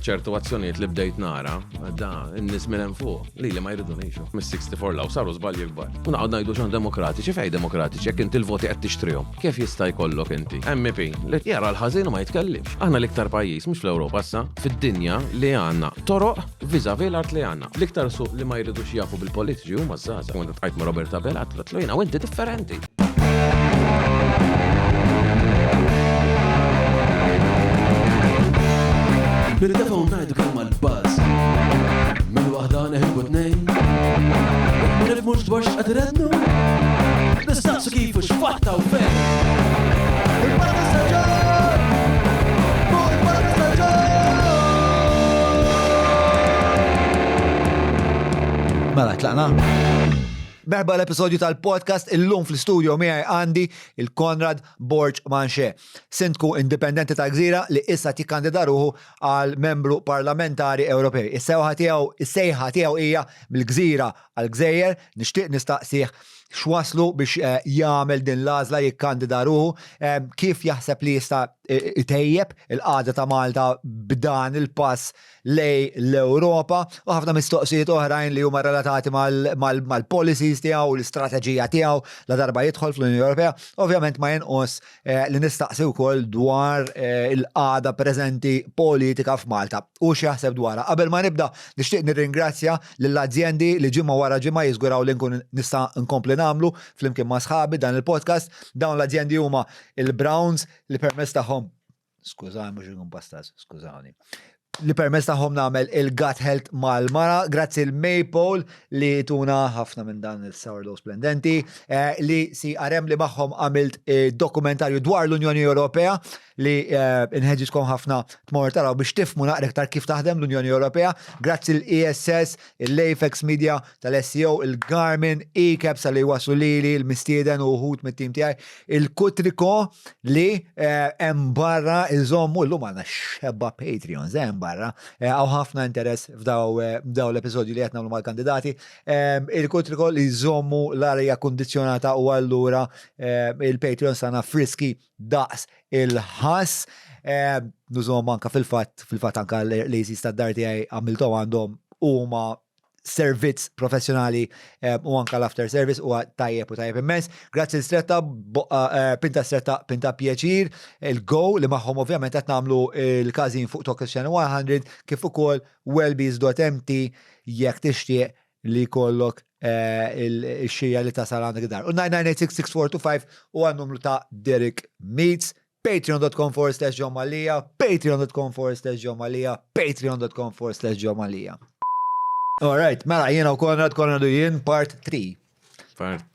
ċertu azzjonijiet li bdejt nara, da, n-nies minn hemm fuq, li li ma jridunix. Mis-64 law saru żbalji kbar. U naqgħod ngħidu xan demokratiċi, fej demokratiċi, jekk inti l-voti qed tixtrihom. Kif jista' jkollok inti MEP li jara l-ħażin u ma jitkellimx? Aħna l-iktar pajjiż, mhux fl-Ewropa issa, fid-dinja li għandna toroq vis-a-vis l-art li għandna. L-iktar suq li ma jridux jafu bil-politiċi huma ż-żgħażagħ. Meta tqajt ma' Robert Abela, għedtlu jiena u inti differenti. Nirtefgħu ngħidu kemm għall-buzz. Minn waħda neħilbu tnejn. Ma nifhmux dwar x'qed irennu. Nistaqsu kif u x'fatta u fejn. Il-Parka Staġun! Fuq il-Parka Staġun! Mela, tlaqna? Merħba l-episodju tal-podcast illum fl-studio miegħi għandi il-Konrad Borg Manche, sindku indipendenti tal-Gżira li issa tikkandida ruħu għal membru parlamentari Ewropej. Is-sewħa tiegħu, is-sejħa tiegħu hija mill-Gżira għal Gżejjer, nixtieq nistaqsih x'waslu biex eh, jagħmel din l-għażla jikkandida ruħu, eh, kif jaħseb li jista' itejjeb il-qagħda ta' Malta b'dan il-pass lejn l-Ewropa u ħafna mistoqsijiet oħrajn li huma relatati mal-policies tiegħu u l-istrateġija tiegħu la darba jidħol fl-Unjoni Ewropea. Ovvjament ma jinqos eh, li nistaqsi wkoll dwar eh, il-qagħda preżenti politika f'Malta u x'jaħseb dwarha. Qabel ma nibda nixtieq nirringrazzja lill-azjendi li ġimgħa wara ġimgħa jiżguraw li nkun nista' nkompli nagħmlu flimkien ma' sħabi dan il-podcast. Dawn l-azjendi huma il-Browns li permezz tagħhom skużani mhux ikun pastaz, skużani. Li permezz tagħhom nagħmel il-gut health mal-mara, grazzi l-Maypole li tuna ħafna minn dan il-sourdough splendenti, eh, li CRM li magħhom għamilt eh, dokumentarju dwar l-Unjoni Ewropea li eh, inħeġġitkom ħafna tmur taraw biex tifmu naqra iktar kif taħdem l-Unjoni Ewropea, grazzi l-ESS, l-Apex Media tal-SEO, il-Garmin, e-caps li waslu lili, il-mistieden u uħut mit-tim tiegħi, il-Kutriko li eh, hemm barra iżommu llum għandna xebba Patreons eh, hemm barra. Eh, hawn ħafna interess f'daw l-episodju li qed nagħmlu mal-kandidati. Il-Kutriko li jżommu l-arja kundizzjonata u allura il-Patreons tagħna friski daqs il-ħass. Nużhom anka fil-fatt, fil-fatt anka l-ACs tad-dar tiegħi għamilthom għandhom huma servizz professjonali eh, u anka l-after service huwa tajjeb u tajjeb immens. Grazzi l-stretta, eh, pinta stretta, pinta pjaċir, il-go li magħhom ovvjament qed nagħmlu il-każin fuq Talk Channel 100 kif ukoll wellbees.mt jekk tixtieq li jkollok eh, il-xija li tasal għandek dar. U 9986645 u għan-numru ta' Derek Meets patreon.com forward slash John Mallia, patreon.com forward slash John Mallia, patreon.com forward slash John Mallia. Alright, mela jiena u Konrad, Konrad u jien, part 3. Part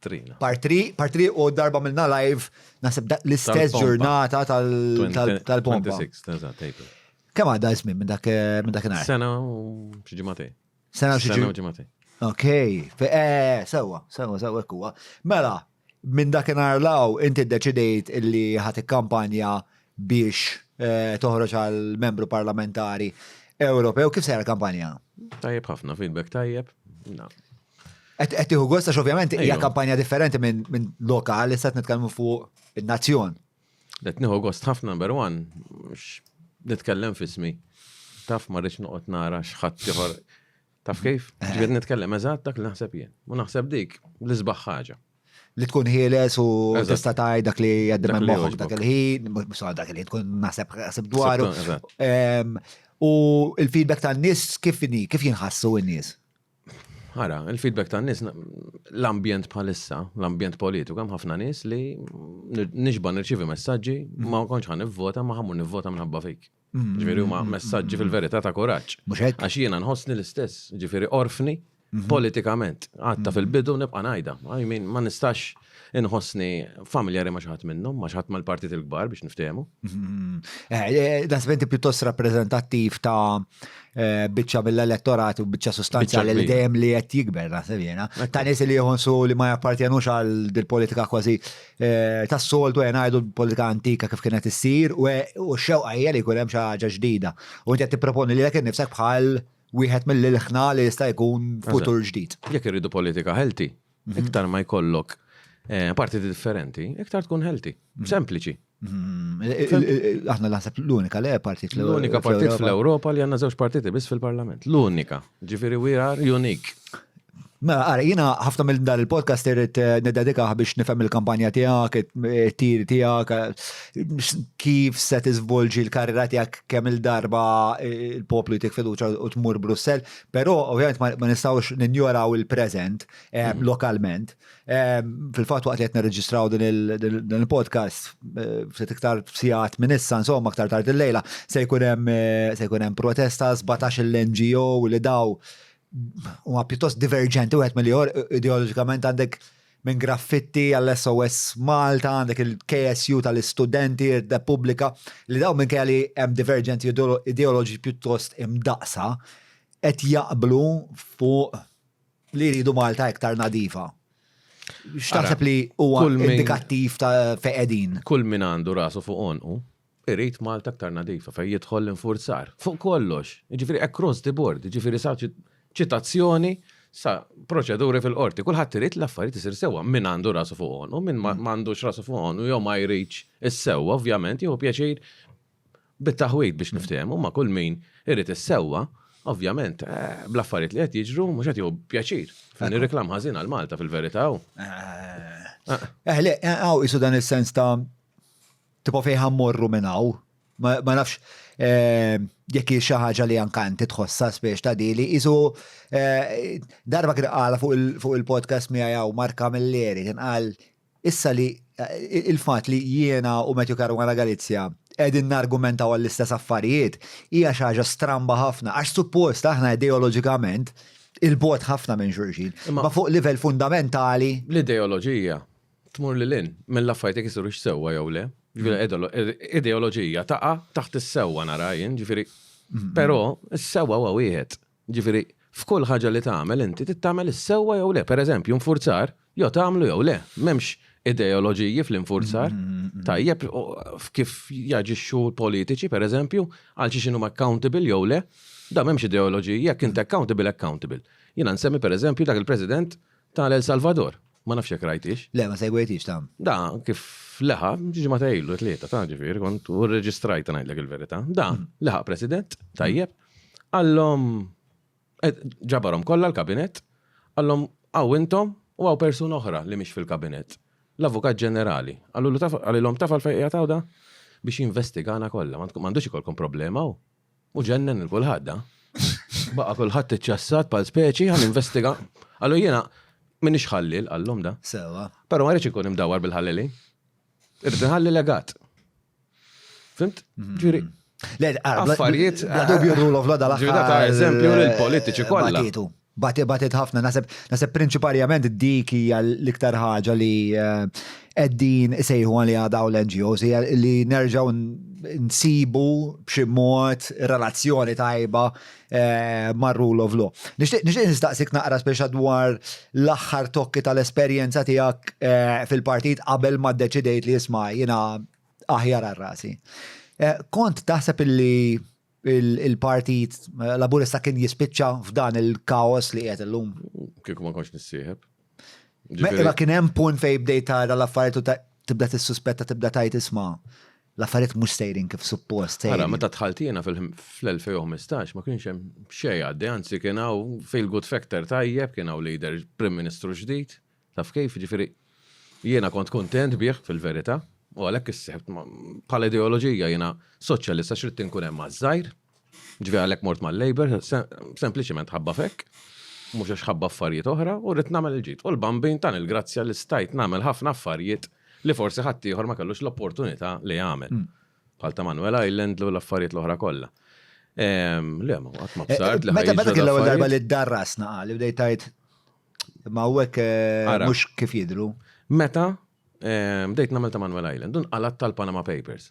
3. Part 3, part 3 u darba minna live, naħseb l-istess ġurnata tal-pompa. 26, eżatt, April. Kemm għadda żmien minn dak eh, minn dakinhar? Sena u xi ġimagħtejn. Sena u xi Sena u ġimagħtejn. Ok, eh, sewa, sewa, sewa, hekk huwa. Mela, Minn dakinhar 'l hawn inti ddeċidejt illi ħa tikkampanja biex toħroġ għal membru parlamentari Ewropew. Kif sejra l-kampanja? Tajjeb ħafna, feedback tajjeb. Qed tieħu gost għax ovvjament hija kampanja differenti minn lokali, issa qed nitkellmu fuq in-nazzjon. Qed nieħu gost ħafna number one, nitkellem f'ismi. Taf ma rridx noqgħod nara x'ħadd ieħor Taf kif? Eh. Ġifieri nitkellem eżatt dak li naħseb jien. U naħseb dik l-isbaħ ħaġa. Li tkun ħieles u tista' tgħid dak li jgħaddi minn moħħok dak il-ħin, mhux dak il-ħin tkun naħseb ħseb dwaru. U il-feedback tan-nies kif kif jinħassu n-nies? Ara, il-feedback tan-nies l-ambjent bħalissa, l-ambjent politiku, hemm ħafna nies li nixba nirċievi messaġġi ma kontx ħa nivvota ma ħammur nivvota minħabba fik. Mm. Ġifieri huma messaġġi fil-verità ta' kuraġġ. Mhux hekk? Għax jiena nħossni l-istess, ġifieri orfni mhm. politikament. Għatta mhm. fil-bidu nibqa' ngħidha. I mean, ma nistax inħossni familjari ma' xi ħadd minnhom, ma' xi ħadd mal-partit il-kbar biex niftehmu. Mhm. Eh, eh, Naħseb inti pjuttost rappreżentattiv ta' eh, biċċa mill-elettorat u biċċa sostanzjali li dejjem li qed jikber naħseb jiena. Ta' nies li jħossu li ma jappartjenux għal dil-politika kważi Eh, tas-soltu e ngħidu l-politika antika kif kienet issir u e, x-xewqa hija li jkun hemm xi ħaġa ġdida. U inti qed tipproponi lilek innifsek bħal wieħed mill-ilħna li jista' jkun futur ġdid. Jekk irridu politika healthy, mhm. iktar ma jkollok. eh, partiti differenti, iktar tkun healthy. Mm. Sempliċi. Mm, aħna naħseb l-unika le partit L-unika partit fl-Ewropa li għandna żewġ partiti biss fil-Parlament. L-unika. Ġifieri we are unique. Mela, ara, jiena ħafna mill dan il-podcast irrid eh, niddedika biex nifhem il-kampanja tiegħek, it-tiri tiegħek, eh, kif se tiżvolġi l-karriera tiegħek kemm il-darba eh, il-poplu jtik fiduċa u tmur Brussell, però ovvjament ma nistgħux ninjoraw il-preżent mm. lokalment. Fil-fatt waqt li qed nirreġistraw din il-podcast, eh, ftit iktar sigħat minn issa, insomma aktar tard il-lejla, se jkun hemm eh, se jkun hemm protesta 17 l-NGO li daw huma pjuttost diverġenti wieħed mill-ieħor ideoloġikament għandek minn graffitti għall-SOS Malta, għandek il-KSU tal-istudenti, il-Repubblika, li daw minn li hemm diverġenti ideoloġi pjuttost imdaqsa, qed jaqblu fuq li jridu Malta iktar nadifa. X'taħseb li huwa indikattiv ta' fejn qegħdin? Kull min għandu rasu fuq għonqu irid Malta aktar nadifa fejn jidħol l-infurzar. Fuq kollox, jiġifieri across the board, jiġifieri sa ċitazzjoni sa proċeduri fil-qorti. Kulħadd irid l-affarijiet isir sewwa min għandu rasu fuq għonqu, min ma għandux rasu fuq għonqu jew ma jridx is-sewwa, ovvjament jieħu pjaċir bit-taħwid biex niftehmu ma' kull min irid is-sewwa, ovvjament, eh, bl-affarijiet li qed jiġru mhux qed jieħu pjaċir. Nirreklam ħażin għal Malta fil-verità. Eh, eh, le, hawn isu dan is-sens ta' tipo fejn ħammorru minn hawn. Ma nafx jekk hi xi ħaġa li anka inti tħossha spiex ta' dili, isu darba kien qala fuq il-podcast miegħi hawn Mark Camilleri kien qal Issa li il-fatt li jiena u Matthew Caruana Galizia qegħdin nargumentaw għall-istess affarijiet hija xi ħaġa stramba ħafna għax suppost aħna ideoloġikament 'il bogħod ħafna minn xulxin. Imma fuq livell fundamentali. L-ideoloġija tmur lil hinn mill-affarijiet jekk isirux sewwa jew le. Ġifieri ideoloġija taqa' taħt is-sewwa nara jien, ġifieri però s-sewwa huwa wieħed. Ġifieri, f'kull ħaġa li tagħmel inti trid tagħmel is-sewwa jew le. Pereżempju, infurzar, jew tagħmlu jew le. M'hemmx ideoloġiji fl-infurzar. Tajjeb, kif jaġixxu l-politiċi, pereżempju, għal xiex inhuma accountable jew le. Da m'hemmx ideoloġiji, jekk int accountable, accountable. Jiena nsemmi pereżempju dak il-President tal-El Salvador. Ma nafx jekk rajtix. Le, ma segwejtix ta'. Da, kif leħa, ġimgħa ilu, tlieta ta' ġifieri, kont u rreġistrajta ngħidlek il-verità. Da, leħaq president, tajjeb, qallhom ġabarhom kollha l-kabinett, qallhom hawn intom u hawn persuna oħra li mhix fil-kabinett. L-Avukat Ġenerali. Qalulu taf, qalilhom taf għalfejn qiegħed hawn da? Biex jinvestigana kollha, m'għandux ikollkom problema hu. U ġennen il kulħadd da. Baqa' kulħadd iċċassat bħal speċi ħa ninvestiga. Qallu jiena m'iniex ħalliel qallhom da. Sewwa. Però ma rridx inkun imdawwar bil-ħallelin. Irrid inħalli legat. Fimt? Mhm. Ġifieri. Le, affarijiet. Bla dubju rule of law dal-aħħar. Ġifieri ta' eżempju lill-politiċi kollha. Batitu. Bati batit ħafna, naħseb naħseb prinċiparjament dik hija l-iktar ħaġa li eh, qegħdin isejħu għaliha dawn l-NGOs hija li nerġgħu nsibu b'xi mod relazzjoni tajba eh, mar-rule of law. Nixtieq nistaqsik naqra speċa dwar l-aħħar tokki tal-esperjenza tiegħek eh, fil-partit qabel ma ddeċidejt li isma' jiena aħjar għal rasi. Kont taħseb illi il-Partit Laburista kien jispiċċa f'dan il-kaos li qiegħed illum? Kieku ma kontx nissieħeb. Imma kien hemm punt fejn bdejt tara l-affarijiet u tibda tissuspetta tibda tajt isma' l-affarijiet mhux sejrin kif suppost. Ara, meta dħalt jiena fl-2015 ma kienx hemm xejn għaddej, anzi kien hawn feel good factor tajjeb, kien hawn leader Prim Ministru ġdid. Taf kif, jiġifieri jiena kont kuntent bih fil-verità, u għalhekk issieħbt bħala ideoloġija jiena soċjalista x'ridt inkun hemm għaż-żgħir, ġifieri għalhekk mort mal-Labour, sempliċiment ħabba f'hekk, mhux għax ħabba affarijiet oħra, u ridt nagħmel il-ġid. U l-Bambin tani l-grazzja li stajt nagħmel ħafna affarijiet li forsi ħaddieħor ma kellux l-opportunità li jagħmel. Bħal ta' Manuel Island u l-affarijiet l-oħra kollha. Le, ma qatt ma bsart li Meta meta kien l-ewwel darba li ddarrasna li bdejt tgħid Ma hawnhekk eh, mhux kif jidhru. Meta eh, bdejt nagħmel ta' Manuel Island, un qalat tal-Panama Papers.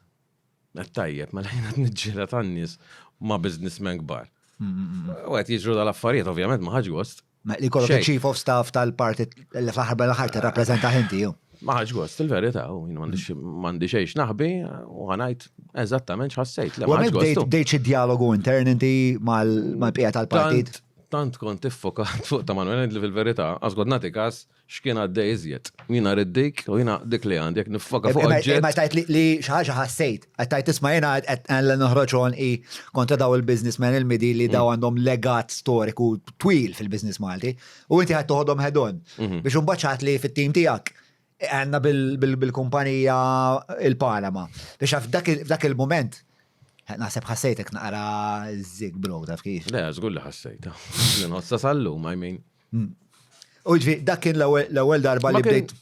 Qed tajjeb, mela jiena niġġiela tan-nies ma' businessmen kbar. Mm, mm, mm. U qed jiġru dal-affarijiet, ovvjament ma ħaġ gost. Ma li kollok chief of staff tal-partit li fl-aħħar bel-aħħar tirrappreżenta inti ju. Ma ħaġ gost, il-verità, u jien m'għandi xejn naħbi u ħanajt eżattament x'ħassejt. U bdejt xi dialogu intern inti mal-bqija tal-partit? tant kont iffokat fuq ta' Manuel li fil-verità, għax kont nagħti każ x'kien għaddej iżjed. Jiena rrid dik u jiena dik li għandi jekk niffoka fuq oġġett. Imma tajt li xi ħaġa ħassejt, qed tajt isma' jiena qed noħroġ għonqi kontra daw il-businessmen il-midi li daw għandhom legat storiku twil fil-business Malti u inti ħadd toħodhom head on. Biex imbagħad xi ħadd li fit-tim tiegħek għandna bil-kumpanija il-Panama. Biex f'dak il-moment naħseb ħassejtek naqra zig bro, taf kif. Le, żgur li ħassejta. Nħossa sal-lum, I mean. U ġvi, dak kien l-ewwel darba li bdejt.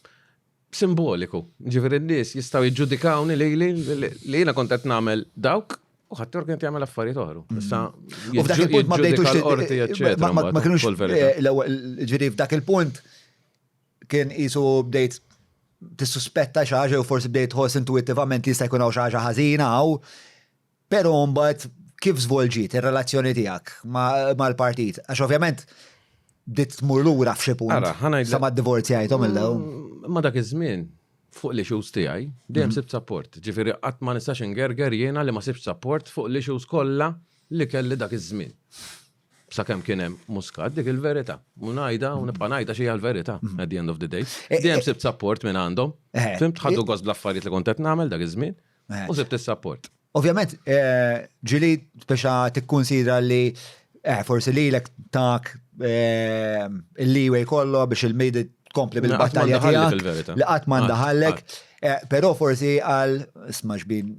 Simboliku. Ġifieri n-nies jistgħu jiġġudikawni li li jiena kont qed nagħmel dawk u ħadd kien jagħmel affarijiet oħra. Mm. Issa U f'dak il-punt ma bdejtux l-qorti, eċċetera. Ma kienux eh, ġifieri f'dak il-punt kien qisu bdejt tissuspetta xi ħaġa jew forsi bdejt tħoss intuwittivament li jista' jkun hawn xi ħaġa ħażina hawn. Però mbagħad kif żvolġiet ir-relazzjoni tiegħek mal-partit? Għax ovvjament bdiet tmur lura f'xi punt. Sa ma ddivorzjajthom il-lew. Mm, ma dak iż-żmien fuq l-issues tiegħi dejjem mm. sibt support. Ġifieri qatt ma nistax ingerger jiena li ma sibx support fuq l-issues kollha li kelli dak iż-żmien. Sakemm kien hemm Muscat dik il-verità. U ngħidha u nibqa' ngħidha xi l-verità mm. at the end of the day. Eh, dejjem eh, sibt support minn għandhom. Eh. Fimt ħaddu gost bl-affarijiet li kont qed nagħmel dak iż-żmien u sibt is-support. Ovvjament, ġili speċa tikkunsidra li forsi lilek tak il-leeway kollu biex il-midi tkompli bil-battalja tiegħek li qatt ma ndaħallek. Però forsi għal isma' xbin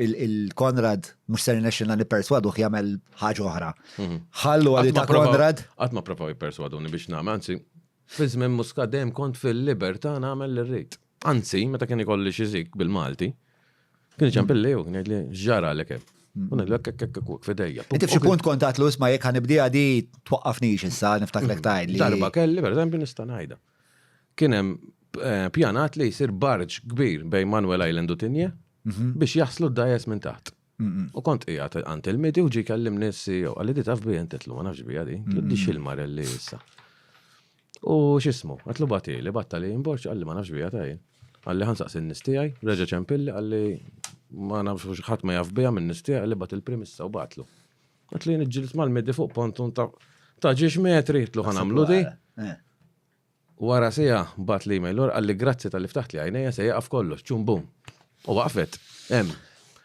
il-Konrad mhux ser nexxilna nipperswaduh jagħmel ħaġa oħra. Mhm. Ħallu għalli ta' Konrad. Qatt ma provaw jipperswaduni biex nagħmel, anzi, fi żmien Muscat dejjem kont fil-libertà nagħmel li rrid. Anzi, meta kien ikolli xi zik bil-Malti, kien iċempilli u kien jgħidli x'ġara għalek hemm. U ngħidlu hekk hekk hekk hekk f'idejja. Inti f'xi punt kont għatlu isma' jekk ħanibdiha di twaqqafnix issa niftakrek mm. tgħidli. Darba kelli pereżempju nista' ngħidha. Kien hemm eh, pjanat li jsir barġ kbir bejn Manuel Island u Tinje mhm. biex jaħslu d-dajes minn taħt. U kont qiegħed għand il-midi u ġie kellimni s-CEO, qalli di taf bija inti ma nafx bija di, di xil-marelli issa. U x'ismu, għatlu bagħtieli, battali imborġ, qalli ma nafx bija ta' jien. Qalli ħa nsaqsi n-nies tiegħi, reġa' ċempilli, qalli ma nafx ħadd ma jaf bija min-nies tiegħi, qalli bagħat il-prim issa u bagħatlu. Għatlu jien iġġieldt mal-midi fuq pontun ta' ta' ġiex metri, għatlu ħa nagħmlu di. Eh. Wara siegħa bagħatli email lura qalli grazzi talli ftaħtli għajnejja se jieqaf kollox, ċum bum. U waqfet. Hemm.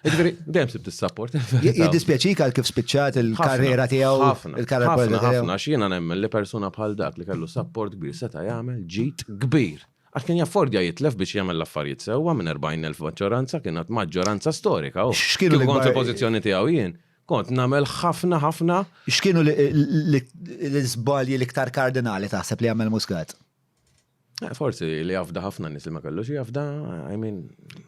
Jiġifieri dejjem sibt is-support. Jiddispjaċik għal kif spiċċat il-karriera tiegħu? Ħafna. Il-karriera politika tiegħu. Ħafna, għax jiena nemmen li persuna bħal dak li kellu support kbir seta' jagħmel ġid kbir. Għax kien jaffordja jitlef biex jagħmel l-affarijiet sewwa minn 40,000 maġġoranza kienet maġġoranza storika. X'kienu l-ikbar. Kont fil-pożizzjoni tiegħu jien. Kont nagħmel ħafna ħafna. X'kienu l-iżbalji l-iktar kardinali taħseb li għamel Muscat? Eh, forsi li jafda ħafna nies li ma kellux jafda, I mean.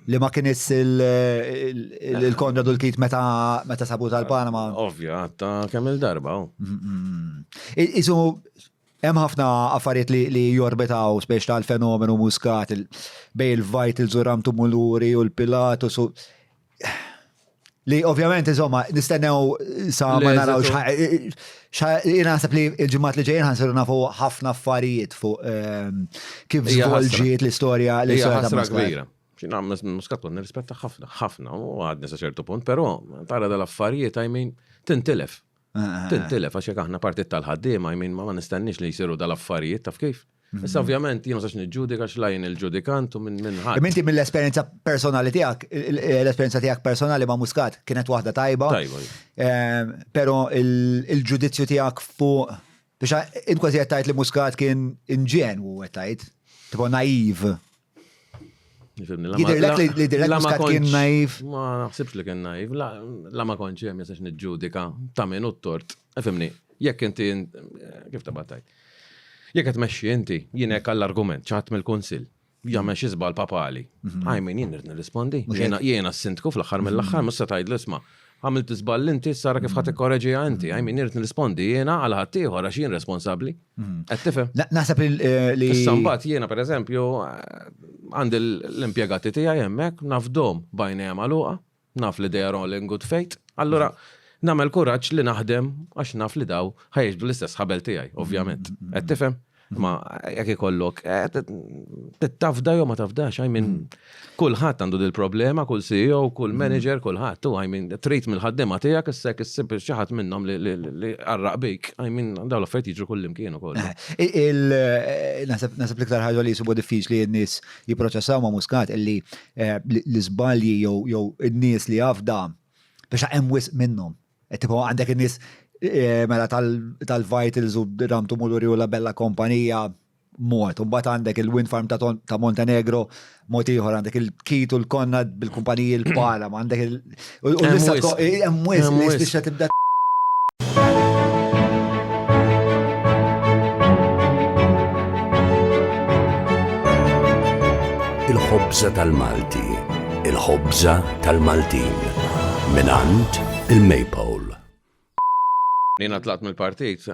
Li ma kienx il-Konrad u l-Kit meta sabu tal-Panama. Ovvja, ta' kemm il-darba. Oh. Mm, mm, mm. Isu, hemm ħafna affarijiet li jorbitaw spiex tal-fenomenu Muscat bej il-Vitals u Ramtu Muluri u l-Pilatus u Li ovvjament, insomma, nistennew sa ma naraw jien naħseb li l-ġimgħat li ġejjin ħansiru nafu ħafna affarijiet fuq ehm, kif żvolġiet l-istorja li ħasra kbira. Xina Muscat kont nirrispetta ħafna, ħafna, u għadni sa ċertu punt, però tara dal-affarijiet, I mean, tintilef. Ah, ah, ah. Tintilef, għax jekk aħna partit tal-ħaddiema, I mean, ma nistennix li jsiru dal-affarijiet, taf kif? Mhm. Issa ovvjament jien ma sax niġġudika x'la jien il-ġudikant u minn minn ħadd. Inti mill-esperjenza personali tiegħek, l-esperjenza tiegħek personali ma' Muscat kienet waħda tajba. Tajba. Ehm, però il-ġudizzju tiegħek fuq biex int kważi qed tgħid li Muscat kien inġenwu qed tgħid, tipo naiv. Jidhirlek li jidhirlek Muscat kien naiv? Ma naħsibx li kien naiv, la ma kontx hemm jistax niġġudika ta' min hu t-tort. Fimni, jekk inti kif ta' battajt. Jekk qed tmexxi inti, jien hekk għall-argument, xi ħadd mill-kunsill jagħmel xi żball papali. Mhm. I mean, jien irid nirrispondi. Jiena s-sindku fl-aħħar mill-aħħar mhux se tgħidlu isma' għamilt żball inti, sara kif ħadd ikkoreġiha inti. I mean, irid nirrispondi jiena għal ħaddieħor għax jien responsabbli. Mhm. Qed tifhem? Naħseb li. Issa mbagħad jiena pereżempju għandi l-impjegati tiegħi hemmhekk nafdhom b'għajnejja magħluqa, naf li they are all in good faith. Allura nagħmel kuraġġ li naħdem għax naf li daw ħa jiġbdu l-istess ħabel tiegħi, ovvjament. Mhm. Qed tifhem? Ma jekk ikollok, eh, tafda jew ma tafdax, I mean, kulħadd għandu dil-problema, kull CEO, kull mm. manager, kulħadd, u I mean, trid mill-ħaddiema tiegħek issa jekk issib xi ħadd minnhom li qarraq bik, I mean, dawn l-affarijiet jiġru kull imkien ukoll. Eh, eh, naħseb l-iktar ħaġa li jisibu diffiċli n-nies jipproċessaw ma' Muscat illi l-iżbalji jew in-nies li jafda biex hemm wisq minnhom. Tipo għandek in-nies eh, mela tal-Vitals u Ramtu Muluri u la Bella Kompanija mod. Mbagħad għandek il-wind farm ta' Montenegro, mod ieħor għandek il-Kit u l-Konnad bil-kumpaniji l-Pala, għandek il- U hemm wisq li spiċċa tibda Il-ħobza tal-Malti, il-ħobza tal-Maltin, minant il-Maypole. Jiena tlaqt mill-partit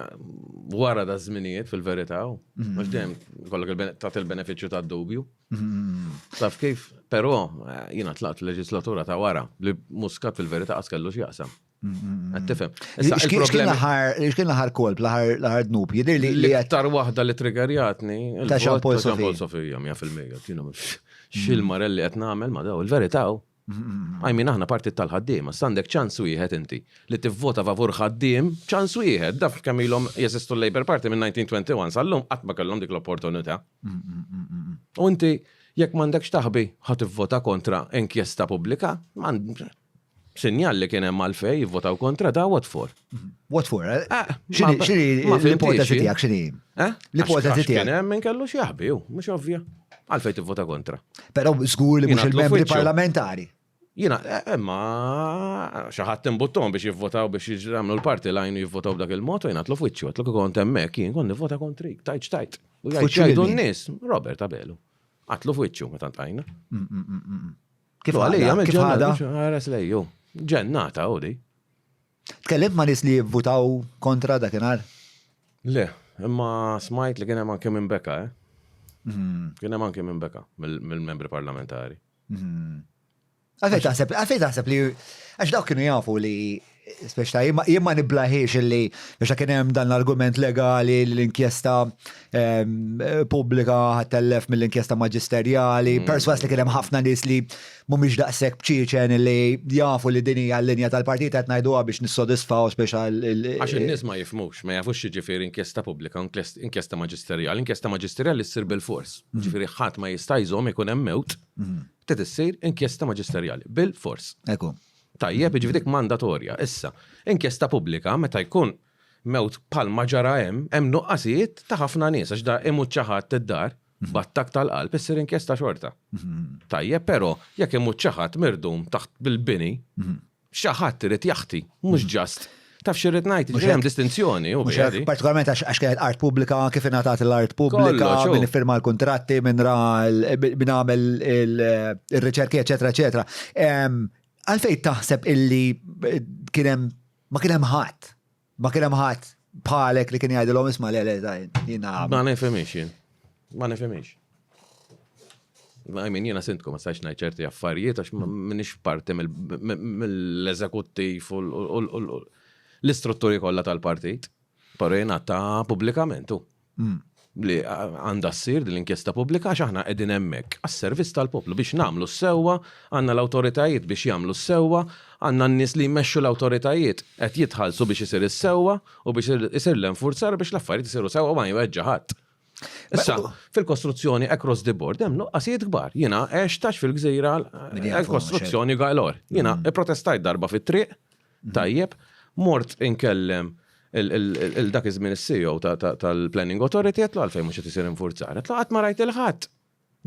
wara da żminijiet fil-verità, mhm. mhux dejjem kollok tagħti il-benefiċċju tad-dubju. Mhm. Taf kif, però eh, jiena tlaqt leġislatura ta' wara li Muscat fil-verità qas kellu x'jaqsam. Qed tifhem. Issa x'kien l-aħħar kolb, l-aħħar dnub, jidher li l-iktar waħda li triggerjatni ta' Jean Paul Sofia. Jean Paul Sofia 100% jiena x'il-marelli qed nagħmel ma daw il-verità I mean aħna partit tal-ħaddiema, issa għandek ċans wieħed inti li tivvota favur ħaddiem, ċans wieħed, daf kemm ilhom jeżistu l-Labour Party minn 1921 sal-lum qatt ma kellhom dik l-opportunità. U inti jekk m'għandekx taħbi ħa tivvota kontra inkjesta pubblika, Sinjal li kien hemm għalfejn jivvotaw kontra da what for? What for? Eh? Ah, x'inhi l-ipotezi tiegħek x'inhi? Eh? L-ipotezi tiegħek. Kien hemm min kellu x'jaħbi, mhux ovvja. Għalfejn tivvota kontra. Però żgur li mhux il-membri parlamentari. Jiena, eh, imma xi ħadd imbuttom biex jivvotaw biex jagħmlu l-parti lajn jivvotaw b'dak il-mod u jingħatlu f'wiċċu, għatlu kieku kont hemmhekk jien kont nivvota kontrik, tajt x'tajt. U jgħidu n-nies, Robert Abelu. Għatlu f'wiċċu meta ntajna. Mm, mm, mm, Kif għalija, kif ħada? Ħares lejju. Ġennata u di. Tkellimt ma' nies li jivvutaw kontra dakinhar? Le, imma smajt li kien hemm anke minn beka, eh? Mhm. Kien hemm anke minn beka mill-membri parlamentari. Mhm. Għalfejn taħseb, għalfejn taħseb li għax dawk kienu jafu li Speċta, jien ma niblaħiex illi biex kien hemm dan l-argument legali li l-inkjesta ehm, pubblika ħattellef mill-inkjesta maġisterjali, mm. perswas li kien hemm ħafna nies li mhumiex daqshekk bċieċen li jafu li din hija l-linja tal-partit qed ngħiduha biex nissodisfaw speċa Għax in-nies ma jifhmux, ma jafux x'jiġifieri inkjesta pubblika, inkjesta maġisterjali. Inkjesta maġisterjali ssir bil-fors. Mm. Ġifieri ħadd ma jista' jżomm ikun hemm mewt, mm. trid issir inkjesta maġisterjali bil-fors. Ekku. Tajjeb, jiġifieri dik mandatorja. Issa, inkjesta pubblika meta jkun mewt bħalma ġara hemm, hemm nuqqasijiet ta' ħafna nies għax da imut xi ħadd id-dar b'attakk tal-qalb issir inkjesta xorta. Tajjeb, però jekk imut xi ħadd mirdum taħt bil-bini, xi ħadd irid jaħti, mhux just Taf xirrid ngħid, ġifieri hemm distinzjoni u Mhux hekk, partikolarment għax kienet art pubblika, kif ingħatat l-art pubblika, min iffirma l-kuntratti, min ra min għamel ir-riċerki, eċetera, eċetera. Għalfejn taħseb illi eh, kien hemm ma kien hemm ħadd, ma kien hemm ħadd bħalek li kien jgħidilhom isma' le le jiena. Ma nifhimx jien. Ma nifhimx. I mean, jiena sindku ma stajx ngħid ċerti affarijiet għax m'iniex parti mill-eżekuttiv u l-istrutturi kollha tal-partit. Però jiena ta' pubblikament u mm. li għandha ssir din l-inkjesta pubblika għax aħna qegħdin hemmhekk għas-servizz tal-poplu biex nagħmlu s-sewwa, għandna l-awtoritajiet biex jagħmlu s-sewwa, għandna n-nies li jmexxu l-awtoritajiet qed jitħallsu biex isir is-sewwa u biex isir l-enfurzar biex l-affarijiet isiru sewwa ma jweġġa' ħadd. Issa, fil-kostruzzjoni across the board hemm nuqqasijiet kbar. Jiena għext fil-gżira kostruzzjoni galor. Jiena mm. protestajt darba fit-triq, mm. tajjeb, mort inkellem il-dak iż-żmien is-CEO tal-Planning Authority għetlu għalfejn mhux qed isir infurzar. Għetlu qatt ma rajt il-ħadd.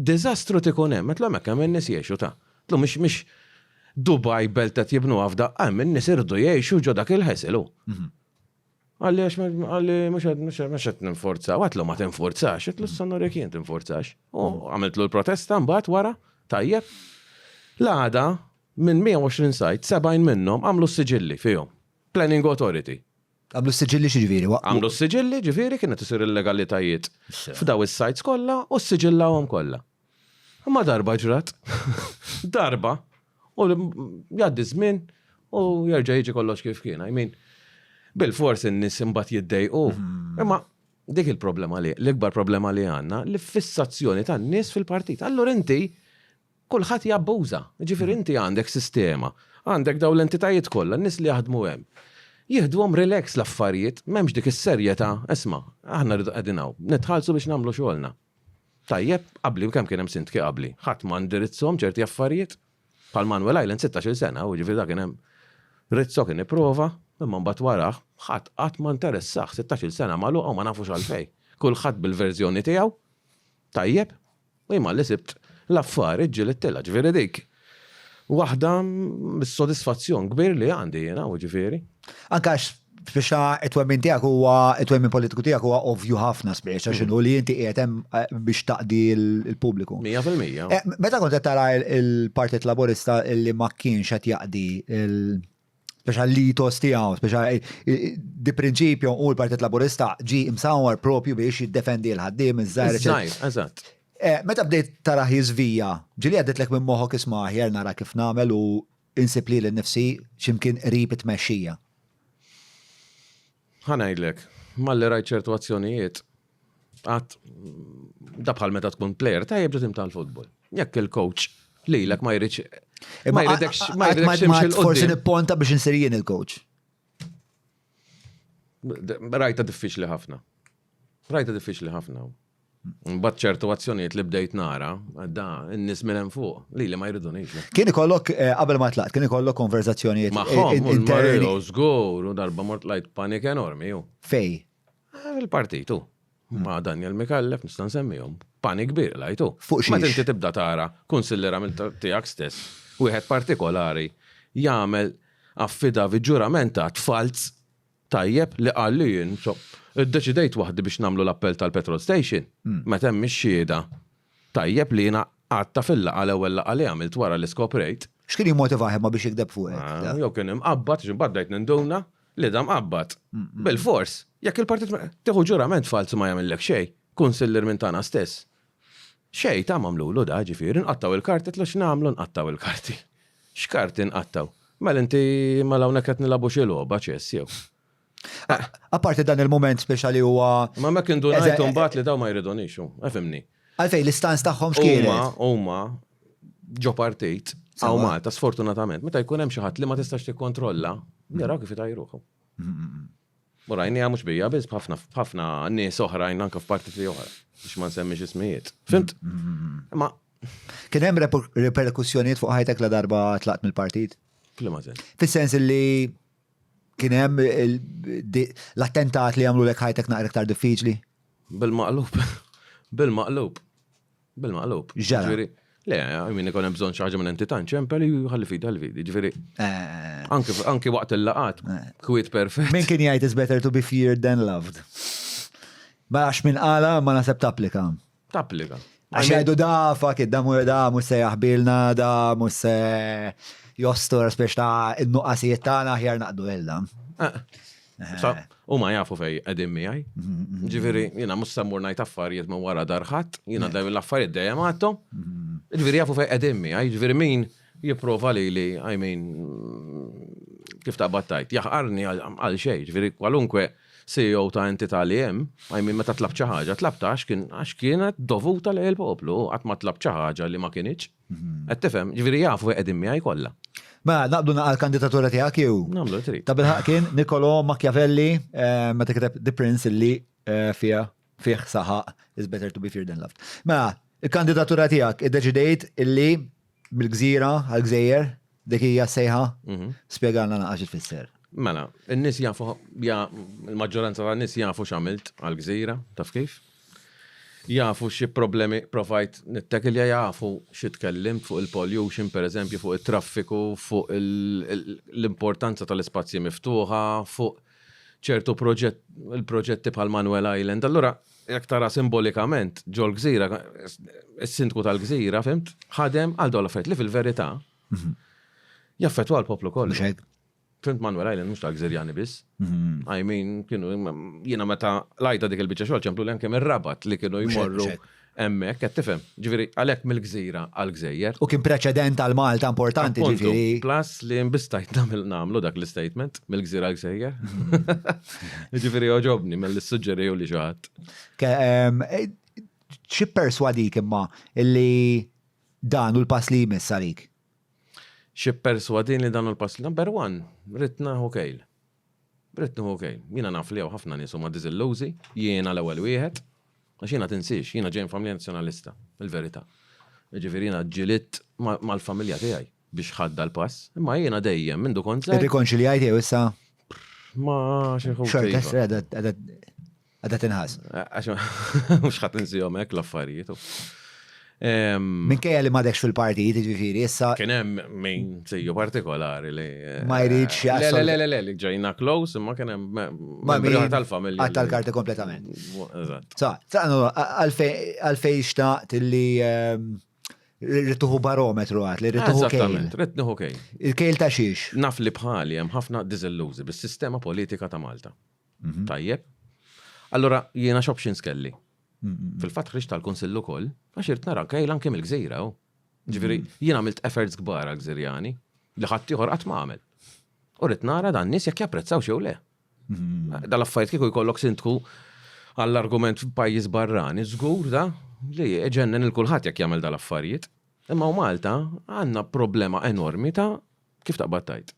Diżastru tikun hemm, għetlu hemmhekk hemm in-nies jgħixu ta'. Għetlu mhix mhix Dubai belt qed jibnuha f'daqqa hemm in-nies irdu jgħixu ġo dak il-ħesel hu. Mhm. Qalli għax qalli mhux qed ninforza. Għatlu ma tinforzax, għatlu issa nurik jien tinforzax. U għamiltlu l-protesta mbagħad wara, tajjeb. L-għada minn 120 sajt, 70 minnhom għamlu s-siġilli fihom. Planning Authority. Għamlu s-siġilli x'ġifieri? Għamlu s-siġilli ġifieri kienet isir illegalitajiet f'daw is-sajts kollha u ssiġillawhom kollha. Imma darba ġrat. Darba. U jgħaddi żmien u jerġa' jiġi kollox kif kien. I mean, bil-fors in-nies imbagħad jiddejqu. Mhm. Imma Dik il-problema li, l-ikbar problema li għandna, l-fissazzjoni tan-nies fil-partit. Allura inti kulħadd jabbuża. Ġifieri inti għandek sistema, għandek dawn l-entitajiet kollha, n-nies li jaħdmu hemm. Jieħduhom relax l-affarijiet, m'hemmx dik is-serjetà, isma', aħna rridu qegħdin hawn, nitħallsu biex nagħmlu xogħolna. Tajjeb, qabli kemm kien hemm sindki qabli, ħadd ma ndirizzhom ċerti affarijiet. Bħal Manuel Island 16-il sena, u ġifieri dak kien hemm Rizzo kien ipprova, imma mbagħad warah ħadd qatt ma interessah, 16-il sena magħluqa u ma nafux għalfejn. Kulħadd bil-verżjoni tiegħu, tajjeb, U jien malli sibt l-affari ġġilidtilha, ġifieri dik waħda mis-sodisfazzjon kbir li għandi jiena, u ġifieri. Anke għax biex it-twemmin tiegħek huwa it-twemmin politiku tiegħek huwa ovvju ħafna speċa mm. x'inhu li inti qiegħed hemm eh, biex taqdi l-pubbliku. 100%. Eh, meta kont qed tara il-Partit Laburista li ma kienx qed jaqdi Speċa l-ethos tiegħu, speċa di prinċipju u l-Partit Laburista ġi imsawar propju biex jiddefendi l-ħaddiem iż-żgħir. Żgħir, eżatt. Eh, meta bdejt taraħ jiżvija, ġieli għadditlek minn moħħok isma' aħjar nara kif nagħmel u insib lili nnifsi x'imkien qrib it-tmexxija. Ħa ngħidlek, malli rajt ċertu azzjonijiet, għad da bħal meta tkun player tajjeb ġo tim tal-futbol. Jekk il-coach lilek ma jridx ma jridekx ma jridekx timxi 'l Forsi nipponta biex insir jien il-coach. Rajta diffiċli ħafna. Rajta diffiċli ħafna. Mbagħad ċertu azzjonijiet li bdejt nara, da n-nies minn hemm fuq, li li ma jridunix. Kien ikollok eh, qabel ma tlaqt, kien ikollok konverzazzjonijiet magħhom interni. Żgur, u darba mort lajt panik enormi ju. Fej? Eh, il-partitu. Ma Daniel Mikallef nista' nsemmihom. Panik kbir lajtu. Fuq xiex? Meta inti tibda tara kunsillera minn tiegħek stess, wieħed partikolari jagħmel affidavit ġuramentat falz Tajjeb li qal li jien, so, iddeċidejt waħdi biex nagħmlu l-appell tal-petrol station, meta hemm ix-xhieda. Tajjeb li jiena qgħadtha fil-laqgħa l-ewwel laqgħa li għamilt wara li skoprejt. X'kien jimmotivah imma biex jigdeb fuqek? Jew kien imqabbad, għax imbagħad bdejt ninduna li da mqabbad. Bilfors, jekk il-partit tieħu ġurament falz u ma jagħmillek xejn, kunsillier minn tagħna stess. Xejn ta' m'għamlulu da, ġifieri, nqattgħu il-karti, tlu x'nagħmlu nqattgħu il-karti. X'karti nqattgħu? Mela inti mela hawnhekk qed nilagħbu xi logħba ċess jew. Apparti dan il-mument speċa li huwa. Ma hemmhekk indunajt imbagħad li dawn ma jridunix, efhimni. Għalfejn l-istans tagħhom x'kienet? Huma huma ġo partit hawn Malta sfortunatament meta jkun hemm xi ħadd li ma tistax tikkontrolla, jaraw kif itajruh. U rajniha mhux bija biss b'ħafna b'ħafna nies oħrajn anke f'partiti oħra biex ma nsemmix ismijiet. Fimt? Imma Kien hemm reperkussjonijiet fuq ħajtek la darba tlaqt mill-partit? F'liema sens? Fis-sens li kien hemm l-attentat li għamlulek ħajtek naqra iktar diffiċli? Bil-maqlub. Bil-maqlub. Bil-maqlub. Ġara. Le, min ikun hemm bżonn xi ħaġa minn entità nċempel ħalli fidi ħalli fidi. Ġifieri. Eh. Anki anki waqt il-laqat, eh. kwiet perfett. Min kien jgħid is better to be feared than loved. Ma għax min qala ma naseb tapplika. Tapplika. Għax jgħidu da fuck it, da mu da mhux se jaħbilna, da mhux se jostor spiex ta' in-nuqqasijiet tagħna aħjar naqdu illa. Eh. U ma jafu fej qegħdin miegħi. Ġifieri jiena mhux se mmur ngħid affarijiet minn wara dar ħadd, jiena dawn l-affarijiet dejjem għadthom. Ġifieri jafu fej qegħdin miegħi, ġifieri min jipprova lili, I mean, kif taqbad tgħid, jaħqarni għal xejn, ġifieri kwalunkwe CEO ta' entità li hemm, I mean meta tlabt xi ħaġa, tlabtha għax kien għax kienet dovuta lejn il-poplu, qatt ma tlabt xi ħaġa li ma kinitx. Qed tifhem? Ġifieri jafu fejn qegħdin miegħi kollha. Mela, naqbdu naqra l-kandidatura tiegħek jew? Nagħmlu li trid. Ta' bilħaqq kien Niccolò Machiavelli eh, meta kiteb The Prince illi eh, fiha fih saħaq is better to be feared than loved. Mela, il-kandidatura tiegħek iddeċidejt illi mill-gżira għall-gżejjer dik hija sejħa? Mhm. Spjegalna naqra xi tfisser. Mela, in-nies jafu, il-maġġoranza tan-nies jafu x'għamilt għall-gżira, taf kif? Jafu xi problemi provajt nittekilja, jafu xi tkellimt fuq il-pollution, per eżempju, fuq it-traffiku, fuq l-importanza tal-ispazji miftuħa, fuq ċertu proġett, il-proġetti bħal Manuel Island. Allura, jekk tara simbolikament ġol-gżira, is-sindku tal-gżira, fhimt, ħadem għal dawn l-affarijiet li fil-verità jaffettwa l-poplu kollu. Fhimt Manuel Island mhux tal-Gżirjani biss. Mhm. I mean, kienu jiena meta lajta dik il-biċċa xogħol ċemplu li anke mir-Rabat li kienu jmorru. Hemmhekk qed tifhem. Ġifieri għalhekk mill-gżira għall-gżejjer. U kien preċedent għal Malta importanti ġifieri. Plus li mbistajt nagħmel nagħmlu dak l-istatement mill-gżira għall-gżejjer. Ġifieri oġobni mill suġġeriju li xi ħadd. Eh, xi perswadik imma illi dan u l-pass li jmiss għalik? Xi perswadin li dan u l-pass number one, rrid naħu kejl. Ridt nieħu kejl. Jiena naf li hawn ħafna nies huma diżillużi, jiena l-ewwel wieħed. Għax jiena tinsiex, jiena ġej minn familja Nazzjonalista, il-verità. Jiġifieri jiena ġġilidt mal-familja tiegħi biex ħadt dal-pass, imma jiena dejjem mindu kont żgħir. Irrikonċiljajt jew issa? Ma xi ħu. Xorta qiegħda tinħass. Għax mhux ħadd insihom hekk l-affarijiet. Minkejja li m'għadekx fil-partit, jiġifieri issa. Kien hemm min sejju partikolari li. Ma jridx Le, le, le, le, le, li ġejna close, imma kien hemm membri tal-familja. Għatta l-karti kompletament. Eżatt. Sa, għalfej xtaqt li rrid tuħu barometru għat, li rrid tuħu kejl. Rrid nieħu kejl. Il-kejl ta' xiex? Naf li bħali hemm ħafna diżillużi bis-sistema politika ta' Malta. Mhm. Tajjeb. Allora jiena x'options kelli? Fil-fatt ħriġt tal-Kunsill ukoll, għax irid nara kejl anke mill-gżira. Ġifieri mm. jien għamilt efforts kbar għal Gżirjani li ħadd ieħor qatt ma għamel. U rrid nara dan nies jekk japprezzaw xew le. Mm. Dal-affarijiet kieku jkollok sindku għall-argument f'pajjiż barrani, żgur da li ġennen il-kulħadd jekk jagħmel dal-affarijiet. Imma u Malta għandna problema enormi ta' Kif taqbad tgħid?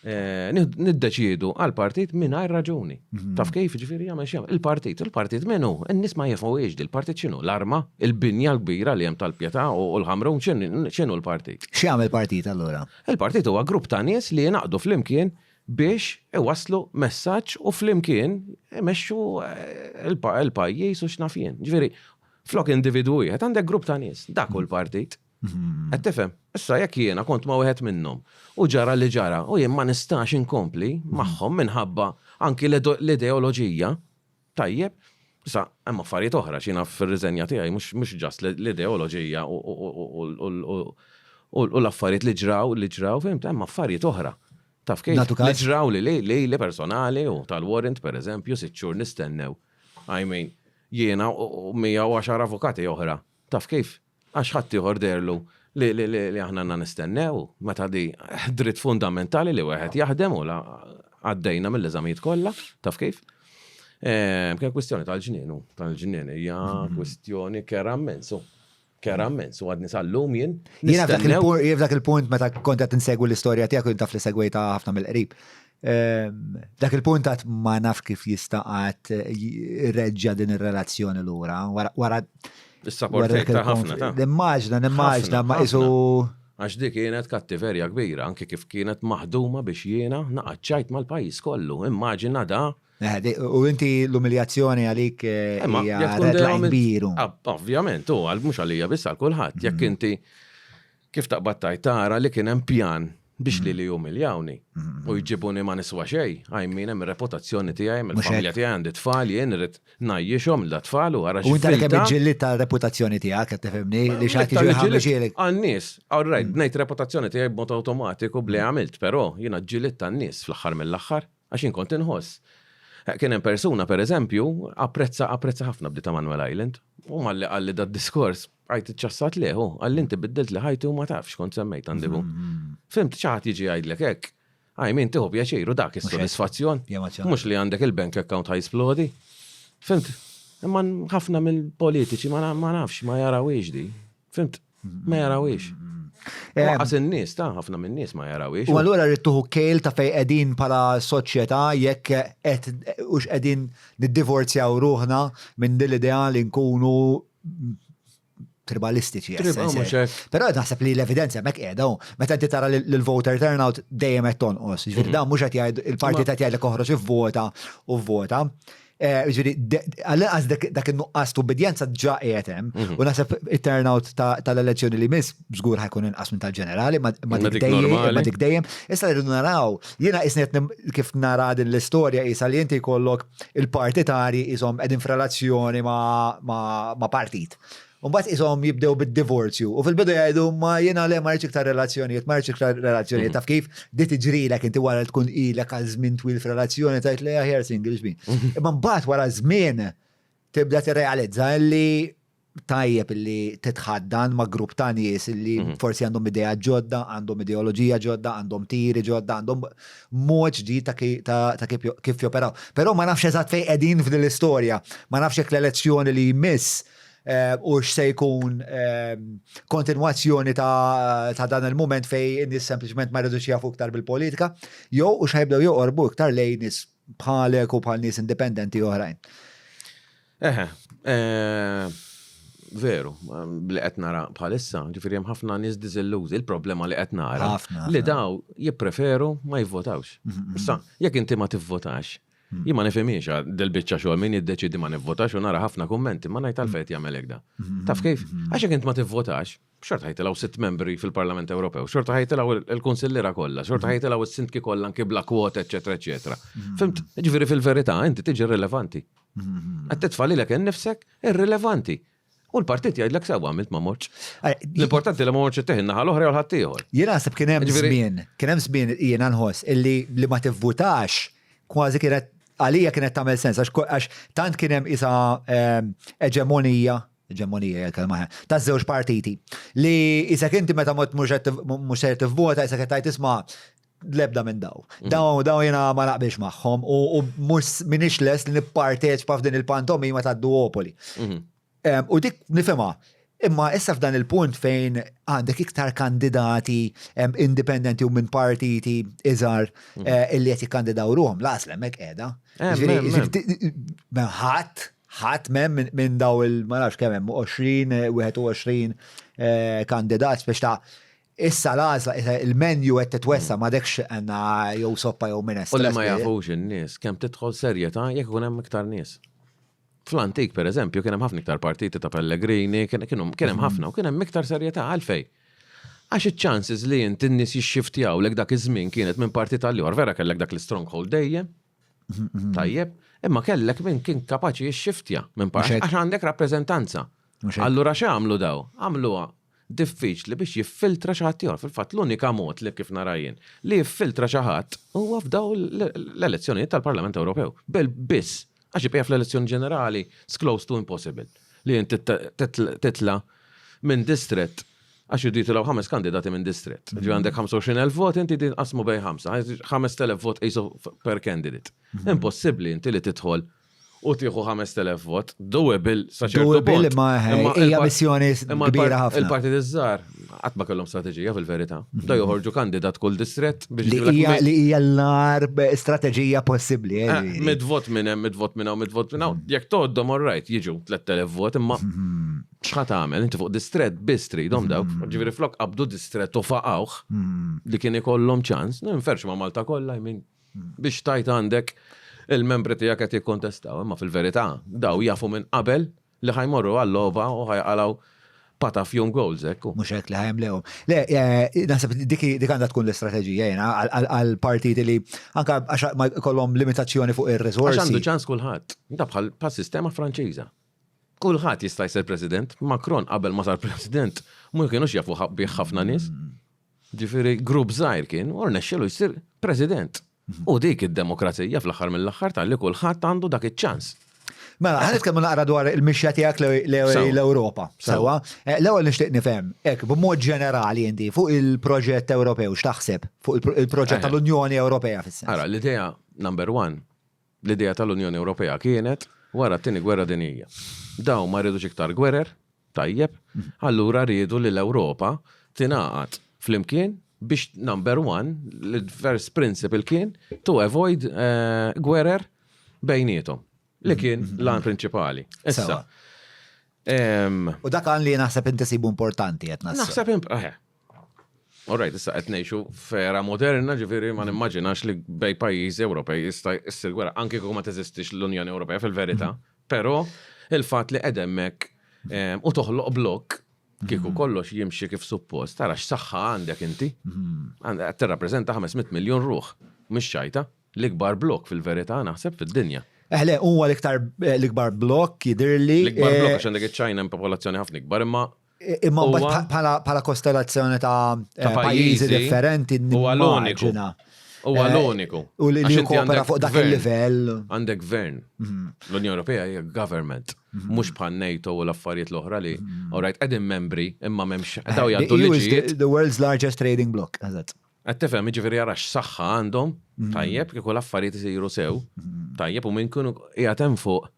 Eh, niddeċiedu għal partit mingħajr raġuni. Mhm. Taf kif ġifieri jagħmel xi Il-partit, il-partit minnu, in-nies ma jifhmuhiex di l-partit x'inhu? L-arma, il-binja l-kbira li hemm tal-pjetà u l-ħamrun x'inhu l-partit? X'jagħmel partit allura? Il-partit huwa grupp ta' nies li jingħaqdu flimkien biex iwasslu messaġġ u flimkien imexxu eh, il-pajjiż u x'naf jien. Ġifieri, flok individwu wieħed għandek grupp ta' nies, dak hu l-partit. Qed tifhem? Issa jekk jiena kont ma' wieħed minnhom u ġara li ġara u jien ma nistax inkompli magħhom minħabba anki l-ideoloġija, tajjeb, issa hemm affarijiet oħra x'jiena fir-riżenja tiegħi mhux just l-ideoloġija u l-affarijiet li ġraw li ġraw, fhimt, hemm affarijiet oħra. Taf kif? Li ġraw li lili personali u tal-warrant pereżempju sitt xhur nistennew. I mean, jiena u 110 avukati oħra. Taf kif? Għax ħaddieħor deherlu li li aħna għandna nistennew, meta di dritt fundamentali li wieħed jaħdem u la għaddejna mill-eżamijiet kollha, taf kif? Kien kwistjoni tal-ġnien, u tal-ġnien hija kwistjoni kera immens, u kera immens, u għadni sal-lum jien. Jiena f'dak il-punt meta kont qed insegwi l-istorja tiegħek u taf li segwejtha ħafna mill-qrib. Dak il-punt għad ma naf kif jista' qatt reġġa din ir-relazzjoni lura wara Is-sapportejta ħafna ta'. Nimmaġna, nimmaġna, ma isu. Għax dik kienet kattiverja kbira, anke kif kienet maħduma biex jiena naqgħad mal-pajjiż kollu. Immaġina da. Eh, u inti l-umiljazzjoni għalik eh, hija red line kbiru. Ovvjament, u għal mhux għalija biss għal kulħadd. Jekk mm. inti kif taqbad tajt tara li kien hemm pjan biex lili jumiljawni u jġibuni ma niswa xejn, I mean hemm ir-reputazzjoni tiegħi, hemm il-familja tiegħi, għandi tfal jien irrid ngħajjixhom lil dat-tfal u ara U inti kemm iġġillidt għar-reputazzjoni tiegħek qed tifhimni li xi ħadd jiġi jħammiġhielek. Għan-nies, all right, bnejt reputazzjoni tiegħi b'mod awtomatiku b'li għamilt, però jiena ġġilidt għan-nies fl-aħħar mill-aħħar. Għax jien kont inħoss. Kien hemm persuna, per eżempju, apprezza apprezza ħafna bdiet ta' Manuel Island. U malli qalli dad-diskors, bqajt iċċassat lejh, hu. Qalli inti biddiltli ħajti u ma tafx kont semmejt għandi hu. Fhimt, xi ħadd jiġi jgħidlek hekk. I mean, tieħu pjaċir u dak is-sodisfazzjon. Mhux li għandek il-bank account ħa jisplodi. Fhimt? Imma ħafna mill-politiċi ma nafx, ma jarawhiex di. Fhimt? Ma jarawhiex. Lanqas in-nies, ta' ħafna min-nies ma jarawhiex. U allura rrid tuħu kejl ta' fejn qegħdin bħala soċjetà jekk qed hux qegħdin niddivorzjaw ruħna minn din l-idea li nkunu tribalistiċi. Però naħseb li l-evidenza hemmhekk qiegħda hu. Meta inti tara l-voter turnout dejjem qed tonqos. Ġifieri dan mhux qed jgħid il-partit qed jgħidlek oħroġ ivvota u vvota. Eh, ġifieri, għall-inqas dak in-nuqqas ta' ubbidjenza ġa qiegħed hemm. Mhm. U naħseb it-turnout tal-elezzjoni li miss żgur ħajkun inqas minn tal-ġenerali, ma dik dejjem. Issa rridu naraw, jiena isni kif nara din l-istorja isa li inti jkollok il-partitari isom qegħdin f'relazzjoni ma' partit. Mbagħad qishom jibdew bid-divorzju u fil-bidu jgħidu ma jiena le ma rridx iktar relazzjonijiet, ma rridx iktar relazzjonijiet. Taf kif? Di tiġrilek inti wara li tkun ilek għal żmien twil f'relazzjoni tgħid le aħjar single xbin. Imma mbagħad wara żmien tibda tirrealizza li tajjeb li titħaddan ma' grupp ta' nies li mhm. forsi għandhom idea ġodda, għandhom ideoloġija ġodda, għandhom tiri ġodda, għandhom mod ġdid ta' kif joperaw. Però ma nafx eżatt fejn qegħdin f'din l-istorja, ma nafx jekk l-elezzjoni li jmiss eh, u x'se jkun eh, kontinwazzjoni ta' dan il-moment fej in-nies sempliċement ma jridux jafu iktar bil-politika, jew u x'ħajbdew joqorbu iktar lejn nies bħalek u bħal nies indipendenti oħrajn. Eħe, eh, veru, li qed nara bħalissa, ġifieri hemm ħafna nies diżillużi, il-problema li qed nara li daw jippreferu ma jivvotawx. Mm, mm, Issa, mm. jekk inti ma tivvotax, jien ma nifhimiex dil-biċċa xogħol min jiddeċidi ma nivvotax u nara ħafna kummenti ma ngħid għalfejn jagħmel hekk da. Taf kif? Għax jekk int ma tivvotax, xorta ħajtilgħu sitt membri fil-Parlament Ewropew, xorta ħajtilgħu il-kunsillira kollha, xorta ħajtilgħu is-sindki kollha anki bla kwota, eċetera, eċetera. Fimt, ġifieri fil-verità inti tiġi rilevanti. Qed titfa' lilek innifsek irrilevanti. U l-partit jgħidlek sewwa għamilt ma mortx. L-importanti li ma mortx ittieħ in-naħa l-oħra jew ħaddieħor. Jien naħseb kien hemm żmien, kien hemm żmien jiena nħoss illi li ma tivvutax kważi kienet għalija kienet tagħmel sens għax tant kien hemm isa ehm, eġemonija eġemonija hija l-kelma ta' żewġ partiti li isek inti meta mhux se tivvota isek qed tgħid isma' l-ebda minn daw. Mhm. Daw daw jena ma naqbilx magħhom u mhux minix lest li nipparteċpa f'din il-pantomima ta' duopoli. Mhm. U dik nifhimha. Imma issa f'dan il-punt fejn għandek iktar kandidati indipendenti u minn partiti iżgħar mhm. eh, illi qed jikkandidaw ruhom, l-għażla hemmhekk qiegħda. Ħadd ħadd m'hemm minn daw il ma nafx kemm hemm 20, 21 eh, kandidat biex ta' Issa l-għażla, il-menu qed titwessa' m'għadekx għandna jew soppa jew minestra. U li ma jafux in-nies kemm tidħol serjetà jekk ikun hemm iktar nies. Fl-antik, per eżempju, kien hemm ħafna iktar partiti ta' Pellegrini, kien hemm ħafna u kien hemm iktar serjetà għalfejn. Għax iċ-chances li inti n-nies jixxiftjawlek dak iż-żmien kienet minn partit għal ieħor, vera kellek dak l-istronghold dejjem, tajjeb, imma kellek min kien kapaċi jixxiftja minn partit għax għandek rappreżentanza. Allura x'għamlu daw? Għamluha diffiċli biex jiffiltra xi ħadd ieħor. Fil-fatt l-unika mod li kif nara jien li jiffiltra xi ħadd huwa f'daw l-elezzjonijiet tal-Parlament Ewropew. Bil biss għax ibqa' fl-elezzjoni ġenerali it's close to impossible li inti titla' minn distrett għax jridu jitilgħu ħames kandidati minn distrett. Ġifieri għandek 25,000 vot inti tinqasmu bejn ħamsa, 5,000 vot qisu per candidate. Impossibbli inti li tidħol u tieħu 5000 vot, doable sa ċertu Doable imma hija missjoni kbira ħafna. Il-partit iż-żgħar qatt ma kellhom strateġija fil-verità. Da mhm. joħorġu kandidat kull distrett biex li hija l-ar strateġija possibbli. Eh, eh, mid vot minn hemm, mid vot minn hawn, mid vot minn hawn. Mhm. Jekk tgħoddhom all right, jiġu 3000 vot imma mhm. x'ħa tagħmel inti fuq distrett biss tridhom dawk. Ġifieri flok qabdu distrett u faqgħuh li kien ikollhom ċans, ninferx ma' Malta kollha, I mean, Biex tgħid għandek il-membri tiegħek qed jikkontestaw, imma fil-verità daw jafu minn qabel li ħa jmorru għal-logħba u ħa jqalgħu patafjum goals hekk hu. Mhux hekk li ħa jimlewhom. Le, eh, naħseb dik dik għandha tkun l-istrateġija jiena għal partiti li anke għax ma jkollhom limitazzjoni fuq ir-riżorsi. Għax għandu ċans kulħadd. Da bħal sistema Franċiża. Kulħadd jista' jsir president. Macron qabel ma sar president, ma kienux jafu bih ħafna nies. Ġifieri grupp żgħir kien u rnexxielu jsir president. U dik id-demokrazija fl-aħħar mill-aħħar talli kulħadd għandu dak iċ-ċans. Mela, ħa nitkellmu naqra dwar il-mixja tiegħek l-Ewropa. Sewwa. Eh, l-ewwel nixtieq nifhem, hekk b'mod ġenerali inti fuq il-proġett Ewropew x'taħseb fuq il-proġett eh. tal-Unjoni Ewropea fis-sens. Ara, l-idea number one L-idea tal-Unjoni Ewropea kienet wara t-Tieni Gwerra Dinjija. Dawn ma riedux iktar gwerer, tajjeb, allura riedu li l-Ewropa tingħaqad flimkien biex number one, l-first principle kien to avoid gwerer bejniethom, li kien l-għan prinċipali. Issa. U dak għan li naħseb inti sibu importanti qed naħseb. Naħseb, eh. All right, issa qed ngħixu f'era moderna, ġifieri ma nimmaġinax li bej pajjiżi Ewropej jista' issir gwerra anke kieku ma teżistix l-Unjoni Ewropea fil-verità. Mhm. Però il-fatt li qed hemmhekk eh, u toħloq blokk kieku mhm. kollox jimxi kif suppost, tara x'saħħa għandek inti. Mhm. Qed tirrappreżenta 500 miljun ruħ, mhix ċajta. L-ikbar blokk fil-verità naħseb fid-dinja. Eh le, huwa l-iktar eh, l-ikbar blokk jidhirli. L-ikbar blokk eh, għax għandek iċ-Ċina hemm popolazzjoni ħafna ikbar, imma Imma bħala kostellazzjoni ta' eh, pajjiżi differenti nimmaġina. Huwa l-uniku. U li jkopera fuq dak il-livell. Għandek gvern. L-Unjoni Ewropea hija government. Mhux bħal NATO u l-affarijiet l-oħra li, all right, qegħdin membri imma m'hemmx daw jgħaddu liġijiet. The world's largest trading bloc, eżatt. Qed tifhem, jiġifieri ara x'saħħa għandhom, tajjeb, kieku l-affarijiet isiru sew, tajjeb, u min kienu qiegħed hemm fuq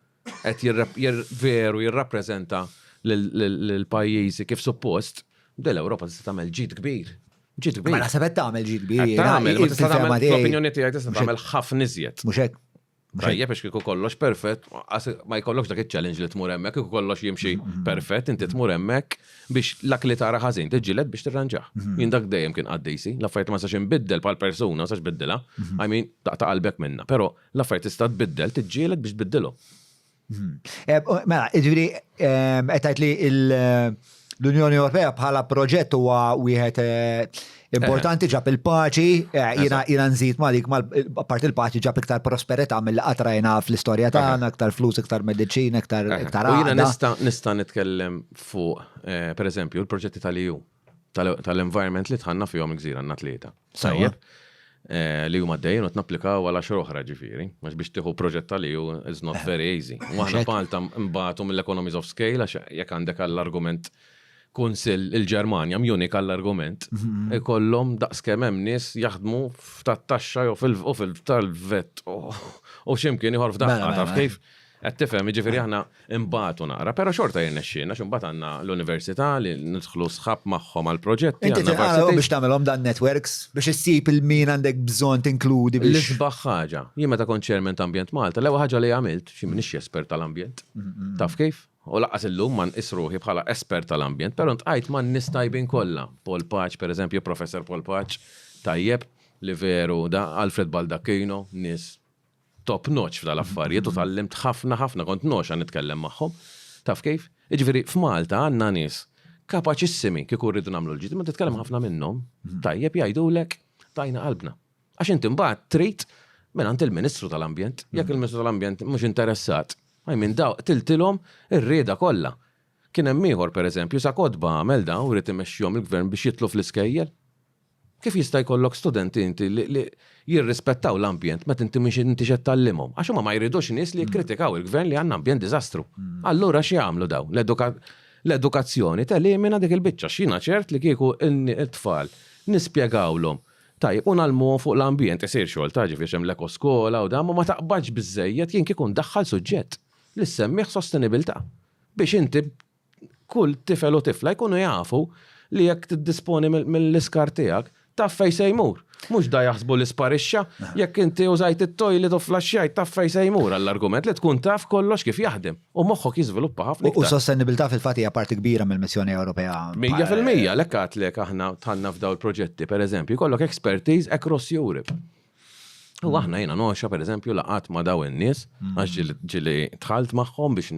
qed veru jirrappreżenta lill-pajjiżi kif suppost, din l-Ewropa tista' tagħmel ġid kbir. Ġid kbir. Ma naħseb qed tagħmel ġid kbir. Qed tagħmel, ma tista' tagħmel fl-opinjoni tiegħi tista' tagħmel ħafna iżjed. Mhux hekk. Tajjeb għax kieku kollox perfett, ma jkollokx dak iċ-challenge li tmur hemmhekk, kieku kollox jimxi perfett, inti tmur hemmhekk biex dak li tara ħażin tiġġieled biex tirranġah. Jien dak dejjem kien qaddisi, l-affarijiet ma nistax inbiddel bħal persuna, ma nistax biddilha, I mean, taqta' qalbek minnha, però l-affarijiet tista' tbiddel, tiġġieled biex tbiddilhom. Eh, mela, jiġifieri eh, qed tgħid li l-Unjoni Ewropea bħala proġett huwa wieħed eh, importanti ġab il-paċi, jiena jiena nżid ma dik apart il-paċi ġab iktar prosperità mill qatt rajna fl-istorja tagħna, iktar flus, iktar mediċina, iktar iktar U jiena nista' nista' nitkellem fuq pereżempju l-proġetti tal-EU tal-environment li tħanna fihom il-gżira għandna tlieta. Tajjeb. Eh, li huma dejjem qed napplikaw għal għaxar oħra ġifieri, għax biex tieħu proġett tal-EU is not very easy. U aħna Malta mbagħtu mill-economies of scale għax jekk għandek għall-argument kunsill il-Ġermanja, Munich għall-argument, mhm. ikollhom daqskemm hemm nies jaħdmu f'tat-taxxa jew fil-tal-vet u x'imkien ieħor f'daqqa mela, taf mela. kif. Qed tifhem, jiġifieri aħna nbatu naqra, però xorta jirnexxielna għax imbagħad għandna l-università li nidħlu sħab magħhom għal proġetti. Inti tinqalgħu biex tagħmilhom dan networks biex issib il-min għandek bżonn tinkludi biex. L-isbaħ ħaġa, jien meta kont chairman ta' Ambjent Malta, l-ewwel ħaġa li għamilt, xi m'iniex espert tal-ambjent, taf kif? U lanqas illum ma nqis ruħi bħala espert tal-ambjent, però ntqajt man-nies tajbin kollha, Paul Pace pereżempju, Professor Paul Pace, tajjeb, li veru da, Alfred Baldacchino, nies top notch f'dal-affarijiet u tgħallimt ħafna ħafna, kont nogħxa nitkellem magħhom. Taf kif? Jiġifieri f'Malta għandna nies kapaċissimi kieku rridu nagħmlu l-ġid, imma titkellem ħafna minnhom, tajjeb jgħidulek tajna qalbna. Għax inti mbagħad trid mingħand il-Ministru tal-Ambjent, jekk il-Ministru tal-Ambjent mhux interessat, I mean daw qtiltilhom ir-rieda kollha. Kien hemm ieħor pereżempju sa kotba għamel daw ried imexxihom il-gvern biex jidħlu fl-iskejjel. Kif jista' jkollok studenti inti li jirrispettaw l-ambjent meta inti mhux intix qed tgħallimhom? Għax huma ma jridux nies li jikkritikaw il-gvern li għandna ambjent diżastru. Allura x'jagħmlu dawn? L-edukazzjoni telimina dik il-biċċa. Għax jiena ċert li kieku t-tfal nispjegawlhom tajjeb u ngħallmuhom fuq l-ambjent, isir xogħol ta' ġifieri hemm l-ekoskola u dan, ma ma taqbadx biżżejjed jien kieku ndaħħal suġġett li ssemmih sostenibilità biex inti kull tifel u tifla jkunu jafu li jekk tiddisponi mill-iskart tiegħek, taf fejn se jmur. Mhux da jaħsbu li sparixxa, jekk inti użajt it-toilet u flaxxjajt taf fejn se jmur għall-argument li tkun taf kollox kif jaħdem u moħħok jiżviluppa ħafna iktar. U sostenibilità fil-fatt hija parti kbira mill-missjoni Ewropea. 100% għalhekk għedtlek aħna dħalna f'dawn il-proġetti, pereżempju, jkollok expertise across Europe. U aħna jiena noxa pereżempju laqgħat ma' daw in-nies mm. għax ġieli dħalt magħhom biex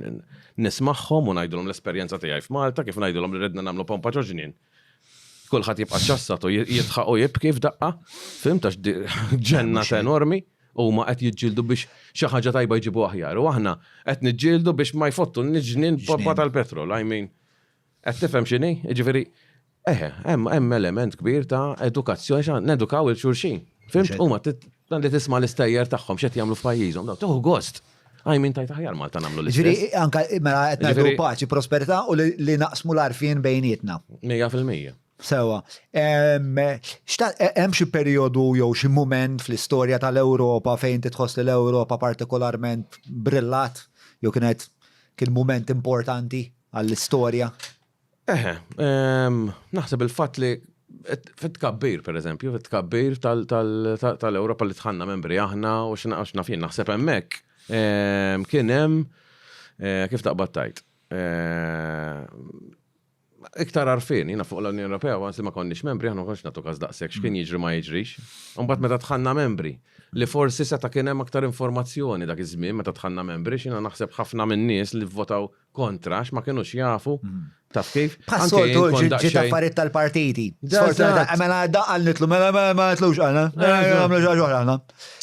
nismagħhom u ngħidulhom l-esperjenza tiegħi f'Malta kif ngħidulhom li ridna nagħmlu pompa ġoġnien. Kulħadd jibqa' ċassat u jitħaq u jibki f'daqqa, fimt għax ġenna enormi u ma qed jiġġieldu biex xi ħaġa tajba jġibu aħjar. U aħna qed niġġieldu biex ma jfottu n-ġnien pompa tal-petrol, I mean. Qed tifhem x'inhi? Jiġifieri, eħe, hemm hemm element kbir ta' edukazzjoni xa nedukaw il xulxin. Fimt? Huma dan li tisma' l-istejjer tagħhom x'qed jagħmlu f'pajjiżhom, daw tieħu gost. Għaj min tajt aħjar Malta nagħmlu l-istess. Ġifieri anka mela qed ngħidu paċi, prosperità u li naqsmu l-għarfien bejnietna. 100%. Sewa. Hemm xi perjodu jew xi mument fl-istorja tal-Ewropa fejn titħoss li l-Ewropa partikolarment brillat jew kienet kien mument importanti? għall-istorja? Eħe, naħseb il-fatt li fit-tkabbir, per eżempju, fit-tkabbir tal-Ewropa li tħanna membri aħna u x'naf jien, naħseb hemmhekk kien hemm eh, kif taqbad tajt. Eh, iktar għarfien, jiena fuq l-Unjoni Ewropea, għans li ma konniex membri, aħna ma konniex nagħtu każ daqshekk x'kien jiġri ma jiġrix. Imbagħad meta dħalna membri, li forsi seta' kien hemm aktar informazzjoni dak iż-żmien meta dħalna membri, x'jiena naħseb ħafna min-nies li vvotaw kontra għax ma kinux jafu, taf kif? Bħas-soltu ġiet affarijiet tal-partiti. Sfortunatament, mela da qal nitlu, mela ma nitlux għalna, nagħmlu xi ħaġa oħra aħna.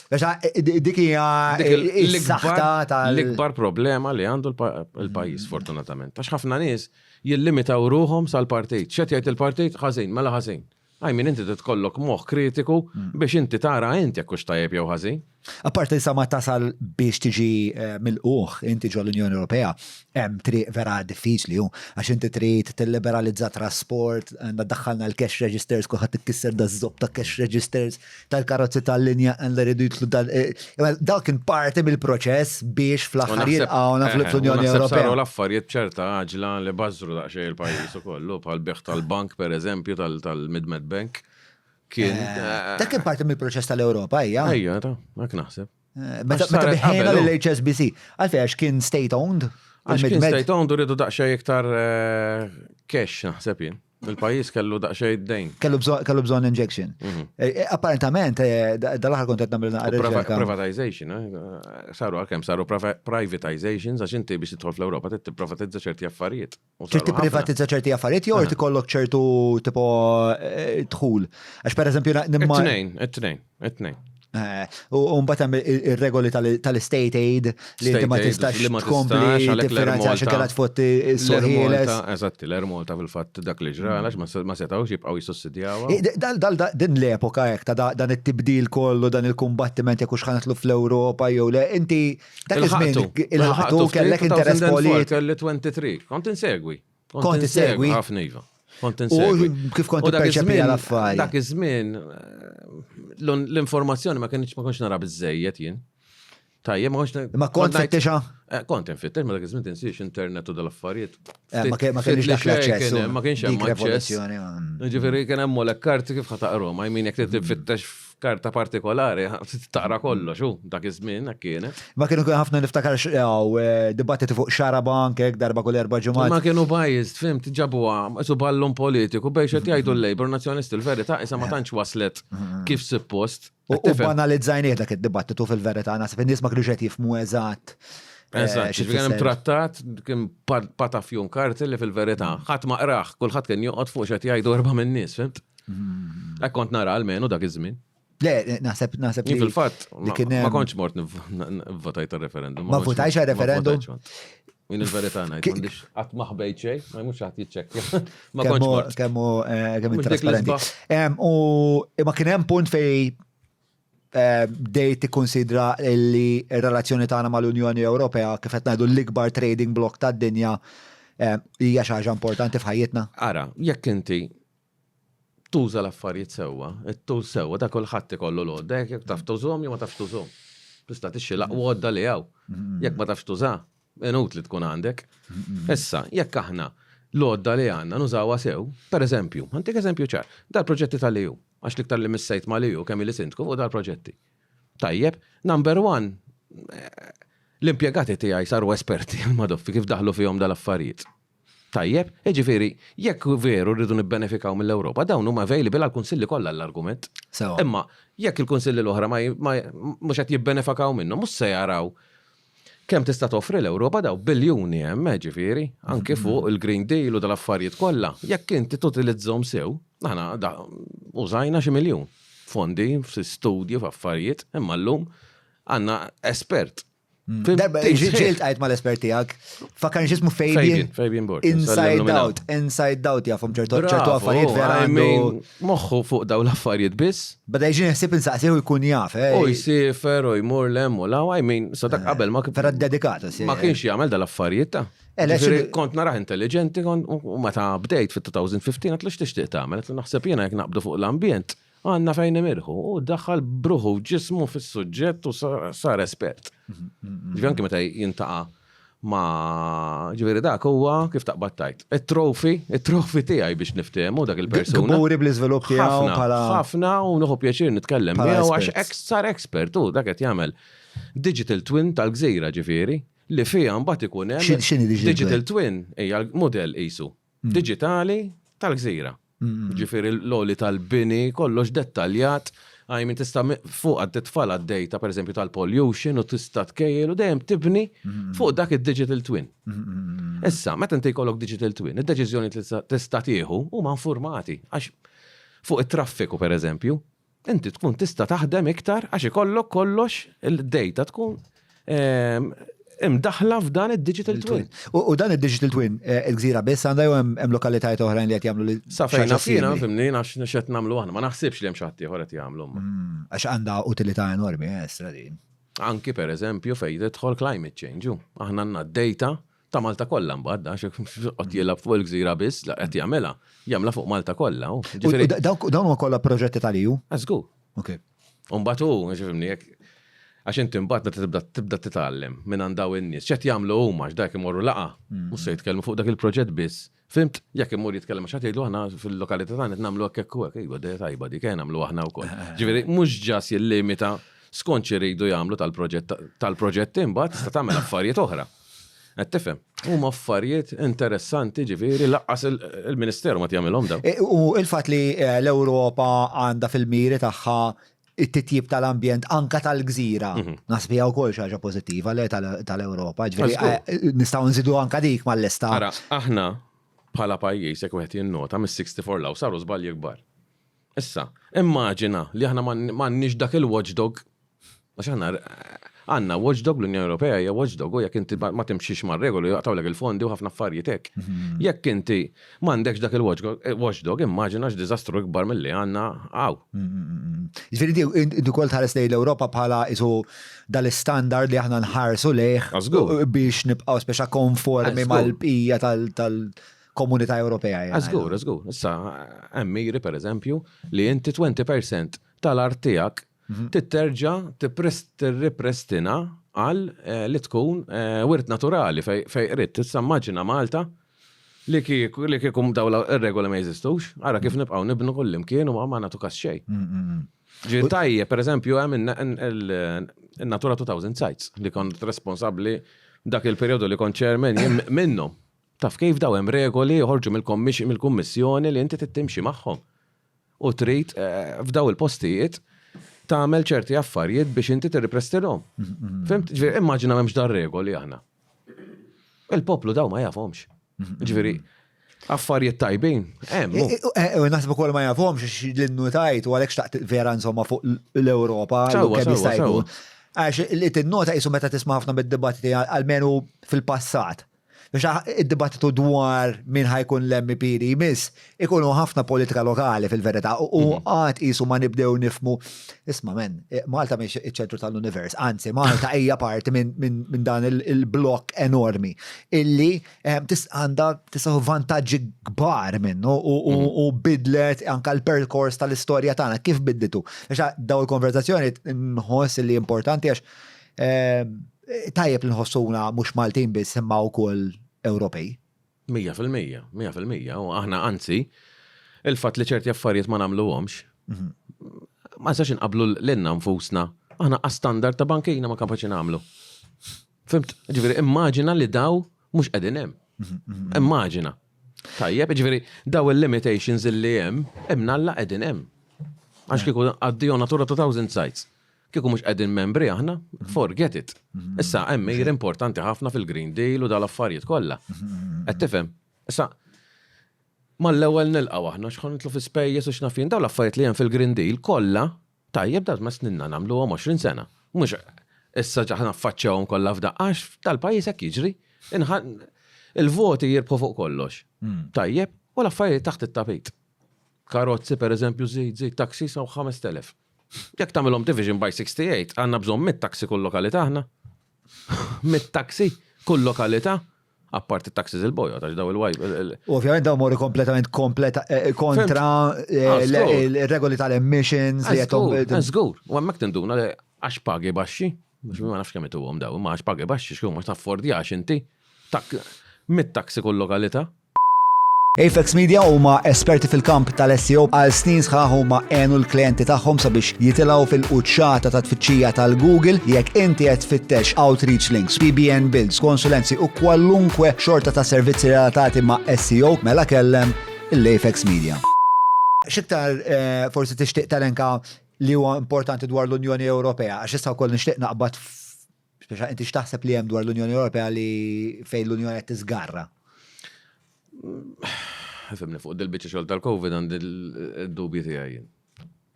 Dik hija l-saħta tal. L-ikbar problema li għandu l-pajjiż fortunatament. Għax ħafna nies jillimitaw ruħhom sal-partit. X'qed jgħid il-partit? Ħażin, mela ħażin. I mean inti trid tkollok moħħ kritiku biex inti tara int jekk hux tajjeb jew ħażin. Apparti sa ma tasal biex tiġi eh, milquh inti ġo l-Unjoni Ewropea, hemm triq vera diffiċli hu, għax inti trid tilliberalizza trasport, għandna daħħalna l-cash registers, kulħadd ikkisser da żobb ta' cash registers tal-karozzi tal-linja għandna rridu jitlu dan. Eh, dak kien parti mill-proċess biex fl-aħħar jilqgħuna eh, fl-Unjoni Ewropea. Saru l-affarijiet b'ċerta għaġla li bażru daqsxejn il-pajjiż ukoll, bħal beħ tal-bank pereżempju tal-Midmed Bank. Kien. Eh, dak kien parti mill-proċess tal-Ewropa, hija. Ejja, ta' hekk naħseb. Eh, meta biħejna lill-HSBC, għalfejn għax kien state owned. Għax kien state owned u rridu daqsxejn iktar eh, cash naħseb jien. Il-pajjiż kellu daqsxejn dejn. Kellu bżonn injection. Mhm. Apparentament, dal-aħħar kont qed nagħmel naqra. Privatization, saru għalkemm saru privatizations għax inti biex tidħol fl-Ewropa trid tipprivatizza ċerti affarijiet. Trid tipprivatizza ċerti affarijiet jew irid ikollok ċertu tipo eh, dħul. Għax pereżempju nimma. It-tnejn, it-tnejn, it-tnejn. Eh, u mbagħad hemm ir-regoli tal-state aid li inti ma tistax tkompli tiffinanzja xi kellha tfotti s-soħieles. Eżatti, l-Air Malta fil-fatt dak li ġra għax ma setgħux jibqgħu jissussidjawha. Din l-epoka hekk ta' dan it-tibdil kollu, dan il-kumbattiment jekk hux ħanatlu fl-Ewropa jew le, inti Dak iż-żmien il-ħaqtu kellek interess politiku. Kelli 23, kont insegwi. Kont insegwi. Ħafna iva. Kont insegwi. U kif kont tipperċepi l-affari? Dak iż-żmien eh, l-informazzjoni ma kienx ma kontx nara biżejjed jien. Tajjeb, ma kontx. Ma kont fittixa? Eh, kont infittex, ma dak iż-żmien tinsiex internet u dal-affarijiet. Eh, ma kienx dak l-aċċess. Ma kienx hemm aċċess. Ġifieri kien hemm molek karti kif ħataqrom, I mean jekk titfittex Karta partikolari, taqra kollox, u dak iż-żmien hekk kienet. Ma kienu kien ħafna niftakar eh, dibattiti fuq xara bank hekk darba kull erba' ġimgħat. Ma kienu biased, fimt, ġabuha su ballun politiku bejn qed jgħidu l-Labor Nazzjonalisti l-verità issa ma tantx waslet kif suppost. U banalizzajnieh dak id-dibattitu fil-verità, naħseb in-nies ma kinux qed jifhmu eżatt. Eh, eżatt, kien hemm trattat kien patafjun karti li fil-verità ħadd ma qrah, kulħadd kien joqgħod fuq x'qed jgħidu erba' min-nies, fimt? Hekk kont nara almenu dak iż-żmien. Le, naħseb naħseb li. Fil-fatt, ma kontx mort nivvotajt referendum Ma votajx referendum? Min il-verità ngħid, m'għandix qatt ma ħbejt xejn, ma jmux ħadd jiċċekkja. Ma kontx mort. Kemmu eh, kemm trasparenti. U ma kien hemm punt fej eh, bdejt tikkonsidra li r-relazzjoni tagħna mal-Unjoni Ewropea kif qed ngħidu l-ikbar trading block tad-dinja eh, hija xi ħaġa importanti f'ħajjitna? Ara, jekk inti tuża l-affarijiet sewwa, it-tool sewwa, dak kulħadd ikollu l-għodda, jekk taf tużhom jew ma tafx tużhom. Tista' tixxi l-aqwa għodda li hawn. Jekk ma tafx tuża, inutli tkun għandek. Issa, jekk aħna l-għodda li għandna nużawha sew, per eżempju, ħantik eżempju ċar, dal-proġetti tal-EU, għax l-iktar li missejt mal-EU kemm ili sindku fuq dal-proġetti. Tajjeb, number one, l-impjegati tiegħi saru esperti, madoffi kif daħlu fihom dal-affarijiet. Tajjeb, jiġifieri, jekk veru rridu nibbenefikaw mill-Ewropa, dawn huma available għall-kunsilli kollha l-argument. Sewa. Imma jekk il-kunsilli l-oħra ma mhux qed jibbenefikaw minnhom, mhux se jaraw kemm tista' toffri l-Ewropa daw biljuni hemm, eh, ġifieri, anke fuq il-Green Deal u dal-affarijiet kollha. Jekk inti tutilizzhom sew, aħna użajna xi miljun fondi, studji, f'affarijiet, imma llum għandna espert. Darba, ġilt għajt mal-espert tijak, fakar xismu Fabian. Fabian Borg. Inside out, inside out jafum ċertu ċertu affarijiet vera għandu. Moħħu fuq daw l-affarijiet biss. Bada jġi ħsib insaqsih u jkun jaf. Eh. U jsifer u jmur lem u law, I mean, sa dak eh, qabel ma. Vera dedikatu. Ma kienx jagħmel dal-affarijiet ta' eh, Kont naraħ intelligenti, u meta bdejt fit-2015 għatlu x'tixtieq tagħmel, għatlu naħseb jiena jekk naqbdu fuq l-ambjent. Għandna fejn nimirħu. U daħħal bruħu ġismu fis-suġġett u sar espert. Ġifieri anke meta jintaqa' ma ġifieri dak huwa kif taqbad tajt. It-trofi, it-trofi tiegħi biex niftehmu dak il-persuna. Kburi bl-iżvilupp tiegħu bħala. Ħafna u nieħu pjaċir nitkellem miegħu għax ex sar expert u dak qed jagħmel digital twin tal-gżira ġifieri li fiha mbagħad ikun hemm. X'inhi digital twin? Hija l-mudell qisu digitali tal-gżira. Ġifieri l-għoli tal-bini, kollox dettaljat, I mean tista' fuq għad titfala d-data pereżempju tal-pollution u tista' tkejjel u dejjem tibni fuq dak id-digital twin. Issa, meta inti jkollok digital twin, id-deċiżjoni li tista' tieħu huma informati għax fuq it-traffiku pereżempju, inti tkun tista' taħdem iktar għax ikollok kollox il-data tkun ehm, imdaħla f'dan id-digital twin. U dan id-digital twin, eh, il-gżira biss għandha jew hemm lokalitajiet oħrajn li qed jagħmlu li. Sa fejn naf jiena, fimni, għax x'qed nagħmlu aħna, ma naħsibx li hemm xi ħadd ieħor qed jagħmlu. Mm, għax għandha utilità enormi, eh, stradin. Anki per eżempju fejn tidħol climate change, aħna għandna data ta' Malta kollha mbagħad għax qed jilgħab fuq il-gżira biss, la qed jagħmilha, jagħmilha fuq Malta kollha. Dawn huma kollha proġetti tal-EU? Żgur. Ok. U mbagħad hu, ġifimni, jekk għax inti mbagħad meta tibda tibda titgħallem minn għand daw in-nies, x'qed jagħmlu huma għax dak imorru laqgħa, mm. mhux se jitkellmu fuq dak il-proġett biss. Fimt, jekk imur jitkellem x'għad jgħidu aħna fil-lokalità tagħna qed nagħmlu hekk hekk u hekk, iva dejja tajba dik nagħmlu aħna wkoll. Eh. Ġifieri mhux ġas jillimita skont x'iridu jagħmlu tal-proġett tal-proġett imbagħad tista' tagħmel affarijiet oħra. Qed tifhem? Huma affarijiet interessanti ġifieri laqqas il-Ministeru ma jagħmilhom dawn. E, u il-fatt li eh, l-Ewropa għandha fil-miri tagħha it-titjib tal-ambjent anka tal-gżira. Mhm. Naħseb hija wkoll xi ħaġa pożittiva le tal-Ewropa, ġifieri eh, nistgħu nżidu anka dik mal-lista. Ara, aħna bħala pajjiż jekk wieħed jinnota mis-64 law saru żbalji kbar. Issa, immaġina li aħna m'għandniex dak il-watchdog, għax aħna għandna watchdog l-Unjoni Ewropea hija watchdog u jekk inti ma timxix mar-regoli jaqtgħulek il-fondi u ħafna affarijiet hekk. Mhm. Jekk inti m'għandekx dak il-watchdog, immaġina x'diżastru ikbar milli għandna hawn. Mhm, mhm, Ġifieri inti wkoll tħares lejn l-Ewropa bħala isu dal-istandard li aħna nħarsu lejh biex nibqgħu speċa konformi mal-bqija tal- komunità Ewropea. Żgur, żgur. Issa, hemm miri pereżempju li inti 20% tal-art tiegħek mhm. titterġa' tirripristina għal eh, li tkun eh, wirt naturali fej qrid. Issa immaġina Malta li kieku li kieku dawn ir-regoli ma jeżistux, ara kif nibqgħu nibnu kullimkien u ma nagħtu kas xejn. Mm, mm, mm. Ġi tajjeb, per eżempju, hemm in-Natura 2000 sites li kont responsabbli dak il-perjodu li kont chairman minnhom. Taf kif daw hemm regoli joħorġu mill-kummissjoni li inti trid timxi magħhom. U trid eh, f'daw il-postijiet tagħmel ċerti affarijiet biex inti tirriprestilhom. Fimt? Ġifieri immaġina m'hemmx dar regoli aħna. Il-poplu daw ma jafhomx. Ġifieri affarijiet tajbin, hemm. E, e, e, naħseb ukoll ma jafhomx l-innutajt u għalhekk xtaqt vera insomma fuq l-Ewropa kemm jista' jkun. Għax li tinnota qisu meta tisma' ħafna mid-dibattiti għalmenu fil-passat. Biex id-dibattitu dwar min ħajkun l-MEP li jmiss ikunu ħafna politika lokali fil-verità u mhm. għad qisu ma nibdew nifmu. Isma' men, eh, Malta mhix iċ-ċentru tal-univers, anzi Malta hija parti minn dan il-blokk enormi illi eh, għandha tista' vantaġġi kbar minnu mhm. u bidlet anka l-perkors tal-istorja tagħna kif bidlitu. Biex daw il-konverzazzjoni nħoss li importanti għax eh, Tajjeb li nħossuna mhux Maltin biss imma wkoll Ewropej. 100%, 100%. U aħna anzi, il-fatt li ċerti affarijiet ma nagħmluhomx, mhm. ma nistax inqablu lilna nfusna. Aħna qas standard ta' bankina ma kapaċi nagħmlu. Fimt? Ġifieri immaġina li daw mhux qegħdin hemm. Mhm, mhm, immaġina. Tajjeb, ġifieri daw il-limitations illi hemm, imnalla qegħdin hemm. Għax kieku għaddijo Natura 2000 sites. Kieku mhux qegħdin membri aħna, forget it. Issa hemm miri importanti ħafna fil-Green Deal u dal-affarijiet kollha. Qed tifhem? Issa mal-ewwel nilqgħu aħna x'ħa nidħlu fi spejjeż u x'naf jien dawn l-affarijiet li hemm fil-Green Deal kollha tajjeb dawn ma sninna nagħmluhom 20 sena. Mhux issa ħa naffaċċjawhom kollha f'daqqa għax dal-pajjiż hekk jiġri. Il-voti jirbħu fuq kollox. Tajjeb, u l-affarijiet taħt it-tapit. Karozzi per eżempju żid, żid taxi saw 5000. Jekk tagħmilhom division by 68, għandna bżonn mit taxi kull lokalità aħna. Mit taxi kull lokalità. Apparti taxis il-bojot, għax daw il-waj. Ovvjament daw morru kompletament kompleta eh, kontra eh, ah, il-regoli tal-emissions li għetom. Żgur, u hemmhekk tinduna li għax pagi baxxi, mhux ma nafx kemm ituhom daw, ma għax pagi baxxi x'kun ma taffordjax inti. Mit taxi kull lokalità. Apex Media huma esperti fil-kamp tal-SEO għal snin sħaħ huma għenu l-klijenti tagħhom sabiex jitilgħu fil-quċċata ta' tfittxija tal-Google jekk inti qed tfittex outreach links, PBN builds, konsulenzi u kwalunkwe xorta ta' servizzi relatati ma' SEO mela kellem l-Apex Media. X'iktar eh, forsi tixtieq telenka li huwa importanti dwar l-Unjoni Ewropea, għax issa wkoll nixtieq naqbad Speċa inti x'taħseb li hemm dwar l-Unjoni Ewropea li fejn l-Unjoni qed tiżgarra? Fimni fuq dil-biċċa xogħol tal-Covid għandi d-dubji tiegħi.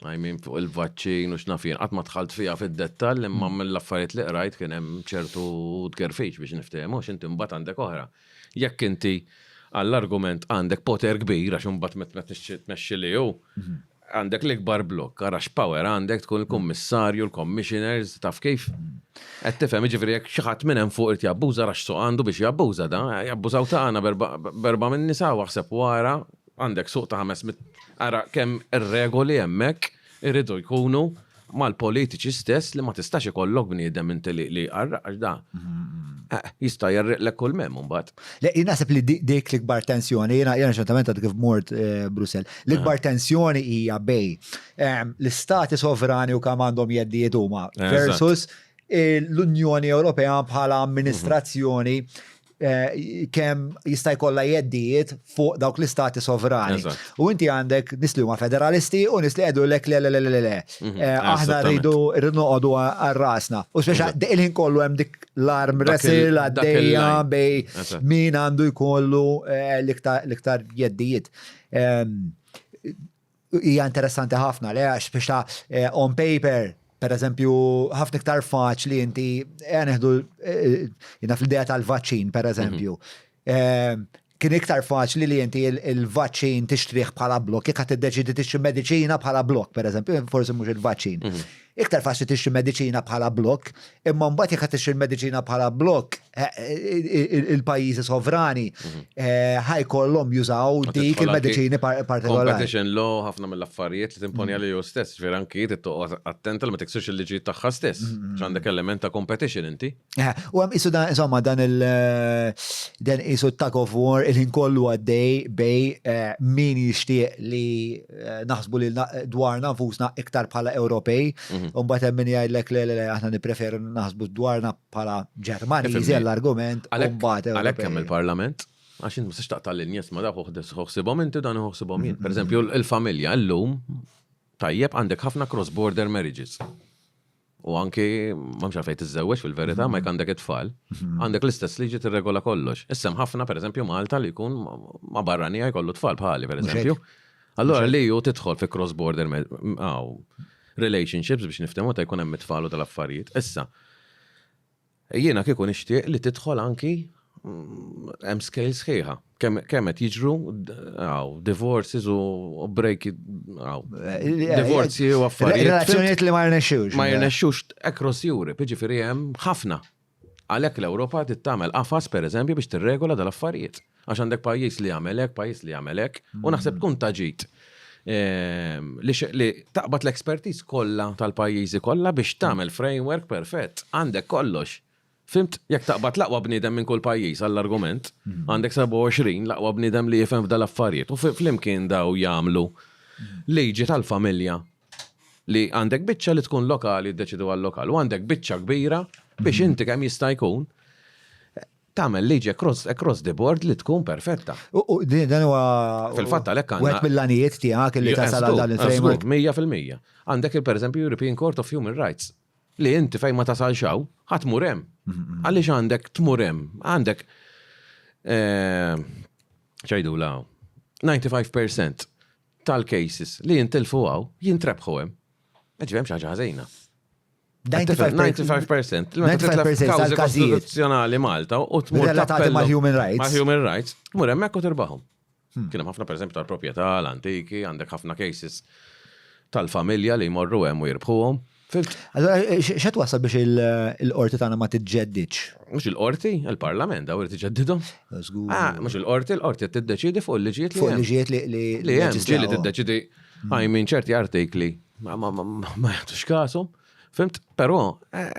I mean fuq il-vaċċin u x'naf jien, qatt ma dħalt fiha fid-dettall imma mill-affarijiet li qrajt kien hemm ċertu tgerfix biex niftehmu għax inti mbagħad għandek oħra. Jekk inti għall-argument għandek poter kbir għax imbagħad meta tmexxi li hu, għandek l-ikbar blokk, ara x'power għandek tkun il-kummissarju, l-commissioners, taf kif? Qed tifhem, jiġifieri jekk xi ħadd minn hemm fuq irid jabbuża ara x'suq għandu biex jabbuża da, jabbużaw tagħna b'erba' min-nisa u aħseb u ara għandek suq ta' 500 ara kemm ir-regoli hemmhekk iridu jkunu mal-politiċi stess li ma tistax ikollok bniedem inti li jqarraq għax da eh, jista' jarriqlek kull mem imbagħad. Le, jien naħseb li dik l-ikbar tensjoni, jiena jiena ċertament għad kif mort eh, Brussell, l-ikbar tensjoni hija bej ehm, l-istati sovrani u kemm għandhom jeddijiet huma versus eh, l-Unjoni Ewropea bħala amministrazzjoni Eh, kemm jista' jkollha jeddijiet fuq dawk l-istati sovrani. U inti għandek nies li huma federalisti u nies li qegħdu lek le le le le le. Mhm, eh, aħna rridu rridu noqogħdu għal rasna. U speċa il-ħin kollu hemm dik l-arm wrestle għaddejja bej min għandu jkollu eh, l-iktar jeddijiet. Ehm, hija interessanti ħafna, le għax biex ta' eh, on paper, per eżempju, ħafna iktar faċli inti eh, neħdu eh, jina fl-idea tal-vaċċin, per eżempju. Mhm. Kien iktar faċli li inti il-vaċċin tixtrih bħala blok, jekk qed tiddeċidi tixtri mediċina bħala blok, per eżempju, forsi mhux il-vaċċin. Mhm. Iktar faċli tixtri mediċina bħala blokk, imma mbagħad jekk qed tixtri l-mediċina bħala blokk, eh, eh, il-pajjiżi sovrani mhm. eh, ħajkollhom jużaw dik il-mediċini partikolari. Competition law ħafna mill-affarijiet li timponi għal ju stess, ġifieri anki toqgħod attenta li ma tiksirx il-liġi tagħha stess, mhm. għandek element ta' competition inti. U hemm isu dan insomma dan il dan isu tug of war il-ħin kollu għaddej bej eh, min jixtieq li eh, naħsbu li dwarna nfusna iktar bħala Ewropej, mhm. u mbagħad hemm min jgħidlek le le aħna nippreferu naħsbu dwarna bħala Ġermaniżi għall-argument u mbagħad Għalhekk hemm il-Parlament. Għax int ma tistax taqta' lin-nies ma dak ħsibhom inti dan ħsibhom jien. Per eżempju, il-familja llum tajjeb għandek ħafna cross-border marriages. U anki m'hemmx għalfejn tiżżewweġ fil-verità, ma jekk għandek it-tfal, għandek l-istess liġi tirregola kollox. Issa hemm ħafna pereżempju Malta li jkun ma' barranija jkollu tfal bħali pereżempju. Allura li ju tidħol fi cross border relationships biex niftehmu ta' jkun hemm it-tfal u tal-affarijiet. Issa, Jiena kieku nixtieq li tidħol anki hemm scale sħiħa. Kemm qed jiġru divorces u break divorzi u affarijiet. Relazzjonijiet li ma jirnexxux. Ma jirnexxux across Europe, jiġifieri hemm ħafna. Għalhekk l-Ewropa trid tagħmel qafas pereżempju biex tirregola dal-affarijiet. Għax għandek pajjiż li jagħmel hekk, pajjiż li jagħmel hekk, u naħseb tkun ta' ġid ehm, li taqbad l-expertise kollha tal-pajjiżi kollha biex tagħmel framework perfett. Għandek kollox. Fimt, jekk taqbad l-aqwa bniedem minn kull pajjiż għall-argument, mm. għandek 27 l-aqwa bniedem li jifhem f'dal-affarijiet u flimkien daw jagħmlu liġi tal-familja li għandek biċċa li tkun lokali ddeċidu għal-lokal u għandek biċċa kbira biex mm. inti kemm jista' jkun tagħmel liġi across, across the board li tkun perfetta. U dan huwa fil-fatt għalhekk għandna. Wieħed mill-għanijiet tiegħek li tasal għal dan il-framework. 100%. Għandek il pereżempju European Court of Human Rights li inti fejn ma tasalx hawn, ħa tmur hemm. Għaliex għandek tmur hemm? Għandek eh, ċajdu la 95% tal-cases li jintilfu hawn jintrebħu hemm. Ġifieri hemm xi ħaġa ħażina. 95% 95% tal-każijiet kostituzzjonali Malta u tmur relatati ma' human rights. Ma' human rights, tmur hemmhekk u tirbahom. Hmm. Kien hemm ħafna pereżempju tal-proprjetà, l-antiki, għandek ħafna cases tal-familja li jmorru hemm u jirbħuhom. Allora, eh, x'qed wasal biex il-qorti tagħna ma tiġġeddidx? Mhux il-qorti, il-parlament daw irid iġeddidhom. Ah, mhux il-qorti, il-qorti qed tiddeċiedi fuq il-liġijiet li Fuq il-liġijiet li li hemm, ġieli tiddeċidi I mean ċerti artikli ma jagħtux kasu. Fimt? Però eh,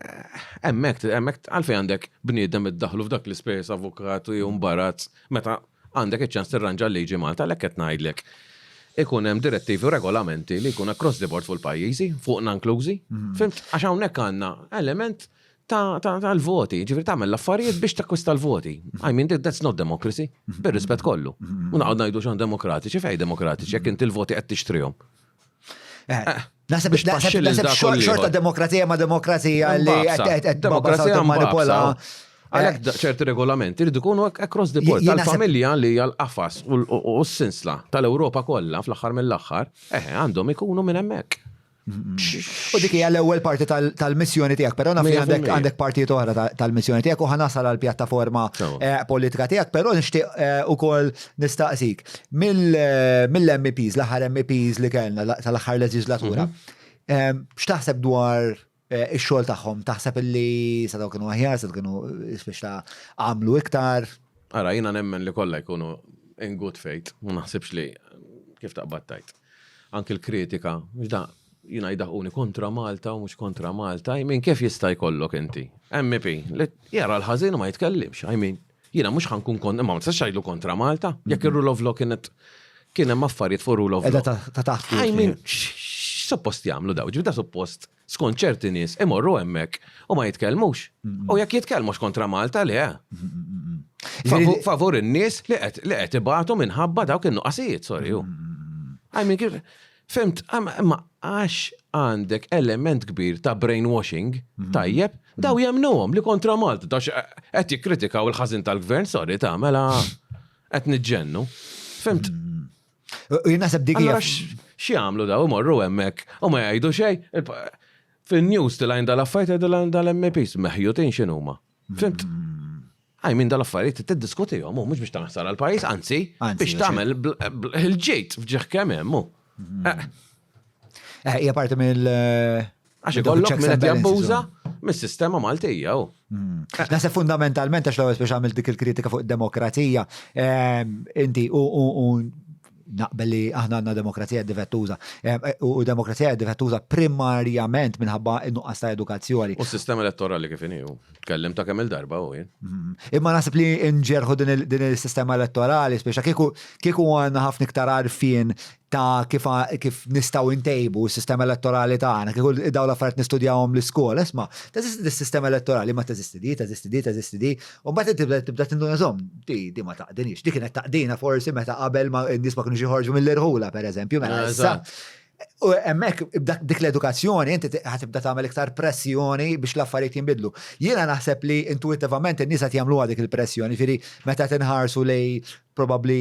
hemmhekk hemmhekk għalfejn għandek bniedem iddaħlu f'dak l-ispejjeż avukatu jew mbarazz meta għandek iċ-ċans tirranġa l-liġi Malta għalhekk qed ngħidlek ikun hemm direttivi u regolamenti li jkun across the board fuq il-pajjiżi, fuqna inklużi. Mhm. Fimt? Għax hawnhekk għandna element tal-voti, ġifiri tagħmel l-affarijiet biex takkwista l-voti. I mean, that's not democracy, bir-rispett kollu. U naqgħod ngħidu xan demokratiċi, fej demokratiċi, jekk inti l-voti qed tixtrihom. Eh, eh, naħseb xorta demokrazija ma demokrazija li qed demokrazija manipola. Għalhekk eh, ċerti regolamenti jridu jkunu across the board. Tal-familja li hija l-qafas u s-sinsla tal-Ewropa kollha fl-aħħar mill-aħħar, eħe għandhom ikunu minn hemmhekk. U dik hija l-ewwel parti tal-missjoni tiegħek, però naf li għandek għandek partijiet oħra tal-missjoni tiegħek u ħanasal għal pjattaforma eh, politika tiegħek, però nixtieq eh, ukoll nistaqsik eh, mill-MEPs, l-aħħar MEPs li kellna tal-aħħar leġislatura, mhm. x'taħseb dwar ix-xogħol tagħhom? Taħseb li setgħu kienu aħjar, setgħu kienu biex ta' għamlu iktar? Ara, jiena nemmen li kollha jkunu in good faith, ma naħsibx li kif taqbad tajt. Anki l-kritika, mhux da jiena jdaħquni kontra Malta u mhux kontra Malta, I mean kif jista' jkollok inti MEP li jara l-ħażin u ma jitkellimx, I mean jiena mhux ħa nkun kon, imma ma tistax tgħidlu kontra Malta, jekk ir-rule of law kienet kien hemm affarijiet fuq rule of law. Ta' taħt. I mean, x'suppost jagħmlu daw? Ġifieri da suppost skont ċerti nies imorru hemmhekk u ma jitkellmux. U jekk jitkellmu kontra Malta le. Favur in-nies li qed ibatu minħabba dawk in-nuqqasijiet, sorry. I mean, kif fimt, imma għax għandek element kbir ta' brainwashing, tajjeb, daw jemmnuhom li kontra Malta, daw qed jikkritikaw il-ħażin tal-gvern, sorry ta' mela qed niġġennu. Fimt? U jien naħseb dik hija. X'jagħmlu daw imorru hemmhekk u ma jgħidu xejn. Fin-news tilgħin dal-affarijiet jgħidu dal-MPs meħjutin x'inhuma. Fimt? I mean dal-affarijiet tiddiskutihom mhux biex tagħmel ħsara l-pajjiż, anzi biex tagħmel il-ġid f'ġieħ kemm hemm. Eh. Eh, hija parti mill Għax ikollok minn qed jabbuża mis-sistema Maltija. Hmm. Naħseb fundamentalment għax l-ewwel biex għamilt dik il-kritika fuq id-demokrazija, ehm, inti u naqbel li aħna għandna demokrazija difettuża. Ehm, u demokrazija difettuża primarjament minħabba nuqqas ta' edukazzjoni. U s-sistema elettorali kif inhi Tkellim ta' kemm il-darba u jien. Hmm. Imma naħseb li nġerħu din il-sistema elettorali, speċa kieku għandna ħafna iktar għarfien ta' kif, kif nistgħu ntejbu s-sistema elettorali tagħna, kieku dawn l-affarijiet nistudjawhom l-iskola, isma' teżisti dis-sistema elettorali, ma teżisti di, teżisti di, teżisti di, u mbagħad tibda tibda tinduna żomm, di, di ma taqdinix. Di kienet taqdina forsi meta qabel ma n-nies ma kinux joħorġu mill-irħula pereżempju, mela issa. U hemmhekk dik l-edukazzjoni inti ħatibda tagħmel iktar pressjoni biex l-affarijiet jinbidlu. Jiena naħseb li intuitivament in-nies qed jagħmluha dik il-pressjoni, ġifieri meta tinħarsu lej probabbli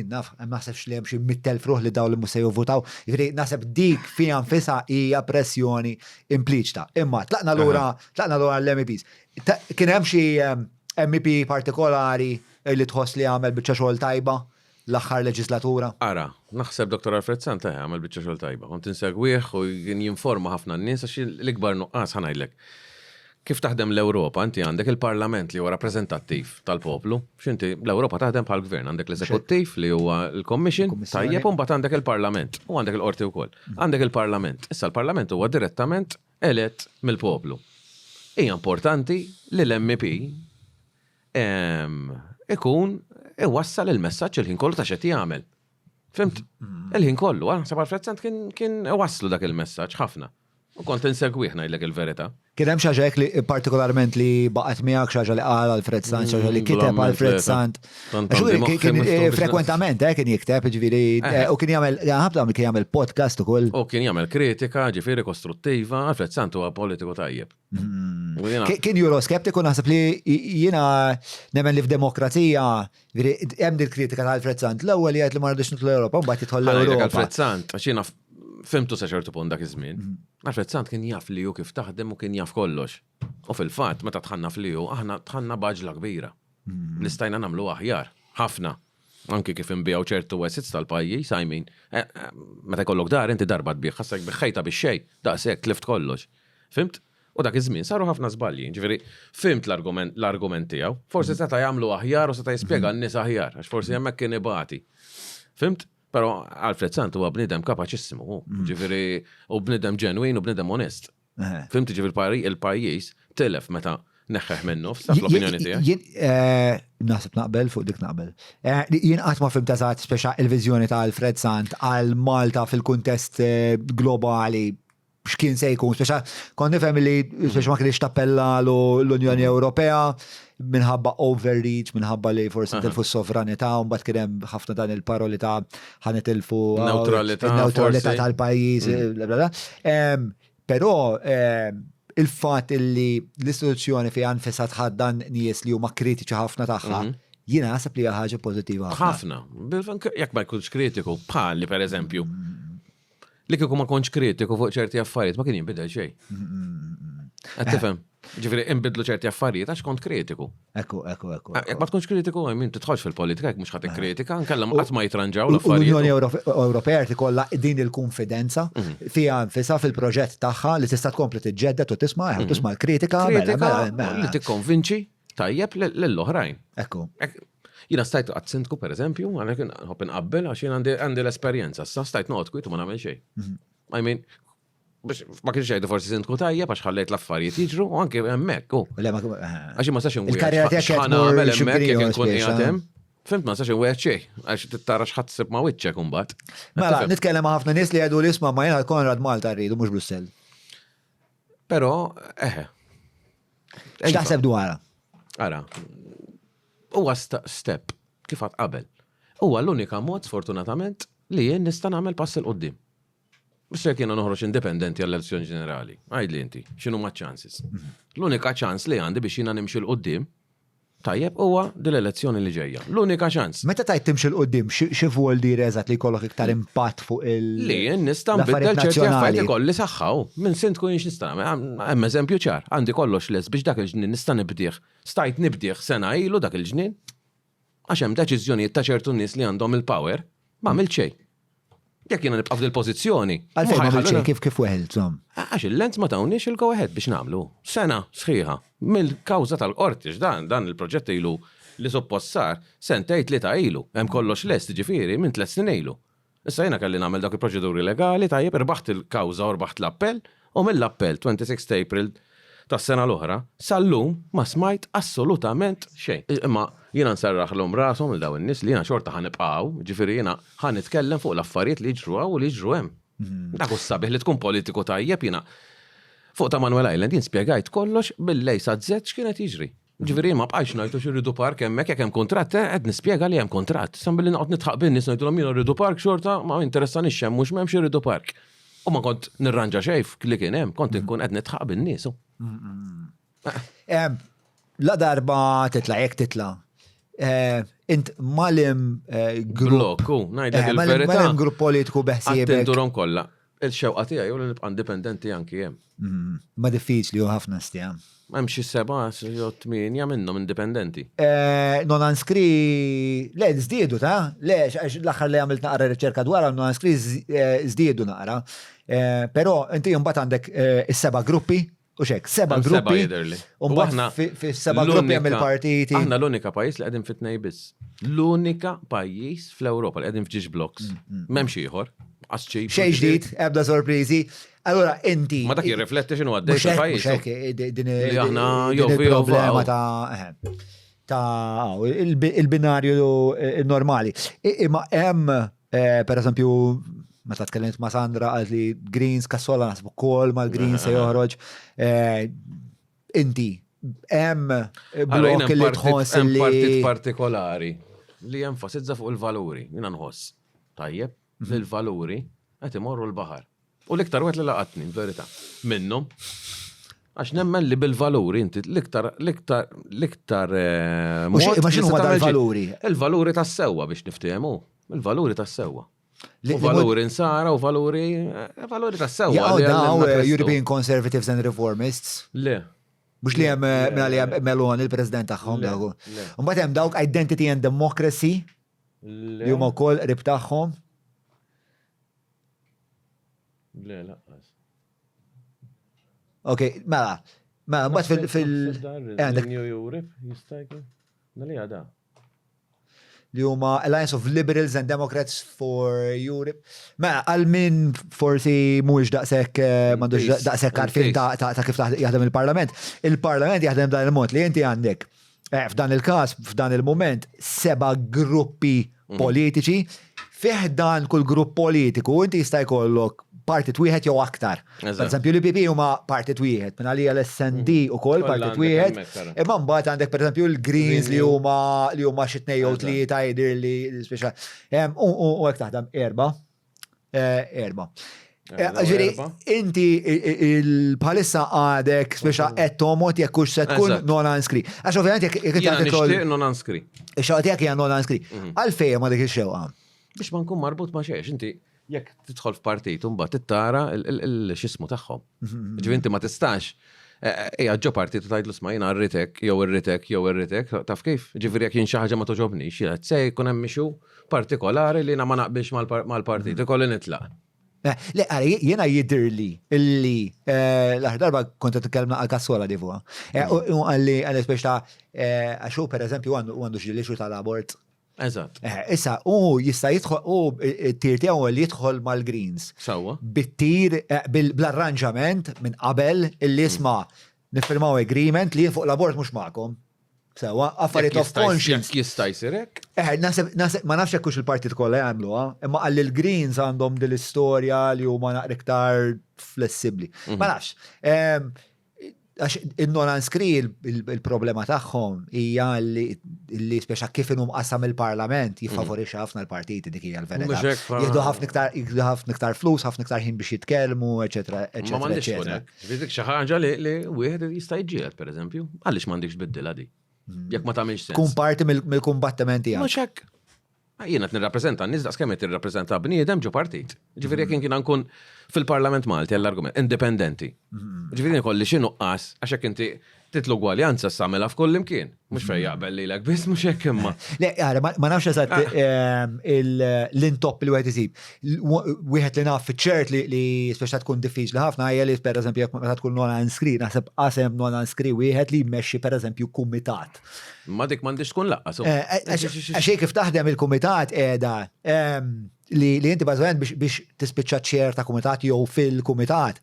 naf, naħsebx li hemm xi 100,000 ruħ li dawn li mhux se jivvutaw. Jiġifieri naħseb dik fiha nfisha hija pressjoni impliċita. Imma tlaqna lura, tlaqna lura l-MEPs. Kien hemm xi MEP partikolari li tħoss li għamel biċċa xogħol tajba l-aħħar leġislatura? Ara, naħseb Dr. Alfred Sant eħe għamel biċċa xogħol tajba. Kont insegwih u kien jinforma ħafna n-nies għax l-ikbar nuqqas ħa ngħidlek. Kif taħdem l-Ewropa, inti għandek il-Parlament li huwa rappreżentattiv tal-poplu, x'inti l-Ewropa taħdem bħal gvern, għandek l-eżekuttiv li huwa l-Commission, tajjeb, u mbagħad għandek il-Parlament u għandek il-qorti wkoll. Għandek il-Parlament. Issa l-Parlament huwa direttament elett mill-poplu. Hija importanti li l-MEP ikun iwassal il-messaġġ il-ħin kollu ta' x'qed jagħmel. Fimt? Il-ħin kollu, naħseb Alfred Sant kien iwasslu dak il-messaġġ ħafna. U kont insegwih ngħidlek il-verità. Kien hemm xi ħaġa hekk li partikolarment li baqgħet miegħek, xi ħaġa li qal Alfred Sant, xi ħaġa li kiteb Alfred Sant. Kien frekwentament eh, kien jikteb, ġifieri, eh, u kien jagħmel ħafna kien jagħmel podcast ukoll. U kien jagħmel kritika, ġifieri kostruttiva, Alfred Sant huwa politiku tajjeb. Mm. Kien euroskeptiku naħseb li jiena nemmen li f'demokrazija hemm dil kritika ta' Alfred Sant l-ewwel jgħid li ma rridux nidħlu l-Ewropa, mbagħad jidħol l-Ewropa. Alfred Sant, għax jiena fimtu sa ċertu punt dak iż-żmien. Mm. Alfred Sant kien jaf li hu kif taħdem u kien jaf kollox. U fil-fatt, meta tħanna fl-EU, aħna tħanna baġla kbira. Mm. Li stajna nagħmlu aħjar, ħafna. Anki kif inbiegħu ċertu assets tal-pajjiż, I mean, eh, eh, meta jkollok dar inti darba tbigħ, ħassek biħħejta bix xejn, daqshekk tlift kollox. Fimt? U dak iż-żmien saru ħafna żbalji, ġifieri fimt l-argument tiegħu. Forsi mm. seta' jagħmlu aħjar u seta' jispjega mm. n-nies aħjar, għax forsi hemmhekk kien ibati. Fimt? Però Alfred Sant huwa bniedem kapaċissimu, mm. ġifieri u bniedem ġenwin u bniedem onest. Eh. Fimt ġifieri il-pajjiż tilef meta neħħeħ minnu, fl-opinjoni tiegħek. Eh, naħseb naqbel fuq dik naqbel. Eh, jien qatt ma fimt eżatt speċa il-viżjoni ta' Alfred Sant għal Malta fil-kuntest globali x'kien se jkun, speċa kont nifhem li speċa ma kienx tappella l-Unjoni Ewropea minħabba overreach, minħabba li forsi tilfu s-sovranità, u mbagħad kien hemm ħafna dan il-paroli ta' ħanitilfu neutralità tal-pajjiż, mm. bla bla bla. Però il-fatt li l-istituzzjoni fi nfisha tħaddan nies li huma kritiċi ħafna tagħha, mhm. jiena naħseb li hija ħaġa pożittiva ħafna. Jekk ma jkunx kritiku, bħalli pereżempju. Li kieku ma kontx kritiku fuq ċerti affarijiet ma kien jinbidel xejn. Qed tifhem? Ġifieri inbidlu ċerti affarijiet għax kont kritiku. Ekku, ekku, ekku. Jekk ma tkunx kritiku, I mean, tidħolx fil-politika jekk mhux ħadd ikkritika, nkella qatt ma jitranġaw l-affarijiet. L-Unjoni Ewropea qed ikollha din il-kunfidenza mhm. fiha nfisha fil-proġett tagħha li tista' tkompli tiġġedded u tisma' mhm. tisma' l-kritika. Mela, kritika mela, mela. li tikkonvinċi tajjeb lill-oħrajn. Ekku. Jiena stajt għad sindku per eżempju, għalhekk nħobb inqabbel għax jien għandi l-esperjenza, sa stajt noqgħod kwiet u ma nagħmel xejn. Mhm. I mean, biex ma kienx jgħidu forsi sindku tajjeb għax ħallejt l-affarijiet jiġru u anke hemmhekk. Għax ma sax Il-karriera tiegħek qed tmur hemmhekk jekk inkun qiegħed hemm. Fimt ma sax inwieħed xejn, għax tara x'ħadd ssib ma' wiċċek imbagħad. Mela, nitkellem ma' ħafna nies li jgħidu li isma' ma jiena Konrad Malta rridu mhux Brussell. Però, eħe. X'taħseb dwarha? Ara, huwa step kif għad qabel. Huwa l-unika mod sfortunatament li jien nista' nagħmel pass 'il quddiem. Biex jekk jiena noħroġ indipendenti għall-elezzjoni ġenerali, għidli inti, x'inhuma ċ-chances? L-unika ċans li għandi biex jiena nimxi 'l quddiem, tajjeb, huwa dil-elezzjoni li ġejja. L-unika ċans. Meta tgħid timxi 'l quddiem, xi vuol dire eżatt li jkollok iktar impatt fuq il- Li jien nista' nbiddel ċerti affarijiet ikolli saħħa u minn sindku jien x'nista' nagħmel. Hemm eżempju ċar, għandi kollox lest biex dak il-ġnien nista' nibdih. Stajt nibdih sena ilu dak il-ġnien, Għax hemm deċiżjonijiet ta' ċertu nies li għandhom il-power, ma għamilt xejn. Jekk jiena nibqa' f'dil-pożizzjoni. Għalfejn ma għamilt xejn, kif kif weħilt, żomm? Għax il-Lands ma tawniex il-go ahead biex nagħmlu. Sena sħiħa mill-kawża tal-qorti, x'dan dan il-proġett ilu li suppost sar sentejn tlieta ilu. Hemm kollox lest, jiġifieri minn tliet snin ilu. Issa jiena kelli nagħmel dawk il-proċeduri legali, tajjeb, irbaħt il-kawża u rbaħt l-appell, u mill-appell, 26 April tas-sena l-oħra, sal-lum ma smajt assolutament xejn. Imma jiena nserraħlhom rashom lil dawn in-nies li jiena xorta ħa nibqa' hawn, jiġifieri jiena ħa nitkellem fuq l-affarijiet li jiġru hawn u li jiġru hemm. Dak hu s-sabiħ li tkun politiku tajjeb jiena fuq ta' Manuel Island jien spjegajt kollox mill-A sa Z x'kien qed jiġri. Ġifieri ma bqajtx ngħid hux irridu park hemmhekk jekk hemm kuntratt, eh, qed nispjega li hemm kuntratt. Sa billi noqgħod nidħaq bin-nies ngħidulhom jiena rridu park xorta ma jinteressanix x'hemm mhux m'hemmx irridu park. U ma kont nirranġa xejn li kien hemm, kont inkun qed nidħaq bin-nies. La darba titla' jekk titla'. Eh, int malim eh, grupp. Blokku, ngħidlek il-verità. Malim grupp politiku beħsiebek. Għattindurom kollha. Il-xewqa tiegħi hu li nibqa' indipendenti anki hemm. Ma diffiċli hu ħafna stja. Hemm xi sebgħa jew tmienja minnhom indipendenti. Non anskri, le żdiedu ta' le għax l-aħħar li għamilt naqra riċerka dwarha non anskri żdiedu naqra. Però inti mbagħad għandek is-seba' gruppi U xek, seba gruppi. U aħna fis-seba gruppi hemm il-partiti. Aħna l-unika pajjiż li qegħdin fit-tnej biss. L-unika pajjiż fl-Ewropa li qegħdin f'ġiex blocks. Mm, mm. M'hemmx ieħor. Xejn ġdid, ebda sorpriżi. Allora inti. Ma dak jirrifletti x'inhu għaddej fil-pajjiż. Din aħna jew problema ta' eh, ta' il-binarju eh, normali. Imma hemm Eh, per eżempju, meta tkellimt ma' Sandra għalt li Greens kassola naħseb ukoll mal-Greens se joħroġ. Eh, inti, hemm blok li tħoss li. Partit partikolari li jenfasizza fuq il-valuri, jiena nħoss. Tajjeb, mhm. li l-valuri qed imorru l-baħar. U l-iktar wieħed li laqatni, verità, minnhom. Għax nemmen li bil-valuri inti l-iktar l-iktar l-iktar eh, Ma x'inhu ma valuri Il-valuri tas-sewwa biex niftehmu. Il-valuri tas-sewwa. U valuri nsara u valuri eh, valuri tas-sewwa. Daw eh, European Conservatives and Reformists. Le. Mhux li hemm minna li hemm Meloni il-president tagħhom dawk. Mbagħad hemm dawk Identity and Democracy li huma wkoll qrib tagħhom. Le, laqqas. Ok, mela, mela, mbagħad fil- fil- eh, New Europe jista' jkun. Nali għada. Li huma Alliance of Liberals and Democrats for Europe. Mela, għal min forsi mhuwiex daqshekk eh, m'għandux daqshekk għarfien ta' kif jaħdem il-Parlament. Il-Parlament jaħdem dan il-mod li inti għandek eh, f'dan il-każ, f'dan il-moment, seba' gruppi mhm. politiċi. Fih dan kull grupp politiku inti jista' jkollok partit wieħed jew aktar. Per eżempju, l-IPP huma partit wieħed, minn għalija l-SND mhm. ukoll partit wieħed. Imma mbagħad għandek pereżempju l-Greens li huma li huma xi tnejn jew tlieta jidher li speċa. U hekk taħdem erba'. Eh, erba. Eh, ġiri, inti bħalissa għadek, speċa qed tomot jekk hux se tkun non anskri. Għax ovvjament jekk inti tidħol. Non anskri. Ix-xewqa tiegħek hija non anskri. Mhm. Għalfejn ma dik ix-xewqa. Biex ma nkun marbut ma xejn, inti. Jekk tidħol f'partit u mbagħad tara x'ismu tagħhom. Mhm. Ġifieri inti ma tistax ejja ġo partit u tgħidlu sma' jiena rritek jew irritek jew irritek, taf kif? Ġifieri jekk jien xi ħaġa ma toġobnix, jiena se jkun hemm issue partikolari li jiena ma naqbilx mal-partit, mhm. ikolli nitlaq. Eh, le, għara, jena jidirli illi eh, l-aħħar darba kont qed nitkellem għal kassola di fuqha. Eh, u għalli għalli speċ ta' għax hu pereżempju għandu xi issue tal-abort. Eżatt. Issa, u jista' jidħol, u t-tir tiegħu li jidħol mal-Greens. Sewwa. Bit-tir, bl-arranġament minn qabel illi isma' niffirmaw agreement li jien fuq l-abort mhux magħkom. Sewwa, affarijiet of conscience. Jekk jista' jsir hekk. Eh, naħseb, naħseb, ma nafx jekk hux il-partit kollha jagħmluha, imma qalli l-Greens għandhom din l-istorja li huma naqra iktar flessibbli. Ma nafx. Ehm, Għax in-Nolan Scree il-problema tagħhom hija li speċa kif inhu mqassam il-Parlament jiffavorixxi ħafna l-partiti dik hija l-verità. Jieħdu ħafna iktar jieħdu ħafna iktar flus, ħafna iktar ħin biex jitkellmu, eċetera, Ma eċetera, m'għandix tkun eċetera. hekk. Ġifieri dik xi ħaġa li wieħed jista' jiġġieled pereżempju. Għaliex m'għandikx tbiddilha di? Jekk ma tagħmilx sens. Tkun parti mill-kumbattiment tiegħek. Mhux hekk. Jiena qed nirrappreżenta n-nies daqskemm qed tirrappreżenta bniedem ġo partit. Ġifieri jekk jiena nkun fil-Parlament Malti għall-argument, indipendenti. Ġifieri jkolli xi nuqqas għax jekk inti trid l-ugwaljanza issa għamilha f'kull imkien. Mhux fejn jaqbel lilek biss, mhux hekk imma. Le, ara, ma nafx eżatt ah. ehm, l-intopp li wieħed isib. Wieħed li naf ċert li speċa tkun diffiċli ħafna hija li pereżempju jekk meta tkun non screen, naħseb qasem non screen wieħed li jmexxi pereżempju kumitat. Ma dik m'għandix tkun laqqas. Eh, eh, għax kif taħdem il-kumitat qiegħda ehm, li inti bażikament biex tispiċċa ċer ta' kumitat jew fil-kumitat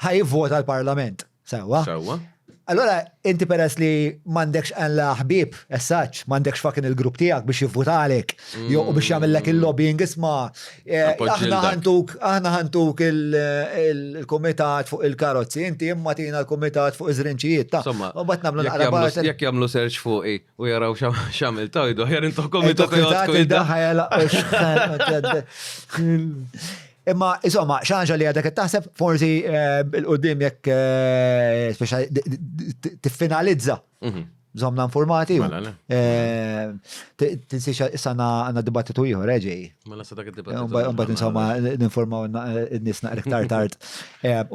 ħaj vota l-parlament. Sewwa. Sewwa. Allora, inti peress li m'għandekx għalla ħbieb, essaċ, m'għandekx fucking il-grupp tiegħek biex jivvutalek, jew biex jagħmellek il-lobbying isma' eh, aħna ħantuk, aħna ħantuk il-kumitat fuq il-karozzi, inti imma tina l-kumitat fuq iż-żrinċijiet ta' Insomma, u mbagħad nagħmlu naqra barter. Jekk jagħmlu search fuqi u jaraw x'għamil tajdu, aħjar intuh kumitat Imma, insomma, xi ħaġa li għadek qed taħseb, forsi eh, il-qudiem jekk eh, speċa tiffinalizza. Mhm. Żomna informati. Mela, eh, Tinsiex issa għandna dibattitu ieħor, ġej. Mela sa dak id-dibattitu. Mbagħad insomma ninformaw n-nies naqra iktar tard.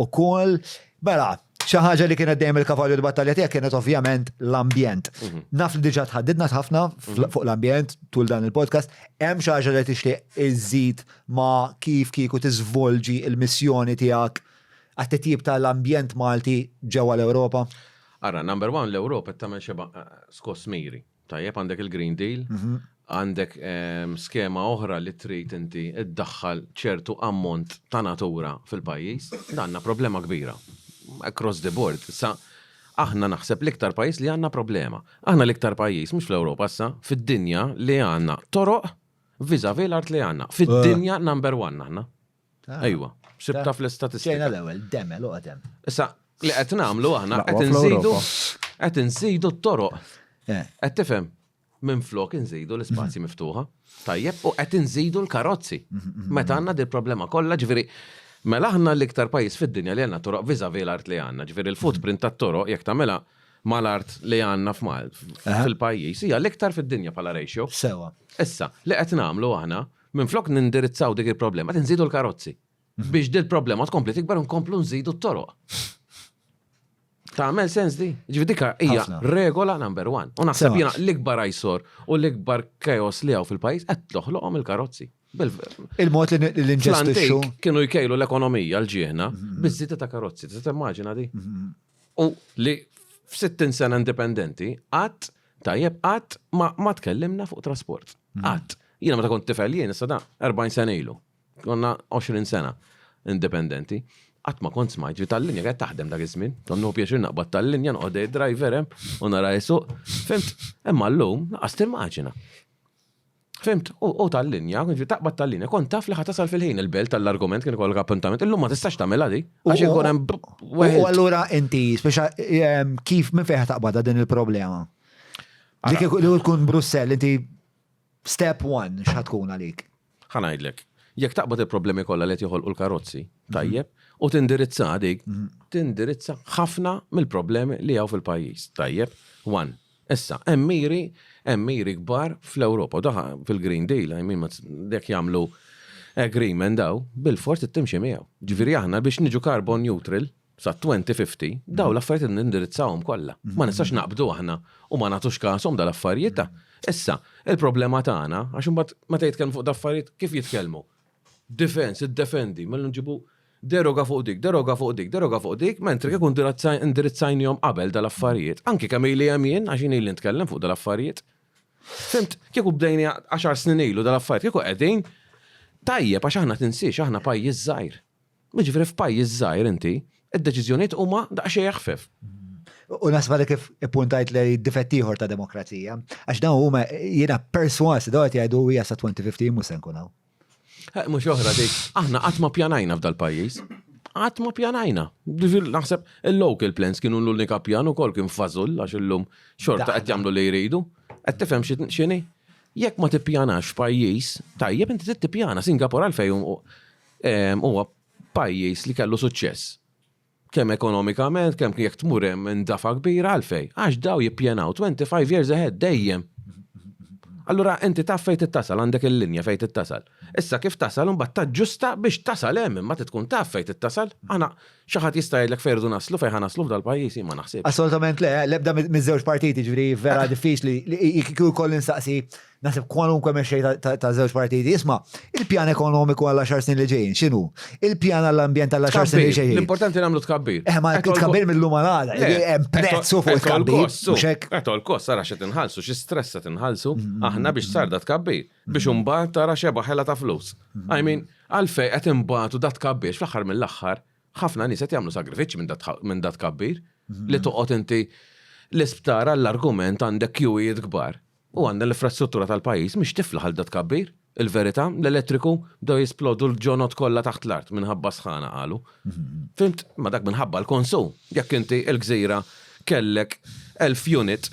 Ukoll, mela, Xi ħaġa li kienet dejjem il-kavalju di battalja tiegħek kienet ovvjament l-ambjent. Mhm. Naf li diġà tħaddidna ħafna mhm. fuq l-ambjent tul dan il-podcast. Hemm xi ħaġa li tixtieq iżid ma' kif kieku tiżvolġi l-missjoni tiegħek għat-titjib tal-ambjent Malti ġewwa l-Ewropa? Ara, number one, l-Ewropa qed tagħmel xeba eh, skoss miri. Tajjeb, għandek il-Green Deal, mhm. għandek ehm, skema oħra li trid inti iddaħħal ċertu ammont ta' natura fil-pajjiż, għandna problema kbira. Across the board. Sa aħna naħseb l-iktar pajjiż li għandna problema. Aħna l-iktar pajjiż, mhux fl-Ewropa issa, fid-dinja li għandna toroq vis-a-vis l-art li għandna. Fid-dinja number one aħna. Ah. Ejwa, sibta fl-istatistika. Ġejna l-ewwel, demel u qadem. Issa, li qed nagħmlu aħna qed inżidu qed inżidu t-toroq. Eh. Qed tifhem? Minflok inżidu l-ispazji mhm. miftuħa. Tajjeb, u qed inżidu l-karozzi. Mhm, mhm, Meta għandna dil problema kollha, ġifieri Mela aħna l-iktar pajjiż fid-dinja li għandna toroq vis-a-vis l-art li għandna, ġifieri l-footprint tat-toroq jekk tagħmilha mal-art li għandna f'Mal fil-pajjiż hija l-iktar fid-dinja bħala ratio. Sewa. Issa, li qed nagħmlu aħna Minflok nindirizzaw dik il-problema, qed inżidu l-karozzi. Biex dil problema tkompli tikber u nkomplu nżidu t-toroq. Tagħmel sens di? Ġifieri dik hija regola number one. U naħseb jiena l-ikbar eyesore u l-ikbar chaos li hawn fil-pajjiż qed toħloqhom il-karozzi. Il-mod li nġestixxu. Kienu jkejlu l-ekonomija l-ġieħna biż-żieda ta' karozzi. Tista' timmaġina di? U li f'60 sena indipendenti qatt Tajjeb, qatt ma, ma tkellimna fuq trasport. Mhm. Qatt. Jiena meta kont tifel jien issa da 40 sena ilu. Konna 20 sena indipendenti. Qatt ma kont smajt ġi tal-linja qed taħdem dak iż-żmien. Kont nieħu pjaċir naqbad tal-linja noqgħod driver hemm u nara jisuq. Fimt? Imma llum naqas timmaġina. Fimt, u tal-linja, ġifieri taqbad tal-linja, kont taf li ħa tasal fil-ħin il-belt tal-argument kien ikollok appuntament, illum ma tistax tagħmilha di. Għax ikun hemm U allura inti, speċa ehm, kif minn fejn taqbadha din il-problema? Li kieku li tkun Brussell, inti step one x'ħa tkun għalik? Ħa ngħidlek, jekk taqbad il-problemi kollha li qed joħolqu l-karozzi, tajjeb, u tindirizza dik, tindirizza ħafna mill-problemi li hawn fil-pajjiż, tajjeb, one. Issa, hemm miri, hemm miri kbar fl-Ewropa, u daħ fil-Green Deal, I mean, jekk jagħmlu. agreement daw, bil-fors timxi miegħu. Ġifieri aħna biex niġu carbon neutral sa 2050, daw l-affarijiet nindirizzawhom kollha. Ma nistax naqbdu aħna u ma nagħtux kashom dal-affarijiet ta'. Issa, il-problema tagħna, għax imbagħad meta jitkellmu fuq d-affarijiet kif jitkellmu? Defense, iddefendi, mela nġibu deroga fuq dik, deroga fuq dik, deroga fuq dik, mentri kieku indirizzajnihom qabel dal-affarijiet, anki kemm ili hemm jien, għax jien ili nitkellem fuq dal-affarijiet. Fhimt, kieku bdejni għaxar snin ilu dal-affarijiet, kieku qegħdin tajjeb għax aħna tinsiex aħna pajjiż żgħir. Jiġifieri f'pajjiż żgħir inti, id-deċiżjonijiet huma daqsxejn eħfef. U naħseb għadek kif ippuntajt li difett ieħor ta' demokrazija. Għax dawn huma jiena perswas dawn qed jgħidu hija sa 2050 mhux se nkun hawn. Eh, mhux oħra dik, aħna qatt ma pjanajna f'dal-pajjiż. Qatt ma pjanajna. Naħseb il-local plans kienu l-unika pjan ukoll kien fażull għax illum xorta qed jagħmlu li jridu. Qed tifhem x'inhi? Jekk ma tippjanax f'pajjiż, tajjeb inti trid tippjana. Singapore għalfejn huwa pajjiż li kellu suċċess. Kemm ekonomikament, kemm jekk tmur hemm indafa kbira għalfejn. Għax daw jippjanaw 25 years ahead dejjem. Allura inti taf fejn tittasal, għandek il-linja fejn tittasal. Issa kif tasal imbagħad taġġusta biex tasal hemm imma tkun taf fejn tittasal. Aħna xi ħadd jista' jgħidlek fejn irridu naslu, fejn ħa naslu f'dal-pajjiż jien ma naħsibx. Assolutament le, l-ebda miż-żewġ partiti, ġifieri vera diffiċli li kieku jkolli nsaqsi Naħseb kwalunkwe mexxej ta' żewġ partiti, isma' il-pjan ekonomiku għal għaxar snin li ġejjin, x'inhu? Il-pjan għall-ambjent għal għaxar snin li ġejjin. L-importanti nagħmlu tkabbir. Eh, ma tkabbir mill-lum għal għada, hemm prezzu fuq tkabbir. Mhux hekk. Qed kost ara x'qed inħallsu, xi stress qed inħallsu mm-hmm. aħna biex sar da tkabbir, biex mm-hmm. imbagħad tara xeba ħela ta' flus. Mm-hmm. I mean, għalfej qed inbatu da tkabbir fl-aħħar mill-aħħar ħafna nies qed jagħmlu sagrifiċċji minn da tkabbir li toqgħod inti l-isptar għall-argument għandek kjuwijiet kbar. U għandna l-infrastruttura tal-pajjiż mhix tiflaħ għal dat-tkabbir. Il-verità, l-elettriku bdew jisplodu l-ġonot kollha taħt l-art minħabba s-sħana qalu. Fhimt? Imma dak minħabba l-konsum. Jekk inti l-gżira kellek 1000 unit,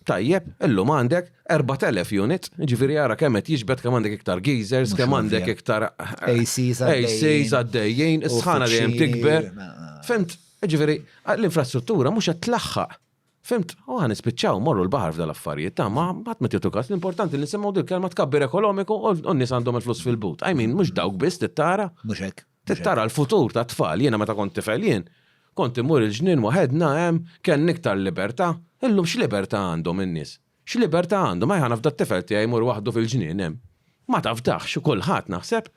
tajjeb, illum għandek 4000 unit, jiġifieri ara kemm qed jiġbed kemm għandek iktar geysers, kemm għandek iktar ACs għaddejjin, is-sħana dejjem tikber. Fhimt? Jiġifieri l-infrastruttura mhux qed tlaħħaq. Fhimt? U ħa nispiċċaw mmorru l-baħar f'dal-affarijiet, ta' ma ħadd ma tieħdu każ, l-importanti li nisimgħu dil-kelma tkabbir ekonomiku u n-nies għandhom il-flus fil-but. I mean, mhux dawk biss trid tara. Mhux hekk. Trid tara l-futur tat-tfal. Jiena meta kont tifel jien, kont immur il-ġnien waħedna hemm, kellna iktar libertà. Illum x'libertà għandhom in-nies? X'libertà għandhom? Ejja nafda t-tifel tiegħi jmur waħdu fil-ġnien hemm. Ma tafdahx u kulħadd naħseb.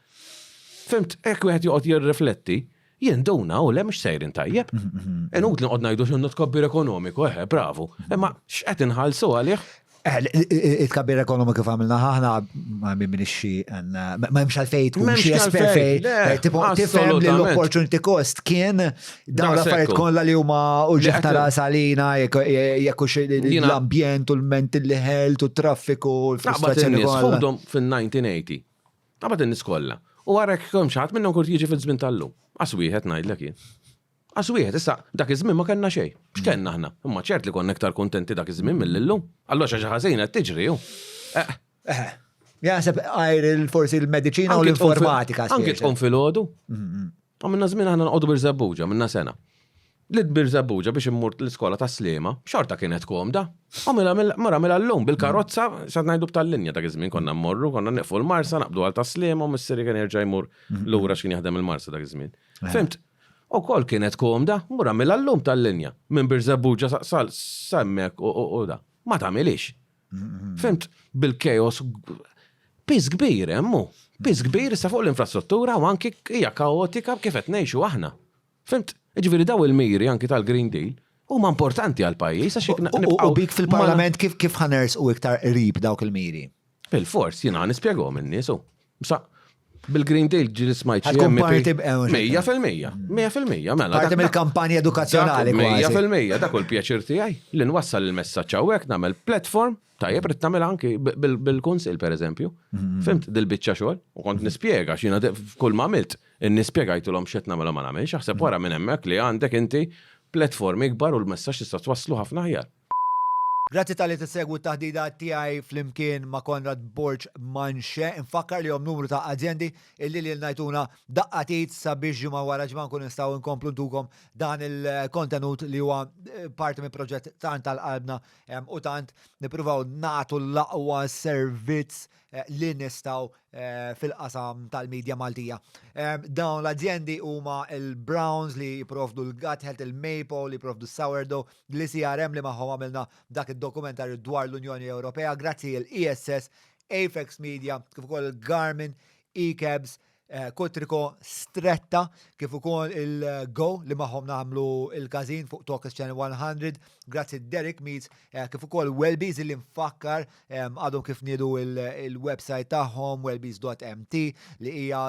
Fhimt, hekk wieħed joqgħod jirrifletti, jinduna u le mhux sejrin tajjeb. Inutli noqgħod ngħidu x'inhu tkabbir ekonomiku, eħe, bravu. Imma x'qed inħallsu għalih? It-tkabbir ekonomiku kif għamilna aħna ma minix xi ma hemmx għalfejn tkun xi espert fejn tifhem li l-opportunity cost kien Dawn l-affarijiet kollha li huma uġigħ ta' ras għalina jekk hux l-ambjent u l-mental health u t-traffiku u l-frustrazzjoni kollha. Ħudhom fin-1980. Qabad in-nies kollha. U ara jekk hemm xi ħadd minnhom kurt jiġi fiż-żmien tal-lum. Qas wieħed ngħidlek jien. Qas wieħed, issa dak iż-żmien ma kellna xejn. X'kellna aħna? Imma ċert li konna iktar kuntenti dak iż-żmien milli llum. Allura xi ħaġa ħażina qed tiġri hu. Eh. eh. Jaħseb għajr forsi l-mediċina u l-informatika. Anki tqum filgħodu. Mm-hmm. Għamilna żmien aħna noqogħdu Birżebbuġa, għamilna sena. Li Birżebbuġa biex immur l-iskola ta' Sliema, xorta kienet komda. U mela mara mela llum bil-karozza, sa ngħidu b'tal-linja dak iż-żmien konna mmorru, konna nieqfu l-Marsa, naqbdu għal ta' Sliema u missieri kien jerġa' jmur lura x'kien jaħdem il-Marsa dak iż-żmien. Fhimt? Ukoll kienet komda, mur għamilha llum tal-linja, minn Birżebbuġa sa hemmhekk u da. Ma tagħmilhiex. Fhimt? Bil-chaos piż kbir hemm hu. Piż kbir issa fuq l-infrastruttura u anki hija kaotika kif qed ngħixu aħna. Fhimt? Jiġifieri daw il-miri anki tal-Green Deal huma importanti għall-pajjiż għax jekk nibqgħu. U bik fil-Parlament kif kif ħa nersqu iktar qrib dawk il-miri? Bilfors, jiena ħa nispjegahom in-nies u. Sa bil-Green Deal ġieli smajt xi Tkun parti 100%, 100%, mela. Parti mill-kampanja edukazzjonali. 100%, dak hu l-pjaċir tiegħi li nwassal il-messaġġ hawnhekk nagħmel platform tajjeb rid nagħmel anki bil-kunsill pereżempju. Mm-hmm. Fimt dil-biċċa xogħol u kont nispjega x'jiena kull ma għamilt, nispjegajtulhom x'qed nagħmel u ma nagħmilx, aħseb wara minn hemmhekk li għandek inti platform ikbar u l-messaġġ tista' twasslu ħafna aħjar. Grazzi talli tissegwu t-taħdida tiegħi flimkien ma' Konrad Borg Manché. Infakkar li hom numru ta' azjendi illi lilna jtuna daqqa t'id sabiex ġimgħa wara ġimgħa nkunu nistgħu nkomplu ntukom dan il-kontenut li huwa parti minn proġett tant għal qalbna u tant nippruvaw nagħtu l-aqwa servizz li nistgħu fil-qasam tal-media Maltija. Dawn l-azjendi huma l-Browns li jipprovdu l-Gut Health, il-Maple li jipprovdu s-Sourdough, l-ICRM li magħhom għamilna dak id-dokumentarju dwar l-Unjoni Ewropea, grazzi l-ESS, Apex Media, kif ukoll il-Garmin, eCabs, Kotriko, Stretta, kif ukoll il-Go li magħhom nagħmlu il-każin fuq Talkers Channel 100, grazzi Derek Meets, kif ukoll Wellbees li nfakkar għadhom kif niedu il-website tagħhom wellbees.mt li hija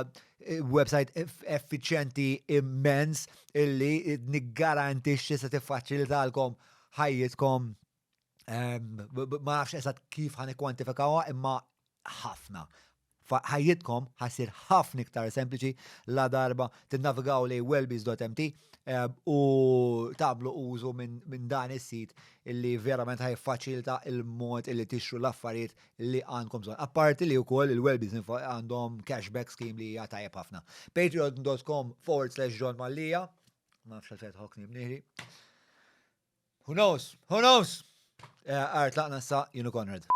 website effiċjenti immens illi niggarantixxi se tiffaċilitalkom ħajjitkom. Ma nafx eżatt kif ħa nikkwantifikawha imma ħafna. Ħajjitkom ħa ssir ħafna iktar sempliċi la darba tinnavigaw lejn wellbees.mt u tagħmlu użu minn dan is-sit illi verament ħa jiffaċilita il-mod illi tixtru l-affarijiet li għandkom bżonn. Apparti li wkoll il-Wellbees għandhom cashback scheme li hija tajjeb ħafna. Patreon.com forward slash John Mallia. Ma nafx għalfejn tħokkni b'nieħri. Who knows? Who knows? Art laqna sa jinu Conrad.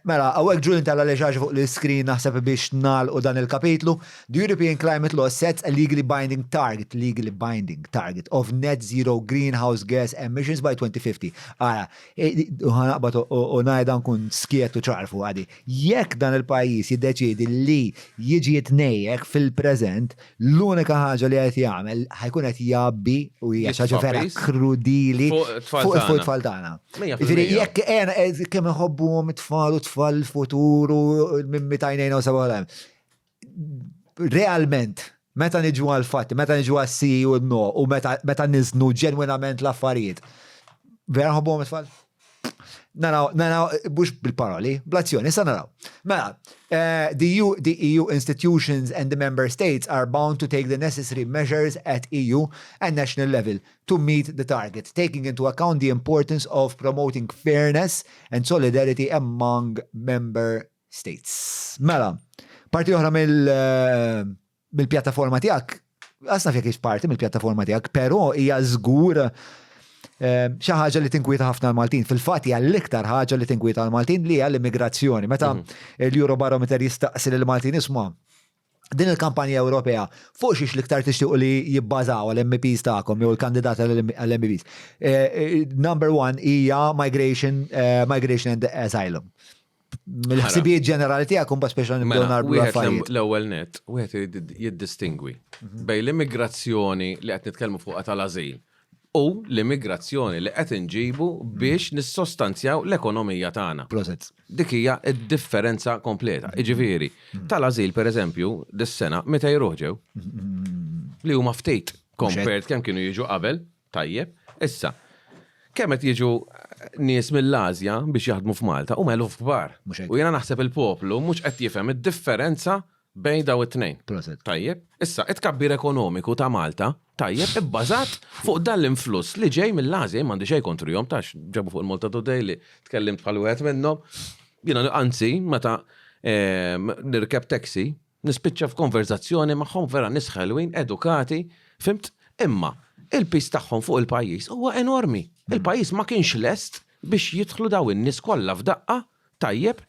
Mela, hawnhekk Julian tella li xaġa fuq l-screen naħseb biex nagħlqu dan il-kapitlu. The European Climate Law sets a legally binding target, legally binding target of net zero greenhouse gas emissions by 2050. Ara, ħa naqbad u ngħidha nkun skiet u ċar fuq għadi. Jekk dan il-pajjiż jiddeċiedi li jiġi jitnejjek fil-preżent, L-unika ħaġa li qed jagħmel ħa jkun qed jgħabbi u hija xi ħaġa vera krudili fuq it-tfal tagħna. Jiġifieri jekk kemm iħobbuhom it-tfal u tfal il-futur u minn mitajnejn u seba' Realment, meta niġu għal-fatti, meta niġu għas-si u no u meta niżnu ġenwinament l-affarijiet, vera nħobbuhom it-tfal? Naraw, naraw, mhux bil-paroli, bl-azzjoni, sa naraw. Mela, the EU, the EU institutions and the member states are bound to take the necessary measures at EU and national level to meet the target, taking into account the importance of promoting fairness and solidarity among member states. Mela, parti oħra mill mill-pjattaforma tiegħek, għas naf jekk parti mill-pjattaforma tiegħek, però hija żgur xi ħaġa li tinkwieta ħafna l-Maltin. Fil-fatt hija l-iktar ħaġa li tinkwieta l-Maltin li hija l-immigrazzjoni. Meta l-Eurobarometer jistaqsi lill-Maltin isma' din il-kampanja Ewropea fuq xiex l-iktar tixtiequ li jibbażaw għal-MEPs tagħkom jew il-kandidat għal-MEPs. Number one hija migration, migration and asylum. Mill-ħsibijiet ġenerali tiegħek imbagħad speċa nibdew mela, narblu affarijiet. L-ewwel net, wieħed irid jiddistingwi bejn l-immigrazzjoni li qed nitkellmu fuqha tal-ażil u l-immigrazzjoni li qed inġibu biex nissostanzjaw l-ekonomija tagħna. Proset. Dik hija d-differenza kompleta. Jiġifieri, tal-ażil pereżempju, dis-sena 200 ruħ ġew. Li huma ftit compared kemm kienu jiġu qabel. Tajjeb, issa, kemm qed jiġu nies mill-Asja biex jaħdmu f'Malta huma eluf kbar. U jiena naħseb il-poplu mhux qed jifhem id-differenza bejn daw it-tnejn. Tajjeb, issa, it-tkabbir ekonomiku ta' Malta, tajjeb, ibbażat fuq dan l-influss li ġej mill-Asja, jien m'għandi xejn kontrihom, tax ġabu fuq il-Malta Today li tkellimt bħal wieħed minnhom. Jiena anzi, meta nirkeb taxi, Nispiċċa f'konverżazzjoni magħhom vera nies ħelwin, edukati, fhimt? Imma il-piż tagħhom fuq il-pajjiż huwa enormi. Il-pajjiż ma kienx lest biex jidħlu daw in-nies kollha f'daqqa, tajjeb,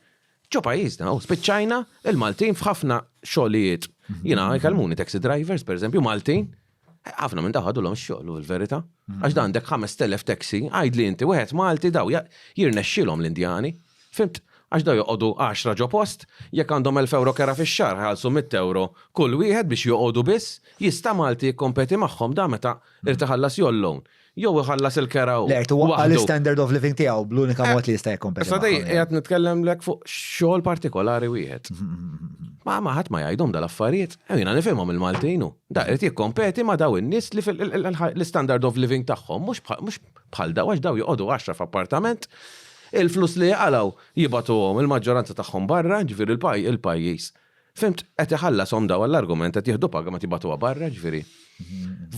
ġo pajjiżna. U spiċċajna il-Maltin f'ħafna xogħlijiet. Jiena jkellmuni taxi drivers, pereżempju, Maltin, ħafna minn daw ħadulhom ix-xogħol hu l-verità. Għax da għandek 5000 taxi, għidli inti wieħed Malti daw jirnexxielhom l-Indjani. Fhimt? Għax daw joqogħdu għaxra ġo post, jekk għandhom 1000 ewro kera fix-xahar ħallsu mitt ewro kull wieħed biex joqogħdu biss, jista' Malti jikkompeti magħhom da meta irid iħallas jew l-loan, jew iħallas il-kera hu. Le, irid iwaqqa' l-istandard of living tiegħu bl-unika mod li jista' jikkompeti magħhom. Issa qiegħed nitkellemlek fuq xogħol partikolari wieħed. Ma ma ħadd ma jgħidhom dal-affarijiet. Jiena nifhimhom il-Maltin hu. Da irid jikkompeti ma' daw in-nies li l-istandard of living tagħhom mhux bħal daw għax daw joqogħdu għaxra f'appartament. Il-flus li jaqalgħu jibagħtuhom il-maġġoranza tagħhom barra, ġifieri il-pajjiż. Fhimt? Qed iħallashom daw għall-argument qed jieħdu paga meta jibagħtuha barra, ġifieri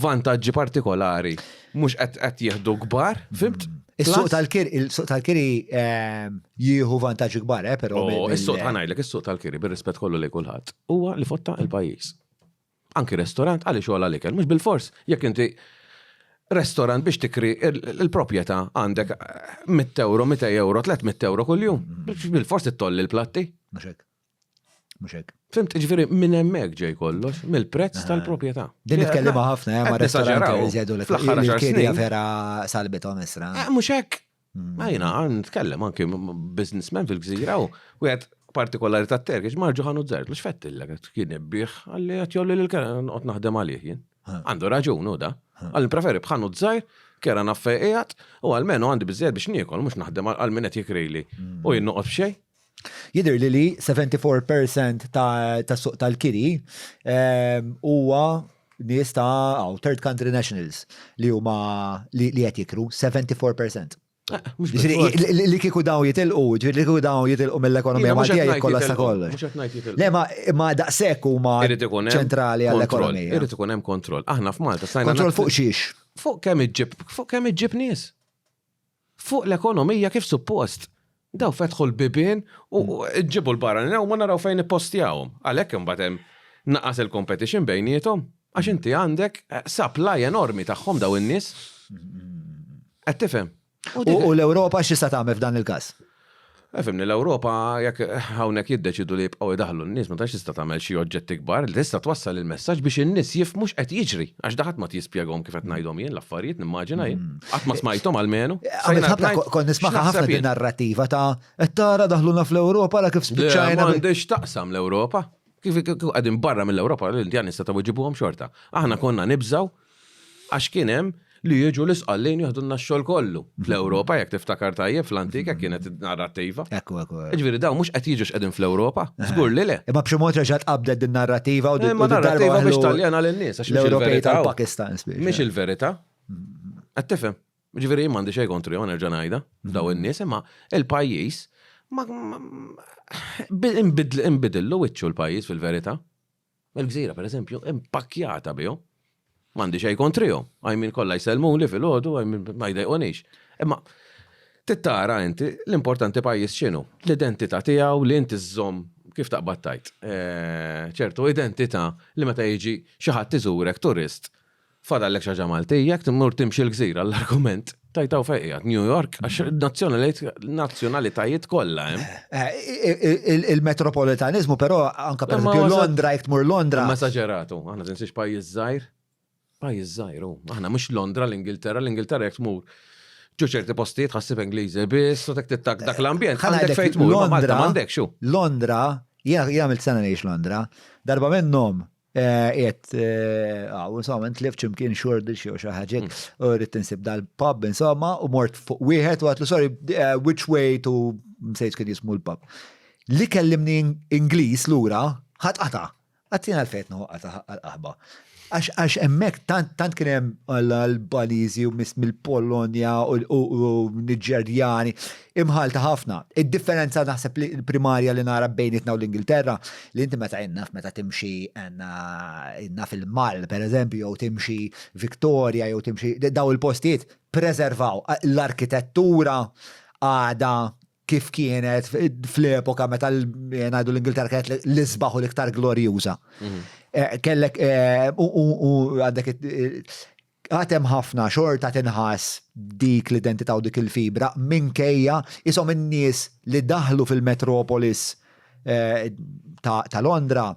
vantaġġi partikolari mhux qed qed jieħdu kbar, fhimt? Is-suq tal-kiri, il-suq tal-kiri ehm, jieħu vantaġġi kbar, eh, però. Oh, is-suq ħanajlek, is-suq tal-kiri, bir-rispett kollu li kulħadd, huwa li fotta il-pajjiż. Anki restorant għaliex għola l-ikel, mhux bil-fors, jekk inti restorant biex tikri il-proprjetà għandek 100 euro, 200 euro, 300 euro kuljum. Bil-fors ittolli l-platti. Mhux hekk. Mhux hekk. Fimt, ġifieri minn hemmhekk ġej kollox, mill-prezz tal-proprjetà. Din nitkellima ħafna, eh, ma' restaurant jgħidu li l-kirja vera salbithom isra. Eh, mhux hekk. Mm. Ma jina, nitkellem anki businessman fil-gżira u għed partikolari ta' Turkish marġu ħanu zert, l xfettillek, kien ibbiħ, għalli għat jolli l-kera nqot naħdem għalih jien. Għandu raġun u da. Għalli preferi bħanu zzajr, kera naffe qiegħed u għalmenu għandi biżżejjed biex niekol, mhux naħdem għal min qed jikrili mm. u jien noqgħod b'xejn. Jidher li li 74% ta' suq tal-kiri ehm, huwa nies ta' oh, third country nationals li huma li qed jikru 74%. Eh, li kieku dawn jitilqu, ġifieri li kieku dawn jitilqu mill-ekonomija Maltija jikkollassa kollox. Le ma daqshekk huma ċentrali għall-ekonomija. Irid ikun hemm kontroll. Aħna f'Malta stajna. Kontroll fuq xiex? Fuq kemm iġġib, fuq kemm iġġib nies. Fuq l-ekonomija kif suppost. Daw fetħu l-bibien u ġibu l-barranin u ma naraw fejn ippostjawhom. Għalhekk imbagħad hemm naqas il-competition bejniethom. Għax inti għandek eh, supply enormi tagħhom daw in-nies. Qed tifhem? U l-Ewropa x'tista' tagħmel f'dan il-każ? Eh, fimni l-Ewropa jekk eh, hawnhekk jiddeċidu li jibqgħu jdaħlu n-nies ma tantx tista' tagħmel xi oġġetti kbar li tista' twassal il-messaġġ biex in-nies jifhmu x'qed jiġri. Għax da ħadd ma jispjegahom kif qed ngħidhom jien l-affarijiet nimmaġina jien. Mm. Qatt ma smajthom almenu. Kont nismaħ ħafna din narrativa ta' qed tara daħluna fl-Ewropa la kif spiċċajna. M'għandix taqsam l-Ewropa. Kif qegħdin barra mill-Ewropa, l-Indjani setgħu jġibuhom xorta. Aħna konna nibżgħu għax kien hemm li jiġu l-Isqallin joħdulna x-xogħol kollu. Fl-Ewropa, jekk tiftakar tajjeb, fl-antik hekk kienet in-narrattiva. Ekku, ekku. Jiġifieri dawn mhux qed jiġu x'qegħdin fl-Ewropa, żgur li le. Imma b'xi mod reġgħet qabdet din narrattiva u din narrattiva biex taljana lin-nies għax l-Ewropej tal-Pakistan spiċċa. Mhix il-verità. Qed tifhem? Ġifieri jien m'għandi xejn kontrihom nerġa' ngħidha, daw mhm. in-nies, imma il-pajjiż ma inbidillu wiċċu l-pajjiż fil-verità. Il-gżira pereżempju impakkjata bihom. M'għandi xejn kontrihom. Għajmin kollha jsellmuli filgħodu, ma jdejqunix. Imma tittara inti l-importanti pajjiż x'inhu? L-identità tiegħu li inti żżomm kif taqbad tajt. Eh, ċertu identità li meta jiġi xi ħadd iżurek turist Fadallek xi ħaġa Maltija, jekk tmur timxi l-gżira l-argument, tgħid hawn fejn qiegħed, New York, għax nazzjonalitajiet kollha hemm. Eh, il-metropolitanizmu però anka per esempio Londra, jekk tmur Londra. Ma esaġeratu, aħna tinsiex pajjiż żgħir. Pajjiż żgħir hu. Aħna mhux Londra, l-Ingilterra, l-Ingilterra jekk tmur ġo ċerti postijiet ħassib Ingliżi biss, u tek tittak dak l-ambjent. Għandek fejn tmur, Londra m'għandekx hu. Londra, jiena għamilt sena ngħix Londra, darba minnhom Qiegħed hawn insomma ntlift x'imkien Shoreditch jew xi ħaġa mm. u rrid insib dal-pub insomma u mort fuq wieħed u għatlu sorry eh, which way to msejt kien jismu l-pub. Li kellimni Ingliż lura ħadd qata'. Għattina l-fejt qata' għal-qaħba. Għax hemmhekk tant kien hemm l-Albaniżi u mill-Polonja u Niġerjani imħalta ħafna. Id-differenza naħseb li l-primarja li nara bejnietna u l-Ingilterra li inti meta naf meta timxi naf il-Mall per eżempju jew timxi Victoria jew timxi daw il-postijiet preservaw l-arkitettura għada kif kienet fl-epoka meta ngħidu l-Ingilterra kienet l-isbaħ u l-iktar glorjuża. Mhm. Eh, kellek eh, u għandek għad hemm ħafna xorta tinħass dik l-identità u dik il-fibra minkejja ishom in-nies li daħlu fil-metropolis eh, ta' Londra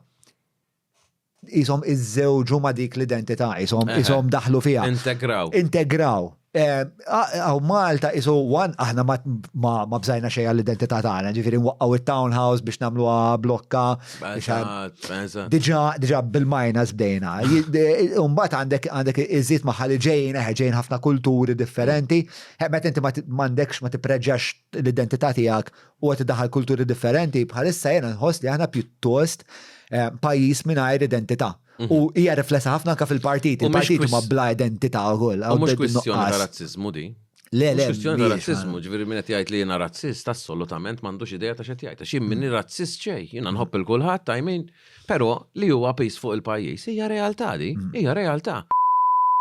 ishom iżżewġu ma' dik l-identità, ishom daħlu fiha. Integraw. Integraw. Għaw Malta isu wan aħna ma bżajna xejn għall-identità tagħna, ġifieri nwaqqgħu it-townhouse biex nagħmluha blokka. Diġà diġà bil-minus bdejna. Mbagħad għandek għandek iżid magħha li ġejjin eħe ġejjin ħafna kulturi differenti. Meta inti m'għandekx ma tippreġġax l-identità tiegħek u qed iddaħħal kulturi differenti, bħalissa jiena nħoss li aħna pjuttost eh, pajjiż mingħajr identità. Mhm. U hija riflessa ħafna anke fil-partit. Il-partit huma bla identità wkoll. U mhux kwistjoni ta' razziżmu di. Le, le. Kwistjoni ta' razziżmu, ġifieri min qed jgħid li jiena razzist, assolutament m'għandux idea ta' x'qed jgħid. Għax jien minni razzist xejn, jiena nħobb il kulħadd, I mean, però li huwa piż fuq il-pajjiż hija realtà di, mm. hija realtà.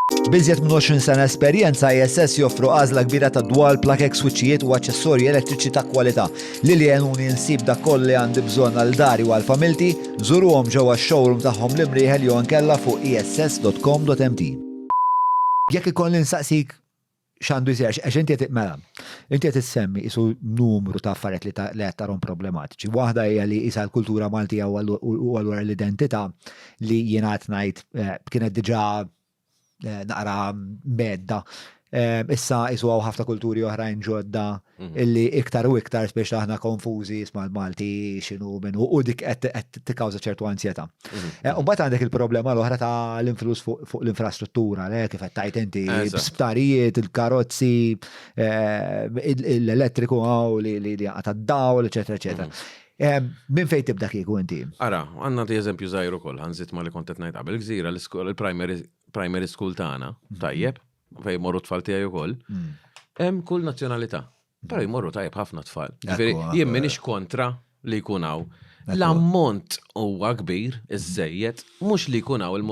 B'iżjed minn 20 sena esperjenza, ISS joffru għażla kbira ta' dwal, plakek, swiċċijiet u aċċessorji elettriċi ta' kwalità. Lili għenuni nsib dak kollu li għandi bżonn għal dari u għal familti, żuruhom ġewwa x-showroom tagħhom l-Imrieħel jew inkella fuq iss.com.mt. Jekk ikolli nsaqsik x'għandu jsir, għax inti qed mela, inti qed issemmi qisu numru ta' affarijiet li li qed tarhom problematiċi. Waħda hija li qisha l-kultura Maltija u allura l-identità li jiena qed ngħid eh, kienet diġà eh, naqra medda. Eh, issa qisu hawn ħafna kulturi oħrajn ġodda mhm. illi iktar u iktar biex aħna konfużi isma' l-Malti x'inhu minnu u dik qed tikkawża ċertu ansjetà. Mhm. Eh, u mbagħad għandek il-problema l-oħra ta' l-influss fuq l-infrastruttura, le kif qed tajt inti sptarijiet, il-karozzi, l-elettriku għaw li għata d-dawl, eċetera, eċetera. Mhm. Minn fejn tibda kieku inti? Ara, għandna di eżempju żgħir ukoll, ħanżid ma li kont qed ngħid qabel, gżira l-iskola il-primary primary school tagħna, mhm. tajjeb, fejn jmorru tfal tiegħi ukoll, mm. hemm kull nazzjonalità. Però jmorru tajjeb ħafna tfal. Ġifieri jien m'iniex kontra li jkun hawn. L-ammont huwa kbir, iżżejjed, mhux li jkun hawn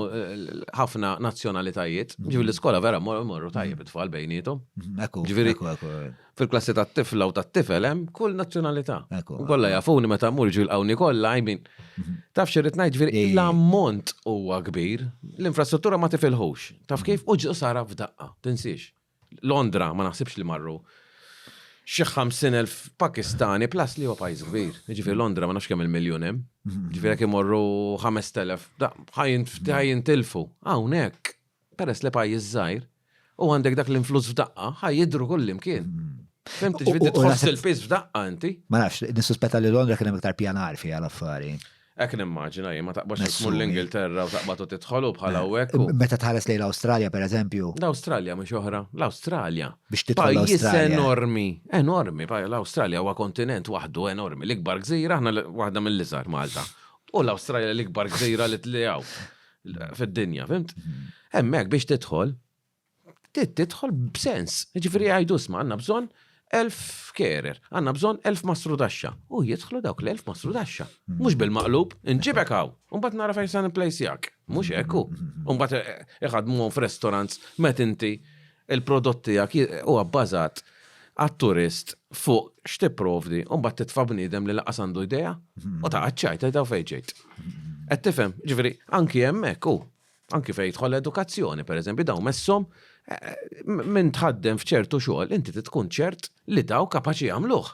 ħafna nazzjonalitajiet. Mhm. Ġifieri l-iskola vera morru tajjeb it-tfal bejniethom. Mhm, Ġifieri Fil-klassi tat-tifla u tat-tifel hemm kull nazzjonalità. Kollha jafuni meta mmur jiġu jilqgħuni kollha, I mean. Mhm. Taf xi rrid ngħid ġifieri l-ammont huwa kbir, l-infrastruttura ma tifilħux. Taf kif? U ġew sara f'daqqa, tinsiex. Londra ma naħsibx li marru xi 50,000 Pakistani plus li huwa pajjiż kbir. Ġifieri Londra ma nafx kemm il-miljun hemm. Mhm. Ġifieri jekk imorru 5,000, ħa jintilfu. Hawnhekk Peress li pajjiż żgħir u għandek dak l-influss f'daqqa, ħa jidhru kullimkien. Fhimt? Ġifieri tħoss il-piż f'daqqa inti. Ma nafx, nissuspetta li Londra kien hemm iktar pjanar fiha l-affari. Hekk nimmaġina jien, ma taqbadx tmur l-Ingilterra u taqbad u tidħol u bħal hawnhekk. Meta tħares lejn l-Awstralja pereżempju. L-Awstralja mhix oħra. L-Awstralja. Biex tidħol l-Awstralja. Pajjiż enormi, enormi. L-Awstralja huwa kontinent waħdu enormi. L-ikbar gżira, aħna waħda mill-iżgħar Malta. U l-Awstralja l-ikbar gżira li hawn. fid-dinja, fimt? Hemmhekk biex tidħol, tidħol b'sens. Ġifieri jgħidu isma' għandna bżonn 1000 carer, għandna bżonn 1000 mastrudaxxa. U jidħlu dawk l-1000 mastrudaxxa. Mhux bil-maqlub, inġibek hawn, u mbagħad nara fejn se nipplejsjak. Mhux hekk hu. U mbagħad eh, iħadmuhom f'restaurants meta inti il-prodott tiegħek huwa bbażat għat-turist fuq x'tipprovdi u mbagħad titfa' bniedem li lanqas għandu idea u taqa' ċ-ċajt tgħid hawn fejn ġejt. Qed tifhem? Ġifieri anki hemmhekk hu. Anki fejn jidħol l-edukazzjoni, pereżempju, dawn messhom min tħaddem f'ċertu xogħol inti trid tkun ċert li dawn kapaċi jagħmluh.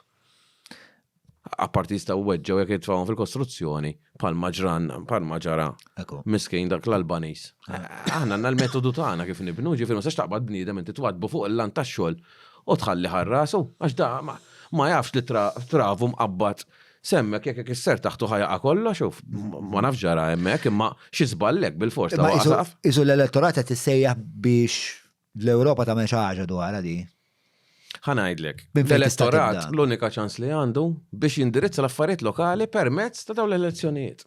Apparti jistgħu jweġġgħu jekk jitfgħuhom fil-kostruzzjoni bħalma ġran bħalma ġara miskin dak l-Albaniż. Aħna għandna l-metodu tagħna kif nibnu, ġifieri ma tistax taqbad bniedem inti twaddbu fuq il-lant tax-xogħol u tħalli ħal rasu għax da ma jafx li travu mqabbad s'hemmhekk jekk ikisser taħtu ħa jaqa' kollox u ma nafx ġara hemmhekk imma xi żball hekk bilfors ta' waqa' saqaf. Isu l-elettorat qed issejjaħ biex L-Ewropa tagħmel xi ħaġa dwarha di. Ħa ngħidlek, l-elettorat l-unika ċans li għandu biex jindirizza l-affarijiet lokali permezz ta' dawn l-elezzjonijiet.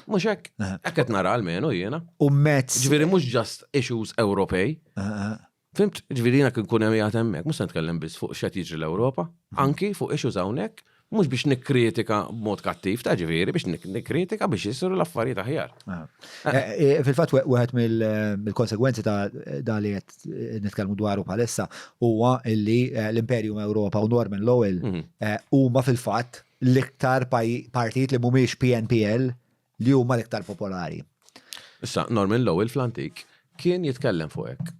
Mhux hekk? Hekk qed nara almenu jiena. U mezz. Ġifieri mhux just issues Ewropej. Fimt? Ġifieri jiena kien kun hemm qiegħed hemmhekk, mhux se nitkellem biss fuq x'qed jiġri l-Ewropa, anki fuq issues hawnhekk Mhux biex nikkritika b'mod kattiv, ta' ġifieri biex nikkritika biex isiru l-affarijiet aħjar. Ah. Eh, eh, fil-fatt wieħed mill-konsegwenzi ta' dan li qed nitkellmu dwaru bħalissa huwa li eh, l-Imperium Ewropa u Norman Lowell mhm. huma fil-fatt l-iktar partit li mhumiex PNPL li huma l-iktar popolari. Issa, Norman Lowell fl-antik kien jitkellem fuq hekk.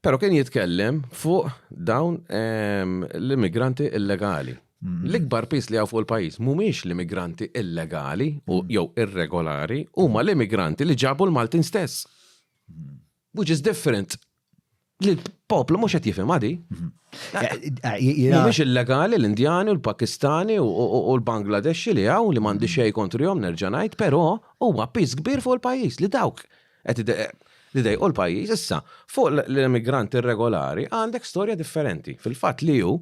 Però kien jitkellem fuq dawn ehm, l-immigranti illegali. Mm. L-ikbar pis li hawn fuq il-pajjiż mhumiex l-immigranti illegali u mm. jew irregolari, huma l-immigranti li ġabu l-Maltin stess. Mm. Which is different. Li l-poplu mhux qed jifhem għadi. Mm-hmm. Eh, eh, mhumiex illegali l-Indjani u l-Pakistani u l-Bangladeshi li hawn li m'għandi xejn kontrihom nerġa' ngħid, però huwa pis kbir fuq il-pajjiż li dawk Qed idejqu l-pajjiż. Issa, fuq l-immigranti irregolari għandek storja differenti. Fil-fatt l-EU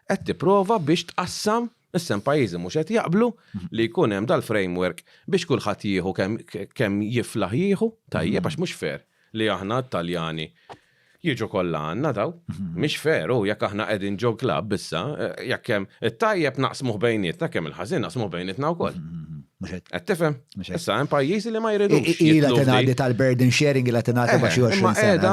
qed tipprova biex tqassam, issa hemm pajjiżi mhux qed jaqblu li jkun hemm dal-framework biex kulħadd jieħu kemm jiflaħ jieħu, tajjeb għax mhux fair li aħna t-Taljani jiġu kollha għandna daw. Mhix fair u jekk aħna qegħdin ġo klabb issa, jekk hemm it-tajjeb naqsmuh bejnietna, kemm il-ħażin naqsmuh bejnietna wkoll. Qed tifhem? Issa hemm pajjiżi li ma jridux. Ila tingħaddi tal-burden sharing ila tingħaddi ma xi 20 sena.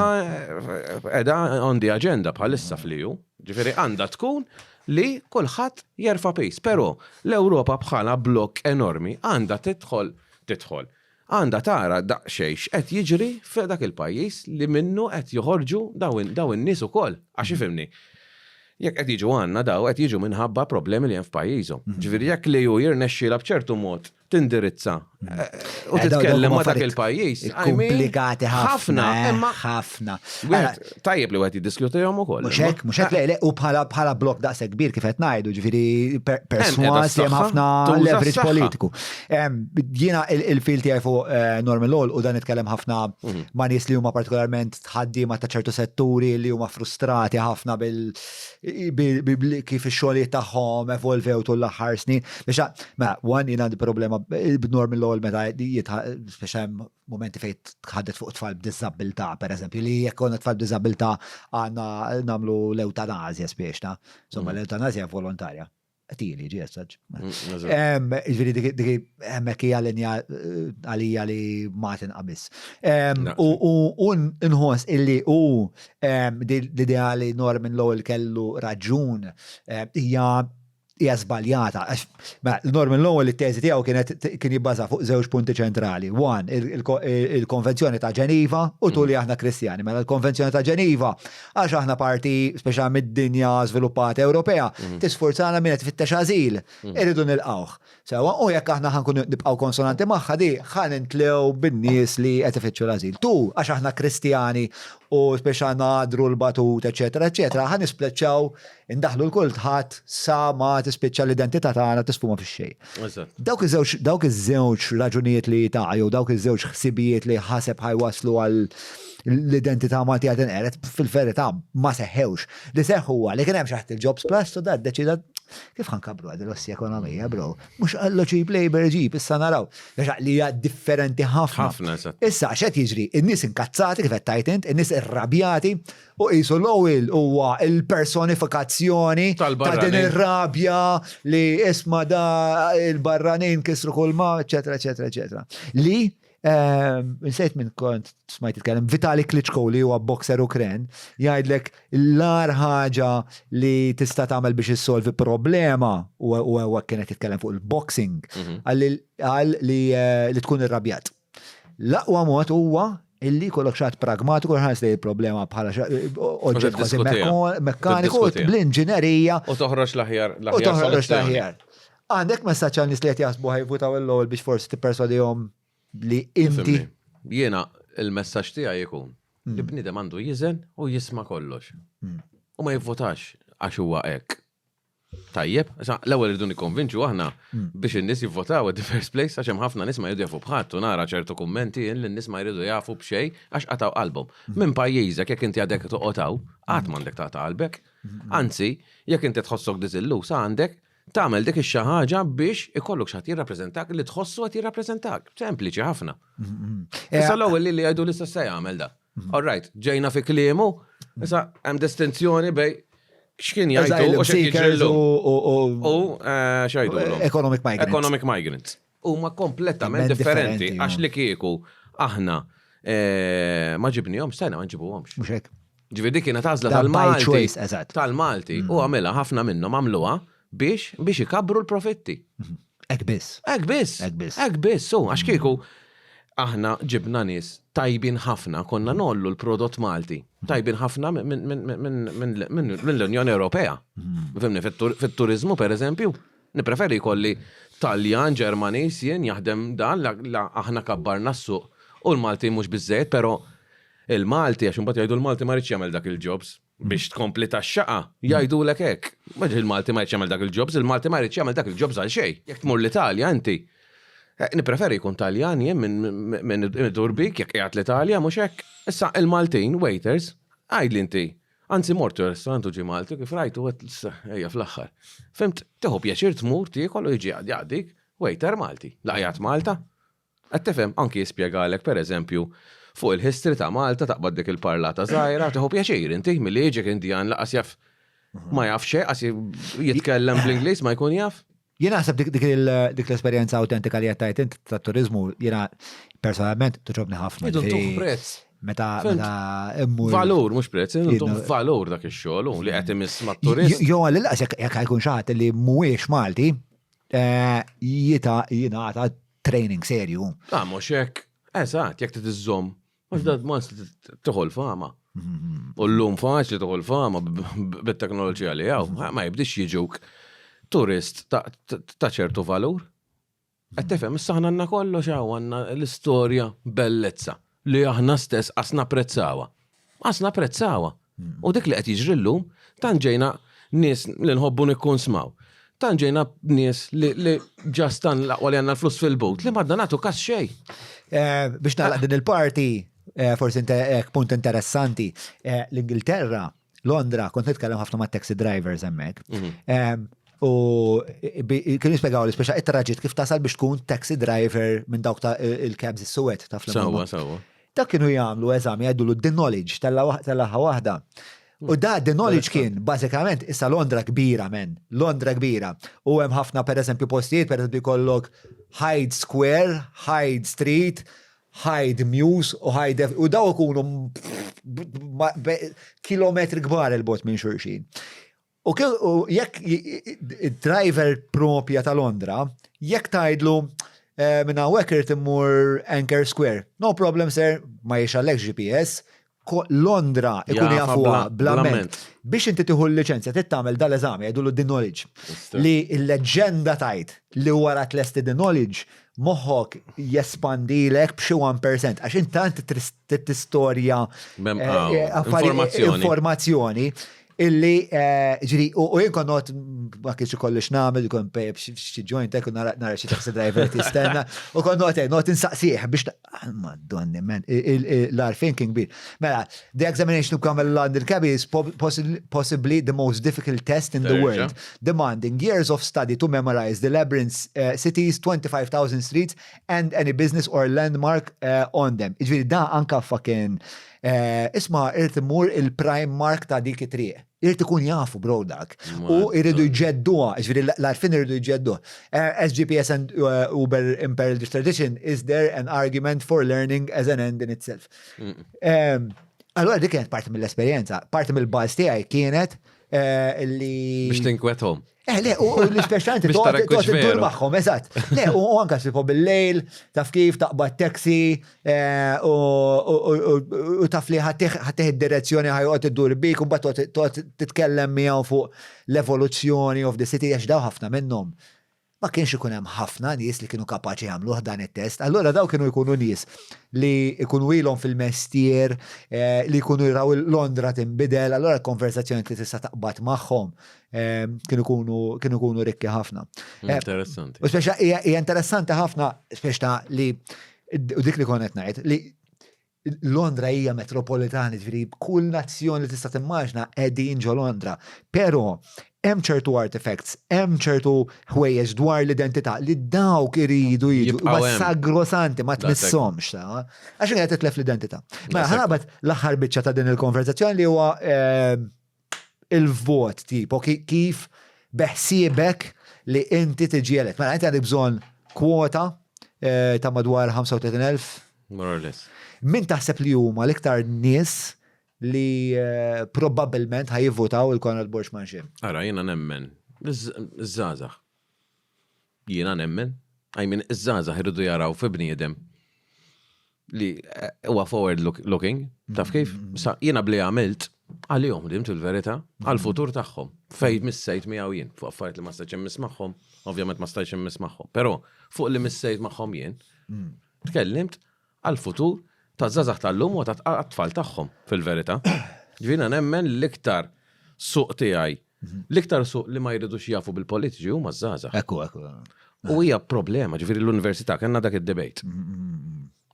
Qiegħda on the agenda bħalissa fl-EU. Ġifieri għandha tkun li kulħadd jerfa' piż. Però l-Ewropa bħala blokk enormi għandha tidħol tidħol. Għandha tara daqsxejn x'qed jiġri f'dak il-pajjiż li minnu qed joħorġu dawn in-nies ukoll. Għax ifhimni, jekk qed jiġu għandna dawn qed jiġu minħabba problemi li hemm f'pajjiżhom. Ġifieri jekk l-EU jirnexxielha b'ċertu mod tindirizza u titkellem ma' dak il-pajjiż. Komplikati ħafna, imma ħafna. Tajjeb li wieħed jiddiskutihom ukoll. Mhux hekk, mhux hekk, le, u bħala blok daqshekk kbir kif qed ngħidu, ġifieri perswas li hemm ħafna leverage politiku. Jiena il-fil tiegħi fuq eh, Norman Lowell u dan nitkellem ħafna mhm. ma' nies li huma partikolarment ħaddiema ta' ċertu setturi li huma frustrati ħafna bil kif ix-xogħlijiet tagħhom evolvew tul l-aħħar snin. Biex ma one jien għandi problema b'Norman Lowell meta jitħa hemm momenti fejn tħaddet fuq tfal b'diżabilità, pereżempju, li jekk konna tfal b'diżabilità għandna nagħmlu l-eutanazja spiex ta' insomma mm. l-eutanazja volontarja. Tili, ġi essaġ. Mm, ġifieri dik hemmhekk hija linja eh, għalija li ma tinqabis. U nħoss illi u l-idea li Norman Lowell kellu raġun hija hija żbaljata. Mela, Norman Lowell it-teżi tiegħu kienet kien jibbaża fuq żewġ punti ċentrali. One, il-Konvenzjoni ta' Ġeniva u tu li mm. aħna Kristjani. Mela l-Konvenzjoni ta' Ġeniva għax aħna parti speċa mid-dinja żviluppata Ewropea, mm. tisfurzana min qed ifittex ażil, mm. irridu nilqawh. Sewa, u jekk aħna ħankun nibqgħu konsonanti magħha di, ħa nintlew bin-nies li qed ifittxu l-ażil. Tu, għax aħna Kristjani u speċa nadru l-batut, eċetera, eċetera, ħa nispleċċaw Indaħħlu l-kultħadd sa ma tispiċċa l-identità tagħna tisfuma fix-xejn. Dawk iż-żewġ dawk iż-żewġ raġunijiet li ta' jew dawk iż-żewġ ħsibijiet li ħaseb ħajwaslu għal l-identità Maltija tinqered fil-verità ma seħħewx. Li seħħ huwa li kien hemm xi ħadd il-Jobs Plus u dat deċida kif ħankabru għad l-ossi ekonomija, bro. Mhux qallu cheap labor ġib, issa naraw. Li hija differenti ħafna. Ħafna, Issa x'qed jiġri? In-nies inkazzati kif qed tgħid int, in-nies irrabjati U qisu Lowell huwa l-personifikazzjoni ta' din ir-rabja li isma' da il-barranin kisru kull ma, eċetera, eċetera, eċetera. Li ehm, nsejt minn kont smajt jitkellem, Vitali Klitschko li huwa boxer Ukren, jgħidlek l-ar ħaġa li tista' tagħmel biex issolvi problema u huwa kienet jitkellem fuq il-boxing, mhm. għal li eh, tkun irrabjat. L-aqwa mod huwa illi jkollok xi ħadd pragmatiku ħares lejn il-problema bħala oġġett kważi mekkaniku bl-inġinerija. U toħroġ l-aħjar. U toħroġ l-aħjar. Għandek messaġġ għal nies li qed jaħsbu ħajvutaw l-ewwel biex forsi tipperswadihom li inti. Jiena il-messaġġ tiegħi jkun li hmm. bniedem għandu jiżen u jisma' kollox. Hmm. U ma jivvotax għax huwa hekk. Tajjeb, issa l-ewwel irridu nikkonvinċu aħna hmm. biex in-nies jivvotaw at the first place għax hemm ħafna nies ma jridu jafu b'ħadd u nara ċertu kummenti li n-nies ma jridu jafu b'xejn għax qataw qalbhom. Hmm. Minn pajjiżek jekk inti għadek toqgħod hawn, qatt m'għandek taqta' qalbek. Hmm. Anzi, jekk inti tħossok diżilluż għandek tagħmel dik ix-xi ħaġa biex ikollok xi ħadd jirrappreżentak li tħossu qed jirrappreżentak. Sempliċi ħafna. Eh, issa l-ewwel li jgħidu li se jagħmel da. Mhm. All right, ġejna fi kliemu, issa hemm distinzjoni bej x'kien jgħidu u x'kien U eh, x'jgħidu. Economic migrants. Economic migrants. Huma kompletament differenti għax li kieku aħna eh, ma ġibnihom sena ma nġibuhomx. Mhux hekk. Ġifieri dik kienet għażla tal-Malti. Tal-Malti u mm. għamilha ħafna minnhom għamluha biex biex ikabbru l-profitti. Mhm. Hekk biss. Hekk biss. Hekk biss. Hekk biss, u għax kieku aħna ġibna nies tajbin ħafna, konna nollu l-prodott Malti, tajbin ħafna minn l-Unjoni Ewropea. Mhm. Fimni, fit-turizmu per eżempju, nipreferi jkolli Taljan, Ġermaniż, jien jaħdem dan, la aħna kabbarna s-suq u l-Malti mhux biżejjed, però il-Malti, għax imbagħad jgħidu l-Malti ma rridx jagħmel dak il-jobs. Biex tkompli tax-xaqa, jgħidulek hekk. Mhux il-Malti ma jridx jagħmel dak il-jobs, il-Malti ma jridx jagħmel dak il-jobs għal xejn. Jekk tmur l-Italja inti, eh, nippreferi jkun Taljan jien minn idur bik jekk qiegħed l-Italja mhux hekk. Issa il-Maltin waiters, għidli inti, anzi mort restaurant u ġie Malti kif rajtu għedt ejja fl-aħħar. Fhimt, tieħu pjaċir tmur tiekol u jiġi jaqdik waiter Malti. La qiegħed Malta, Qed tifhem? Anki jispjegalek, per eżempju, fuq il-history ta' Malta, taqbad dik il-parlata żgħira, tieħu pjaċir inti milli jiġik Indjan laqas jaf ma jaf xejn, qas jitkellem bl-Ingliż ma jkun jaf. Jien naħseb dik dik l-esperjenza autentika li qed int tat-turiżmu jiena personalment togħġobni ħafna. Idu ntuh prezz. Meta meta immur. Valur mhux prezz, intuh valur dak ix-xogħol li qed imiss mat-turist. Jew għall-inqas jekk jkun xi ħadd li mhuwiex Malti, eh, jita jingħata training serju. Ah, mhux hekk. Eżatt, jekk trid iżżomm Mux dat ma tiħol fama. U l-lum faċli tiħol fama bit-teknoloġija li għaw, ma jibdix jiġuk turist ta' ċertu valur. Qed tifhem, issa aħna għandna kollox hawn għandna l-istorja bellezza li aħna stess qas napprezzawha. Qas napprezzawha. U dik li qed jiġri llum, tant ġejna nies li nħobbu nikkunsmaw. Tant ġejna nies li ġast tan l-aqwa li għandna l-flus fil-but li m'għadna nagħtu kas xejn. Eh, biex nagħlaq din il-parti, eh, forsi eh, punt interessanti, l-Ingilterra, Londra, kont nitkellem ħafna ma' taxi drivers hemmhekk. Mhm. U kienu jispjegaw li speċa it-traġit kif tasal biex tkun taxi driver minn dawk ta' il-cabs is-suwed ta' fl Sawa, sawa. Dak kienu jagħmlu eżami jgħidulu the knowledge tellagħha waħda. U da the knowledge kien bażikament issa Londra kbira men, Londra kbira. U hemm ħafna pereżempju postijiet, pereżempju jkollok Hyde Square, Hyde Street, Hyde Mews u Hyde u daw ikunu kilometri kbar il-bot minn xulxin. U jekk driver propja ta' Londra, jekk tgħidlu eh, minn hawnhekk irid immur Anchor Square. No problem sir, ma jixgħallekx GPS, Londra ikun jafuha bla ment. Biex inti tieħu l-liċenzja trid tagħmel dal-eżami jgħidulu the knowledge. Li l-leġġenda tajt li wara tlesti the knowledge moħħok jespandilek b'xi 1% għax intant tistorja eh, eh, informazzjoni Illi, eh, ġiri, u jien kont not ma kienx ikolli x'nagħmel, ikun pejjeb xi joint hekk u nara xi taxi driver tistenna, u kont not eh, not insaqsih biex ah, Madonni, man, l-għarfien kien kbir. Mela, the examination to become a London cabby is possibly the most difficult test in the world, demanding years of study to memorize the labyrinth eh, cities, 25,000 streets, and any business or landmark on them. Ġifieri da anka fucking Eh, isma' irid imur il-prime mark ta' dik it-triq. Irid ikun jafu bro dak. U jridu jġedduha, ġifieri l-għarfien iridu jġedduha. Eh, SGPS and eh, Uber Imperial Tradition, is there an argument for learning as an end in itself? Allora dik kienet parti mill-esperjenza, parti mill-baż tiegħi kienet li. Biex tinkwethom. Eh, le, u l-ispeċjalment toqgħod iddur magħhom, eżatt. Le, u anke tipo bil-lejl, taf kif taqbad taxi, eh, u taf li ħattieħ id-direzzjoni ħajqgħod iddur bik, u mbagħad toqgħod titkellem miegħu fuq l-evoluzzjoni of the city għax daw ħafna minnhom. Ma kienx ikun hemm ħafna nies li kienu kapaċi jagħmluh dan it-test. Allura daw kienu jkunu nies li jkunu ilhom fil-mestier, eh, li jkunu jraw Londra tinbidel, allura l-konversazzjoni li tista' taqbad magħhom kienu jkunu kienu jkunu rikki ħafna. Eh, interessanti. U speċa hija interessanti ħafna speċa li u dik li konet ngħid li Londra hija metropolitana, ġifieri kull nazzjon li tista' timmaġna qegħdin ġo Londra. Però hemm ċertu artifacts, hemm ċertu ħwejjeġ dwar l-identità li dawk iridu jiġu ma sagrosanti ma tmissomx ta' għax qed titlef l-identità. Mela ħanabat l-aħħar biċċa ta' din il-konverzazzjoni li huwa eh, il-vot tipo kif beħsiebek li inti tiġi elett. Mela inti għandek bżonn kwota eh, ta' madwar 35,000. More or less. Min taħseb li huma l-iktar nies li eh, probabbilment ħajivvotaw il-Konrad Borg Manxie? Ara, jiena nemmen. Iż-żgħażagħ. Jiena nemmen. I mean, iż-żgħażagħ iridu jaraw fi bniedem li eh, huwa forward looking, taf kif? Mm-hmm. Sa jiena bli għamilt għalihom ħdimt il-verità, għal-futur tagħhom. Fej missejt miegħu jien, fuq affarijiet li ma stajtx immiss magħhom, ovvjament ma stajtx immiss magħhom. Però fuq li missejt magħhom jien, mm. tkellimt għal-futur ta' żgħażagħ tal-lum u ta' tfal tagħhom fil-verità. Ġifieri nemmen l-iktar suq tiegħi L-iktar suq li ma jridux jafu bil-politiċi huma ż-żgħażagħ. Ekku, ekku. U hija problema, ġifieri l-università kellna dak id-debate.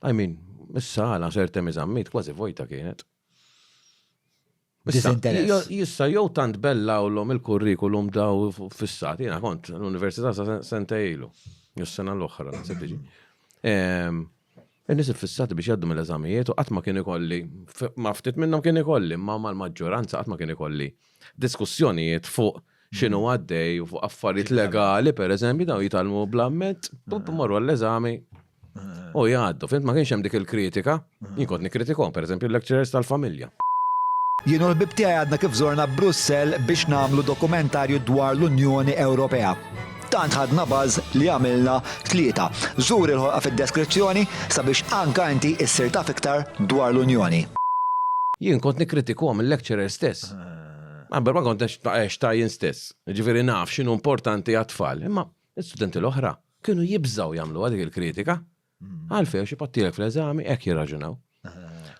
I mean, is-sala Sir Temi Zammit kważi vojta kienet. Disinteress. Issa jew tant bellawlhom il-kurrikulum daw fissat, jiena kont l-università sa sentej ilu, jew sena l-oħra, naħseb tiġi. In-nies iffissati biex jgħaddu mill-eżamijiet u qatt ma kien ikolli, ma ftit minnhom kien ikolli, imma mal-maġġoranza qatt ma kien ikolli diskussjonijiet fuq x'inhu għaddej u fuq affarijiet legali, per eżempju, daw jitgħallmu bl-amment, morru għall-eżami u jgħaddu. Fint ma kienx hemm dik il-kritika, jien kont nikkritikom, per eżempju, l-lecturers tal-familja. Jien u l-ħbieb tiegħi għadna kif żorna Brussell biex nagħmlu dokumentarju dwar l-Unjoni Ewropea. Tant ħadna buzz li għamilna tlieta. Żur il-ħolqa fid-deskrizzjoni sabiex anka inti issir taf iktar dwar l-Unjoni. Jien kont nikkritikhom il-lecturers stess. Qabel ma kont għextha jien stess. Jiġifieri naf x'inhu importanti għat-tfal. Imma l-istudenti l-oħra kienu jibżgħu jagħmluha dik il-kritika. Għalfejn għax ipattilek fl-eżami hekk jirraġunaw.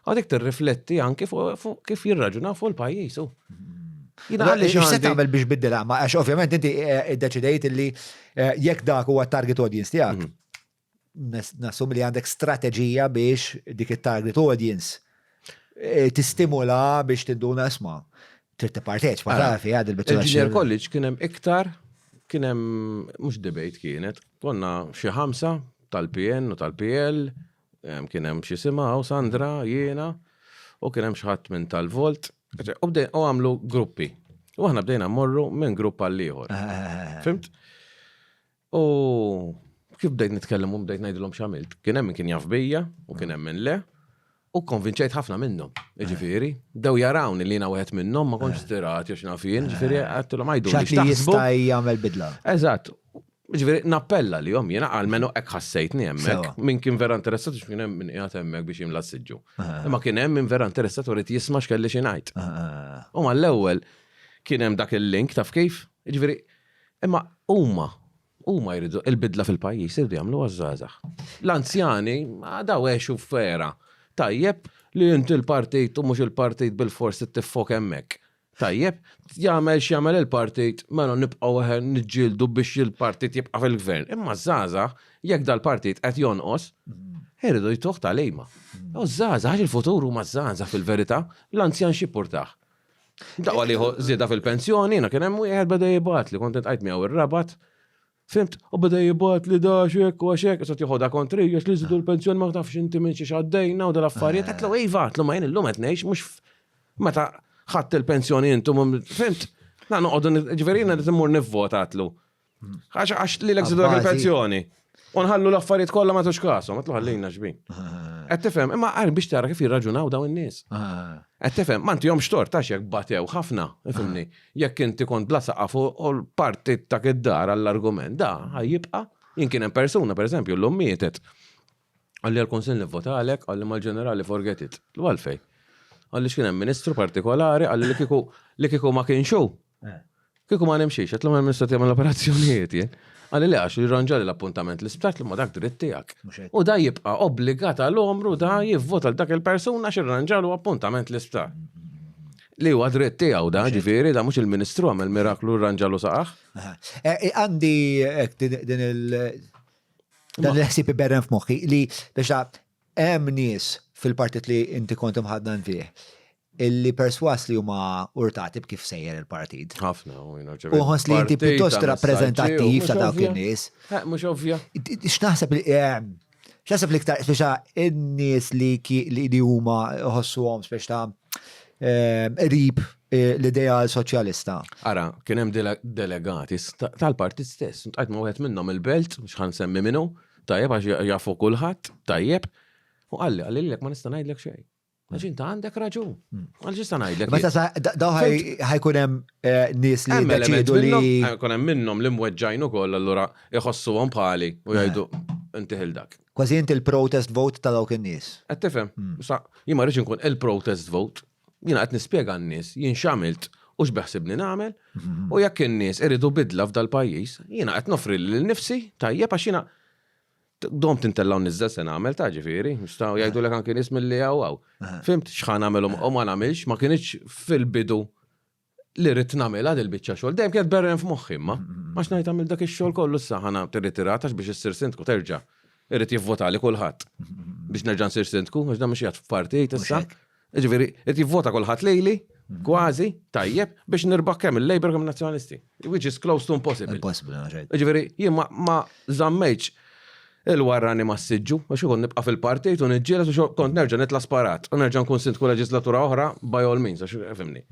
Għadek tirrifletti anki fuq kif jirraġunaw fuq il-pajjiż. Jina għalli x'se tagħmel biex biddilha, ma għax ovvjament inti eh, iddeċidejt li eh, jekk dak huwa target audience tiegħek. Mhm. Nassum li għandek strateġija biex dik it-target audience eh, tistimula biex tinduna isma' trid tipparteċipa tafi għad il-biċċa. Il-Junior College kien hemm iktar kien hemm mhux debate kienet, konna xi ħamsa tal-PN u tal-PL, kien hemm xi simgħu Sandra, jiena, u kien hemm xi ħadd minn tal-Volt, u bdej u għamlu gruppi. U aħna bdejna mmorru minn grupp għal ieħor. Eh. Fimt? U kif bdejt nitkellem u bdejt ngħidilhom x'għamilt. Kien hemm min kien jaf bija u kien hemm min le. U konvinċejt ħafna minnhom, jiġifieri, bdew jarawni li jiena wieħed minnhom, ma kontx stirat jew x'naf jien, jiġifieri għedtilhom għidu li x'taħsbu. Jista' jagħmel bidla. Eżatt. Jiġifieri nappella lihom jiena almenu hekk ħassejtni hemmhekk. Min kien vera interessat għax kien hemm min qiegħed hemmhekk biex jimla s-siġġu. Imma kien hemm min vera interessat u ried jisma' x'kelli xi ngħid. U mal-ewwel kien hemm dak il-link taf kif? Jiġifieri imma huma Huma jridu il-bidla fil-pajjiż iridu jagħmluha ż-żgħażagħ. L-anzjani daw għexu f'era tajjeb li inti l-partit u mhux il-partit bilfors trid tiffoka hemmhekk. Tajjeb, jagħmel x'jagħmel il-partit, mela nibqgħu eħe niġġieldu biex il-partit jibqa' fil-gvern. Imma ż-żgħażagħ jekk dal-partit qed jonqos, iridu jtuh tagħlima. U ż-żgħażagħ għax il-futur huma ż-żgħażagħ fil-verità, l-anzjan x'jippurtah? Daqwa li żieda fil-pensjoni, jiena kien hemm wieħed beda jibgħat li kont intqajt miegħu ir-Rabat. Fimt, u beda jibgħat li da xek u għaxek, sa tieħodha kontrija li żidu l-pensjoni ma tafx inti minn xiex għaddejna u dal-affarijiet. Għedtlu iva, għedtlu ma jien illum qed ngħix mhux meta ħadd il-pensjoni intom, fimt? Na noqogħdu ġifieri jiena immur nivvota għedtlu. Għax għax li l-exidu il-pensjoni. U nħallu l-affarijiet kollha ma tux kasom, għatlu ħallina xbin. Qed tifhem, imma għar biex tara kif jirraġunaw dawn in-nies. Qed tifhem, ma intihomx tort għax jekk batew ħafna, ifhimni. Jekk inti kont bla saqaf u l-partit ta' id-dar għall-argument, da ħajjibqa'. Jien kien hemm persuna, pereżempju, llum mietet. Qalli għall-Kunsill nivvotalek, qalli mal-ġenerali forget it. Lu għalfej. Qalli x'kien hemm ministru partikolari, qalli li kieku li kieku ma kienx hu. Eh. Kieku ma nimxiex, għetlu ma ministru jagħmel operazzjonijiet jien. Qalli le għax jirranġali l-appuntament l-isptar, ma dak dritt tiegħek. U da jibqa' obbligat għal omru da jivvota l dak il-persuna x'irranġalu appuntament l-isptar. Li huwa dritt tiegħu da, ġifieri, da mhux il-ministru għamel miraklu rranġalu saqaħ. Eh, eh, għandi din il- Dan il-ħsieb iberren f'moħħi li biex hemm nies fil-partit li inti kont imħaddan fih illi perswas li huma urtati b'kif sejjer il-partit. Ħafna, u jina U ħoss li inti pjuttost rappreżentattiv ta' dawk in-nies. Eh, mhux ovvja. X'naħseb li eh, x'naħseb li iktar speċa in-nies li li huma ħossuhom speċa ta' eh, qrib l-ideal soċjalista. Ara, kien hemm delegati tal-partit stess, għajt ma' wieħed minnhom il-belt, mhux ħa nsemmi minnu, tajjeb għax jafu kulħadd, tajjeb, u qalli, qalli lilek ma nista' ngħidlek xejn. Għax inta għandek raġun. Hmm. Għal ġista ngħidlek. Meta daw ħajkun hemm eh, nies li jiddeċiedu li. Ħajkun hemm minnhom li mweġġajn ukoll allura iħossuhom bħali u jgħidu inti dak. Kważi inti l-protest vote ta' dawk in-nies. Qed tifhem? Hmm. Sa jien ma rridx inkun il-protest vote. Jiena qed nispjega n-nies jien x'għamilt u x'beħsibni nagħmel hmm. u jekk in-nies iridu bidla f'dal-pajjiż, jiena qed noffri lil nifsi tajjeb għax jiena Dom tintella' u niżżel se nagħmel ta' ġifieri, jistgħu jgħidulek anki nies milli hawn hawn. Fimt x'ħa nagħmel u ma nagħmilx, ma kinitx fil-bidu li ridt nagħmilha dil-biċċa xogħol. Dejjem kienet berren f'moħħi imma. Għax ngħid għamilt dak ix-xogħol kollu issa ħa nagħti ritirat għax biex issir sindku terġa' irid jivvotali kulħadd biex nerġa' nsir sindku għax dan mhux qiegħed f'partit issa. Jiġifieri, qed jivvota kulħadd lejli, kważi, tajjeb, biex nirbaħ kemm il-Labour kemm in-Nazzjonalisti. Which is close to impossible. Impossible, Jiġifieri, jien ma żammejtx. Il-warrani ma s-siġġu, għax kont nibqa' fil-partit u niġġieled u kont nerġa' nitla' sparat u nerġa' nkun sindku leġislatura oħra by all means, għax fimni.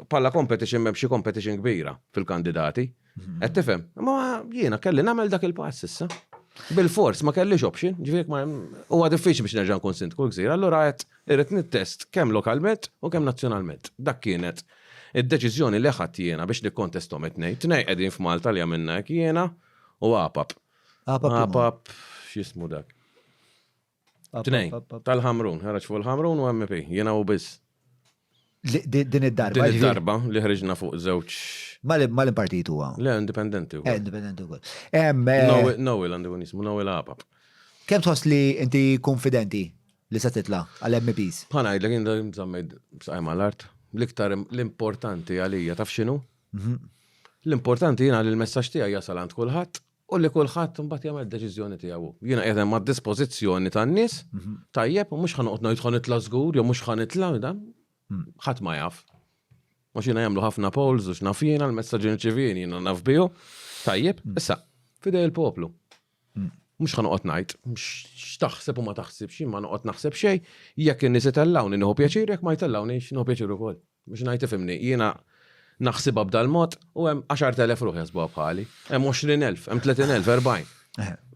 Bħala competition m'hemm xi competition kbira fil-kandidati. Qed tifhem? Ma jiena kelli nagħmel dak il-pass issa. Bil-fors ma kellix option, ġifieri ma huwa diffiċli biex nerġa' nkun sindku l-gżira, allura qed irrid nittest kemm lokalment u kemm nazzjonalment. Dak kienet id-deċiżjoni li ħadt jiena biex nikkontesthom it-tnejn. Tnejn qegħdin f'Malta li għamilna hekk jiena u Apap. Apap, x'jismu dak? Tnejn, tal-Ħamrun, ħareġ fuq il-Ħamrun u MP, jiena u biss. Din id-darba. Din id-darba li ħriġna fuq żewġ. Mal-partit huwa. Le, indipendenti. Eh, indipendenti wkoll. Eh, Noel għandu jkun jismu Noel Apap. Kemm tħoss li inti konfidenti li se titla' għall-MPs? Ħa ngħidlek inta żammejt saqaj mal-art. L-iktar l-importanti għalija taf x'inhu? Mhm. L-importanti jiena li l-messaġġ tiegħi jasal għand kulħadd u li kulħadd mbagħad jagħmel deċiżjoni tiegħu. Jiena qiegħed hemm għad-dispożizzjoni tan-nies, mhm. tajjeb, u mhux ħa noqgħod ngħid ħa nitla' żgur jew mhux ħa nitla' dan. Mm. Ħadd ma jaf. Mhux jiena jagħmlu ħafna polls u x'naf jiena l-messaġġi nirċivin jiena naf biju. Tajjeb, mm. issa, fidej il-poplu. Mm. Mhux ħa noqgħod ngħid, x'taħseb u ma taħsibx, jien ma noqgħod naħseb xejn, jekk in-nies itellgħuni nieħu pjaċir, jekk ma jtellgħunix nieħu pjaċir ukoll. Biex ngħid ifhimni, jiena naħsibha b'dal-mod u hemm 10,000 ruħ jaħsbuha bħali, hemm 20,000, hemm 30,000, 40.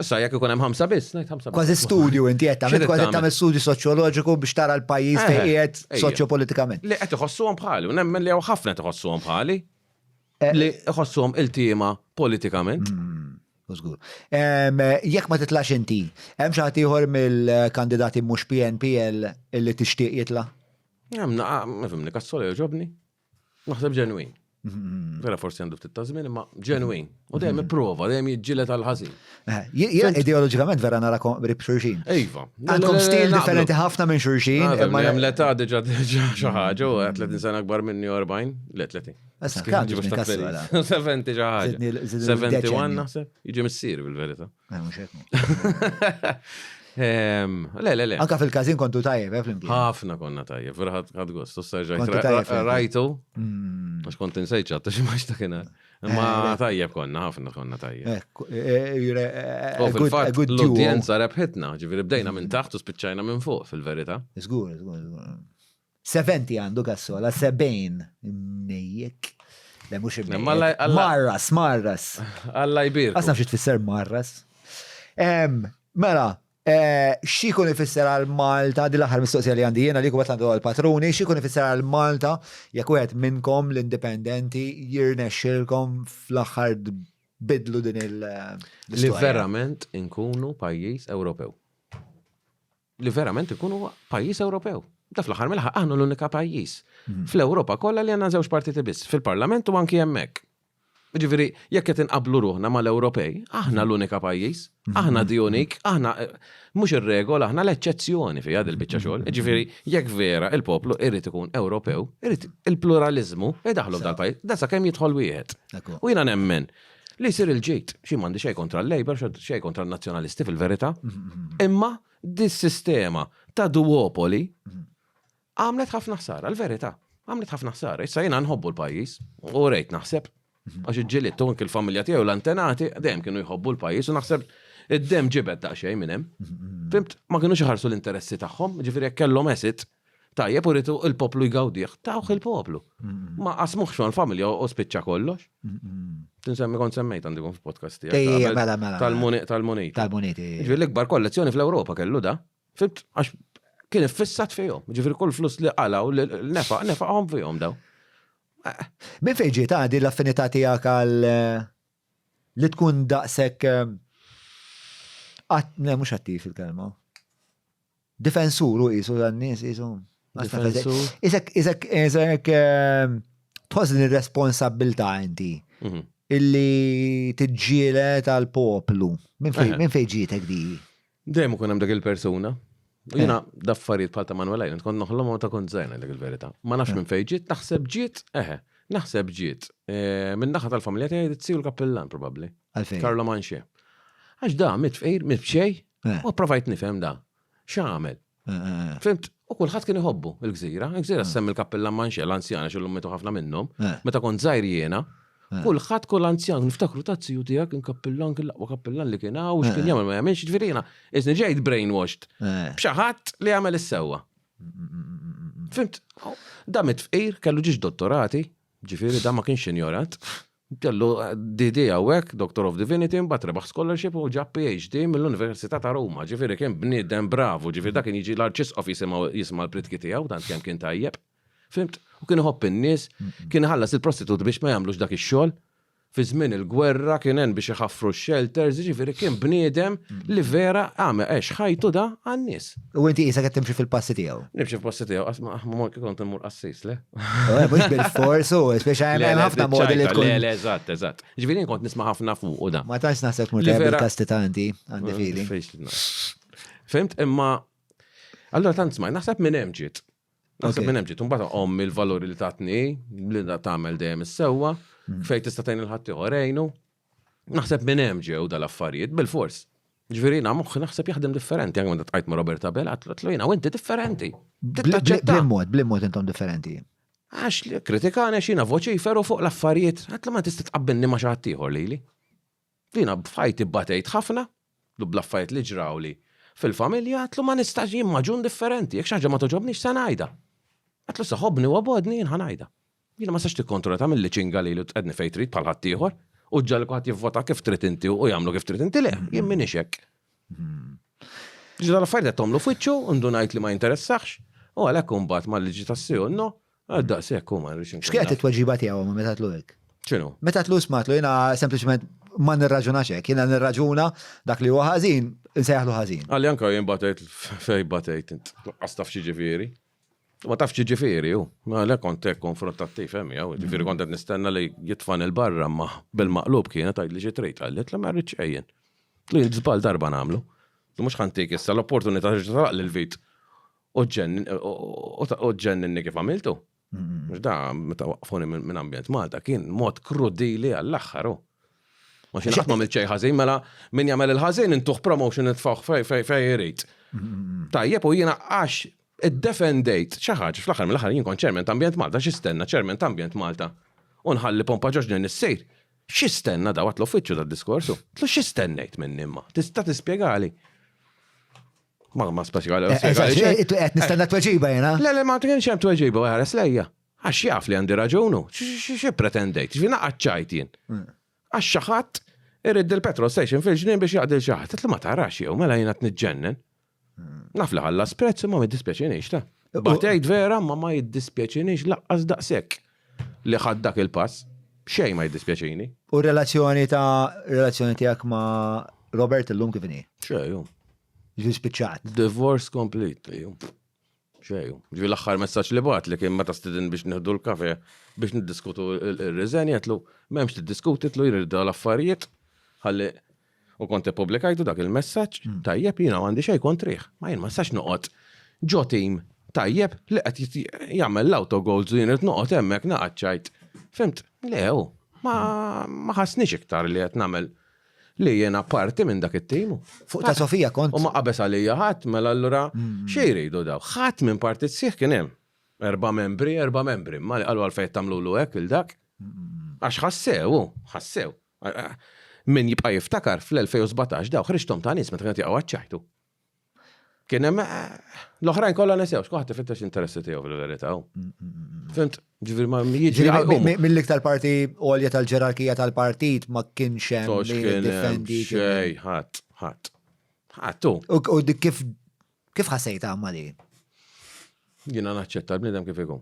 Issa jekk ikun hemm ħamsa biss, ngħid ħamsa biss. Kważi studju inti qed tagħmel, kważi tagħmel studju soċjoloġiku biex tara l-pajjiż fejn qiegħed soċjopolitikament. Li qed iħossuhom bħali, u nemmen li hawn ħafna qed iħossuhom bħali. Li iħossuhom iltiema politikament. Żgur. Jekk ma titlax inti, hemm xi ħadd ieħor mill-kandidati mhux PNPL illi tixtieq jitla'? Hemm naqa, nifhimni, Kassola jogħġobni. Naħseb ġenwin. Mm-hmm. Vera forsi għandu ftit ta' żmien, imma ġenwin. U dejjem mm-hmm. ipprova, dejjem jiġġieled għal ħażin. Eh, jien ideoloġikament vera nara qrib xulxin. Iva. Għandkom stil differenti ħafna minn xulxin. Ah, imma hemm l-età diġà diġà xi ħaġa, u 30 sena akbar minni 40, le 30. Issa, kemm 70 xi ħaġa. 71 naħseb, jiġi missier bil-verità. Eh, mhux hekk. Le, le, le. Anka fil-każin kontu tajjeb, eh, flimkien. Ħafna konna tajjeb, vera ħadd gost. U sarġajt rajtu, mm. għax kont insejt ċatta xi ma xtakinha. Ma eh, tajjeb konna, ħafna konna tajjeb. U fil-fatt l-udjenza rebħitna, ġifieri bdejna minn taħt u spiċċajna minn fuq fil-verità. Żgur, żgur, żgur. 70 għandu Cassola, 70. Mnejjek. Le mhux imnejjek. Marras, marras. Alla jbir. Għasna xi tfisser marras. Mela, eh, x'ikun ifisser għal Malta, din l-aħħar mistoqsija li għandi jiena li kubet għandu għal patruni, x'ikun ifisser għal Malta jekk wieħed minnkom l-indipendenti jirnexxilkom fl-aħħar bidlu din il- Li verament inkunu pajjiż Ewropew. li verament ikunu pajjiż Ewropew. Da fl-aħħar mill-aħħar aħna l-unika pajjiż mhm. fl-Ewropa kollha li għandna żewġ partiti biss, fil-Parlament u anki hemmhekk. Ġifieri, jekk qed inqablu ruħna mal-Ewropej, aħna l-unika pajjiż, mhm. aħna di unik, aħna eh, mhux ir-regola, aħna l-eċċezzjoni fiha dil biċċa xogħol. Mhm. Ġifieri, jekk vera il-poplu irid ikun Ewropew, irid il-pluralizmu idaħlu f'dal-pajjiż, da sakemm jidħol wieħed. U jiena nemmen Li jsir il-ġid, xi m'għandi xejn kontra l-Labour, xejn kontra n-Nazzjonalisti fil-verità, imma dis-sistema ta' duopoli għamlet ħafna ħsara, l-verità, għamlet ħafna ħsara. Issa jiena nħobbu l-pajjiż, u rejt naħseb, għax iġġiliet u anke l-familja tiegħi u l-antenati dejjem kienu jħobbu l-pajjiż u naħseb id-demm ġibed daqsxejn minn hemm. Fimt, ma kinux iħarsu l-interessi tagħhom, ġifieri jekk kellhom asset, Tajjeb u rritu il-poplu jgawdih, tawh il-poplu. Ma qasmuhx mal-familja u spiċċa kollox. Tinsemmi kont semmejt għandi kun f'podcast tiegħek. Mela, mela. Tal-muniti. Tal-muniti. Ġifieri l-ikbar kollezzjoni fl-Ewropa kellu da. Fimt, għax kien iffissat fihom. Ġifieri kull flus li qalaw, nefaq, nefaqhom fihom daw. Minn fejn ġiet għadi l-affinità tiegħek għal eh, li tkun daqshekk eh, le mhux attiv il-kelma. Difensur u qisu tan-nies qisu. Difensur. Isek, isek, isek ehm, tħoss din ir-responsabbiltà inti mhm. illi tiġġieled għal poplu. Minn fejn ġietek di? Dejjem ikun hemm dak il-persuna. U jiena eh. daffarijiet bħal ta' Manuel Island kont noħlom ta' kont żgħir dik il-verità. Ma nafx eh. minn fejn ġiet, naħseb ġiet, eħe, naħseb ġiet. Eh, minn naħa tal-familja tiegħi tsiju l-kappillan probabbli. Carlo Manxie. Għax da mit fqir, mit b'xej, eh. U provajt nifhem da. X'għamel? Eh, eh, Fimt? U kulħadd kien iħobbu il-gżira. Il-gżira semmi l-kappellan Manxel, l-anzjana xillum mitu ħafna minnhom. Meta kont żgħir jiena, Kulħadd kull anzjan, niftakru ta' ziju tiegħek kien kappillan, kien l-aqwa kappillan li kien hawn, x'kien jagħmel ma jagħmilx, ġifieri jiena iżni ġejt brainwashed b'xi ħadd li jagħmel is-sewwa. Fimt? Da mit-fqir kellu ġiex dottorati, ġifieri da ma kienx injorant. Kellu DD hawnhekk, Doctor of Divinity, imbagħad rebaħ scholarship u ġab PhD mill-Università ta' Ruma, ġifieri kien bniedem bravu, ġifieri dak kien jiġi l-Arċisqof jisimgħu jisma' l-pritki tiegħu tant kemm kien tajjeb. Fhimt? U kien iħobb in-nies, kien iħallas il-prostituti biex ma jagħmlux dak ix-xogħol. Fi żmien il-gwerra kien għen biex iħaffru x-shelters, jiġifieri kien bniedem li vera għamel għex ħajtu da għan-nies. U inti qisek qed timxi fil-passi tiegħu. Nimxi fil-passi tiegħu, qas ma ma kieku kont immur qassis, le? Eh, mhux bil-fors u, speċa hemm ħafna modi li tkun. Le, le, eżatt, eżatt. Ġifieri kont nisma' ħafna fuq u da. Ma tantx naħseb tmur tajjeb bil-kastità inti, għandi feeling. Fimt, imma allura tant smajt, naħseb minn hemm ġiet. Naħseb minn hemm ġiet, imbagħad ommi l-valuri li tatni, li tagħmel dejjem is-sewwa, mm. fejn tista' tgħin il-ħaddieħor għejnu. Naħseb minn hemm ġew dal-affarijiet bil-fors. Ġifieri jiena moħħi naħseb jaħdem differenti, anke meta tqajt ma' Robert Abela, għatlu jiena u inti differenti. Bl-mod, bl-mod intom differenti. Għax li kritikani għax jiena voċiferu fuq l-affarijiet, għatlu ma tista' tqabbilni ma' xi ħadd ieħor lili. Jiena f'ħajti batejt ħafna, lu bl-affarijiet li ġrawli fil-familja, għedtlu ma nistax jien maġun differenti, jekk xi ħaġa ma togħġobnix se ngħidha. Għedtlu sa ħobbni u obgħodni jien ħa ngħidha. Jiena ma nistax tikkontrolla tagħmilli ċinga lili u tqegħdni fejn trid bħal ħaddieħor u ġġagħal kulħadd jivvota kif trid inti u jagħmlu kif trid inti le, jien m'iniex hekk. Ġi dal-affarijiet qed tagħmlu f'wiċċu u ndunajt li ma jinteressax u għalhekk imbagħad mal-liġi tas-sì u n-no Għal daqshekk hu ma rridx inkun. X'kienet it-tweġiba tiegħu ma meta tlu hekk? X'inhu? Meta tlu smatlu jiena sempliċement ma nirraġunax hekk, jiena nirraġuna dak li huwa ħażin, insejjaħlu ħażin. Qalli anke jien batejt fejn batejt int. Lanqas taf x'jiġifieri. Ma tafx x'jiġifieri hu. Għalhekk kont hekk konfrontattiv hemm jew, jiġifieri kont qed nistenna li jitfani 'l barra imma bil-maqlub kienet għidli xi trid, qalli għedtlu ma rridx xejn jien. Għedtlu jien żball darba nagħmlu. Għedtlu mhux ħa ntik issa l-opportunità terġa' tagħlaqli l-vit U ġenninni kif għamiltu. Mux da, meta waqfuni minn ambjent Malta, kien mod krudili għall-aħħar. Ma xi qatt ma għamilt xejn ħażin, mela min jagħmel il-ħażin intuh promotion nitfgħuh fej irid. Tajjeb u jiena għax iddefendejt xi ħaġa fl-aħħar mill-aħħar jien kont chairman ta' Ambjent Malta, x'istenna chairman ta' Ambjent Malta u nħalli pompa ġoġ issir. X'istenna daw għat l-uffiċċju tad-diskorsu? Tlu x'istennejt minni imma? Tista' tispjegali. Ma ma speċjali. Eh, eh, qed nistenna tweġiba jiena. Le, le, ma kienx hemm tweġiba u ħares lejja. Għax jaf li għandi raġunu. Xi pretendejt? Ġifieri naqgħad jien. Mm. Għax xi ħadd irid il-petrol station fil-ġnien biex jaqdil xi ħadd. Ma tarax jew mela jiena tniġġennen. Mm. Naf li ħallas prezz imma ma jiddispjaċinix ta'. Batejt vera ma ma jiddispjaċinix laqqas daqshekk li ħadd dak il-pass. Xejn ma jiddispjaċini. U relazzjoni ta' relazzjoni tiegħek ma' Robert illum kif inhi? Xejn. Ġi spiċċat. Divorce complete, ju. Xejn. Ġi l-aħħar messaġġ li bat li kien meta stidin biex nieħdu l-kafe biex niddiskutu il-riżenja tlu m'hemmx tiddiskuti tlu jien l-affarijiet ħalli u kont ippubblikajtu dak il-messaġġ, hmm. tajjeb jiena m'għandi xejn kontrih. Ma jien ma nistax noqgħod ġo tim tajjeb li qed jagħmel l-auto goals u jien irid noqgħod hemmhekk naqgħod ċajt. Fimt? Le, ma ma ħassniex iktar li qed nagħmel li jiena parti minn dak it-tim. Fuq ta' Sofija kont. U ma qabeż għalija ħadd, mela allura mm. xejn jridu daw. Ħadd minn partit sieħ kien hemm. Erba' membri, erba' membri. Ma li qalu għalfejn tagħmlulu hekk il dak. Għax ħassew, ħassew. Min jibqa' jiftakar fl-2017 daw ħriġthom ta' nies meta kienet jaqgħu għaċ-ċajtu. Kien hemm eh, l-oħrajn kollha nesew, x'kulħadd ifittex interessi tiegħu fil-verità. Fimt, ġifieri ma jiġi Mill-iktar parti għolja tal-ġerarkija tal-partit ma kienx hemm li jiddefendi. Xej, ħadd, ħadd. Ħadd u. U dik kif kif ħassejtha ma di? Jiena naċċetta l-bniedem kif ikun.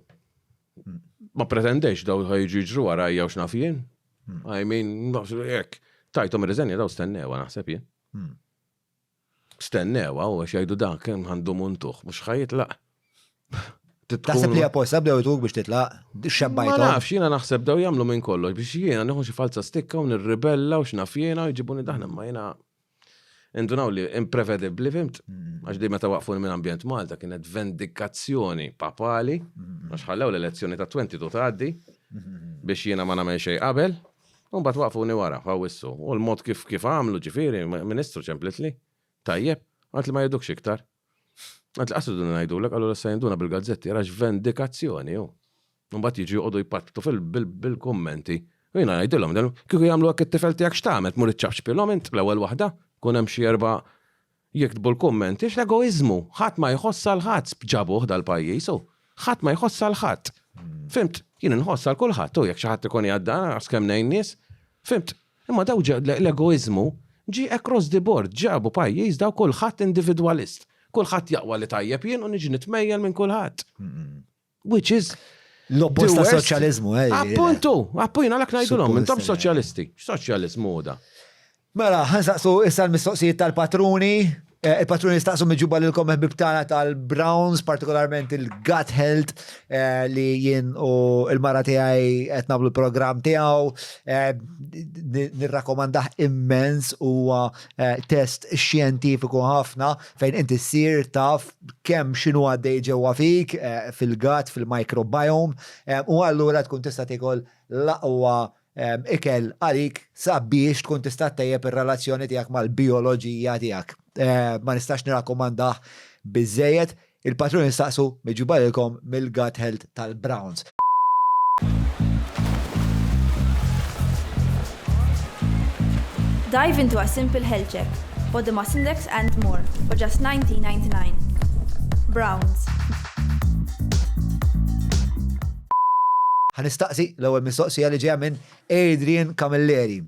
Ma pretendejx daw ħajġu jiġru warajja u x'naf jien. I mean, jekk tajthom ir-riżenja daw stennewa naħseb jien. Hmm. Stennewha u għax jgħidu dan kemm għandu muntuh, mhux ħa jitlaq. Taħseb li apposta bdew jtuk biex titlaq, xebbajthom. Ma nafx, jiena naħseb daw jagħmlu minn kollox biex jiena nieħu xi falza stikka u nirribella u x'naf jiena u jġibuni daħna ma jiena indunaw li imprevedibbli fimt? Mm. Għax di meta waqfuni minn ambjent Malta kienet vendikazzjoni papali, mm. għax ħallew l-elezzjoni ta' 22 tgħaddi mm. biex jiena ma nagħmel xejn qabel. U mbagħad waqfuni wara, f'Awwissu. U l-mod kif kif għamlu, ġifieri, Ministru ċemplitli. Tajjeb, qaltli ma jridukx iktar. Qaltli qas riduna ngħidulek, allura issa jinduna bil-gazzetti, ara x'vendikazzjoni hu. U mbagħad jiġu joqogħdu jpatttu bil-kummenti. U jiena ngħidilhom, kieku jagħmlu hekk it-tifel tiegħek x'tagħmel, tmur iċċapċpilhom int l-ewwel waħda, kun hemm xi erba' jiktbu l-kummenti, x'l-egoiżmu, ħadd ma jħoss għal ħadd ġabuh dal-pajjiż hu. Ħadd ma jħoss għal ħadd. Fhimt? Jien inħoss għal kulħadd u jekk xi ħadd ikun qiegħed dan, nafs kemm ngħin nies. Fhimt? Imma daw l-egoiżmu ġie across the board, ġabu pajjiż daw kulħadd individwalist. Kulħadd jaqwa li tajjeb jien u niġi nitmejjel minn kulħadd. Which is L-oppost ta' soċjaliżmu, eh. Appuntu, appuntu jien għalhekk ngħidulhom, intom soċjalisti. X'soċjaliżmu hu da? Mela, ħa nsaqsu issa l-mistoqsijiet tal-patruni. Eh, il-patruni staqsu miġuba lilkom ħbib tagħna tal-Browns, partikolarment il-Gut Health eh, li jien u il-mara tiegħi qed nagħmlu l-programm tiegħu. Eh, nirrakkomandah immens huwa test xjentifiku ħafna fejn inti ssir taf kemm x'inhu għaddej ġewwa fik fil-gut, fil-microbiome, u allura tkun tista' tiekol l-aqwa ikel għalik sabiex tkun tista' ttejjeb ir-relazzjoni tiegħek mal-bijoloġija tiegħek. Ma nistax nirrakkomandah biżżejjed. Il-patruni staqsu miġjuba lilkom mill-Gut Health tal-Browns. Dive into a simple health check, body mass index and more for just 19.99. Browns. Ħa nistaqsi l-ewwel mistoqsija li ġejja minn Adrian Camilleri.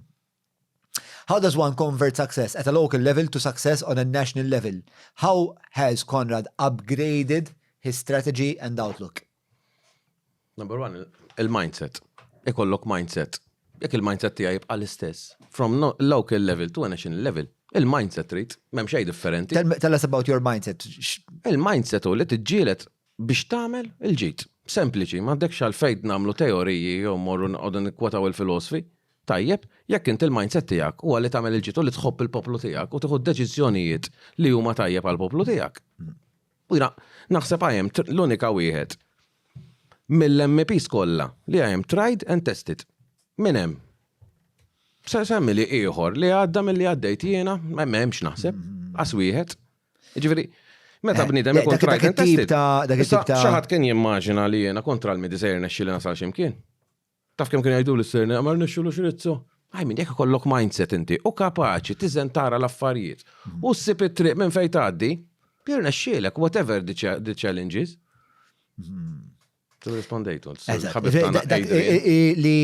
How does one convert success at a local level to success on a national level? How has Konrad upgraded his strategy and outlook? Number one, il-mindset. Ikollok mindset. Jekk il-mindset tiegħi jibqa' l-istess. From no, local level to a national level. Il-mindset trid, m'hemm xejn differenti. Tell, tell us about your mindset. Il-mindset hu li tiġġieled biex tagħmel il-ġid. Sempliċi, m'għandekx għalfejn nagħmlu teoriji jew mmorru noqogħdu nikkwotaw il-filosfi. Tajjeb, jekk inti l-mindset tiegħek huwa li tagħmel il-ġid u li tħobb il-poplu tiegħek u tieħu deċiżjonijiet li huma tajjeb għall-poplu tiegħek. U jiena naħseb I am l-unika wieħed mill-MEPs kollha li I am tried and tested. Min hemm? Semmi li ieħor li għadda milli għaddejt jiena, m'hemmx naħseb, qas wieħed. Ġifieri, meta eh, bniedem ikun tried and tested. Xi ħadd kien jimmaġina li jiena kontra l-midi se jirnexxi li nasal x'imkien. Taf kemm kienu jgħidu li sirni, ma rnexxulu x'rizzu. I mean, jekk ikollok mindset inti u kapaċi tiżen tara l-affarijiet u ssib it-triq minn fejn tgħaddi, jirnexxielek whatever the challenge is. Hmm. Rispondejtu. Li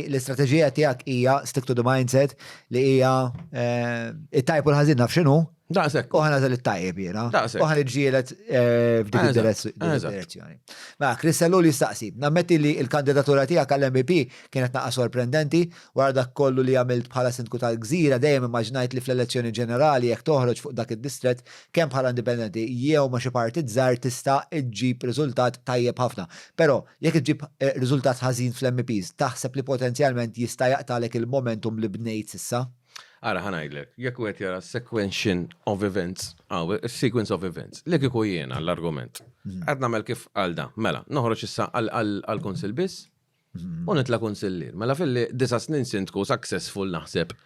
l-istrateġija tiegħek hija stick to the mindset li hija eh, it-tajb u l-ħażin naf x'inhu. Daqshekk. U ħana it-tajjeb jiena. U ħana ġielet eh, f'dik id-direzzjoni. Mela, Chris Ellul jistaqsi, nammetti li l-kandidatura tiegħek għall-MEP kienet naqra sorprendenti, wara dak kollu li għamilt bħala sindku tal-Gżira dejjem immaġinajt li fl-elezzjoni ġenerali jekk toħroġ fuq dak id-distrett kemm bħala indipendenti jew ma' xi partit żgħir tista' ġġib riżultat tajjeb ħafna. Però, jekk iġġib riżultat ħażin fl-MEPs, taħseb li potenzjalment jista' jaqtagħlek il-momentum li bnejt s'issa? Ara ħa ngħidlek, jekk wieħed jara sequention of events, sequence of events, li kieku jiena l-argument. Qed nagħmel kif għal da, mela, noħroġ issa għall-kunsill biss u nitla' kunsillier. Mela filli disa' snin sindku successful naħseb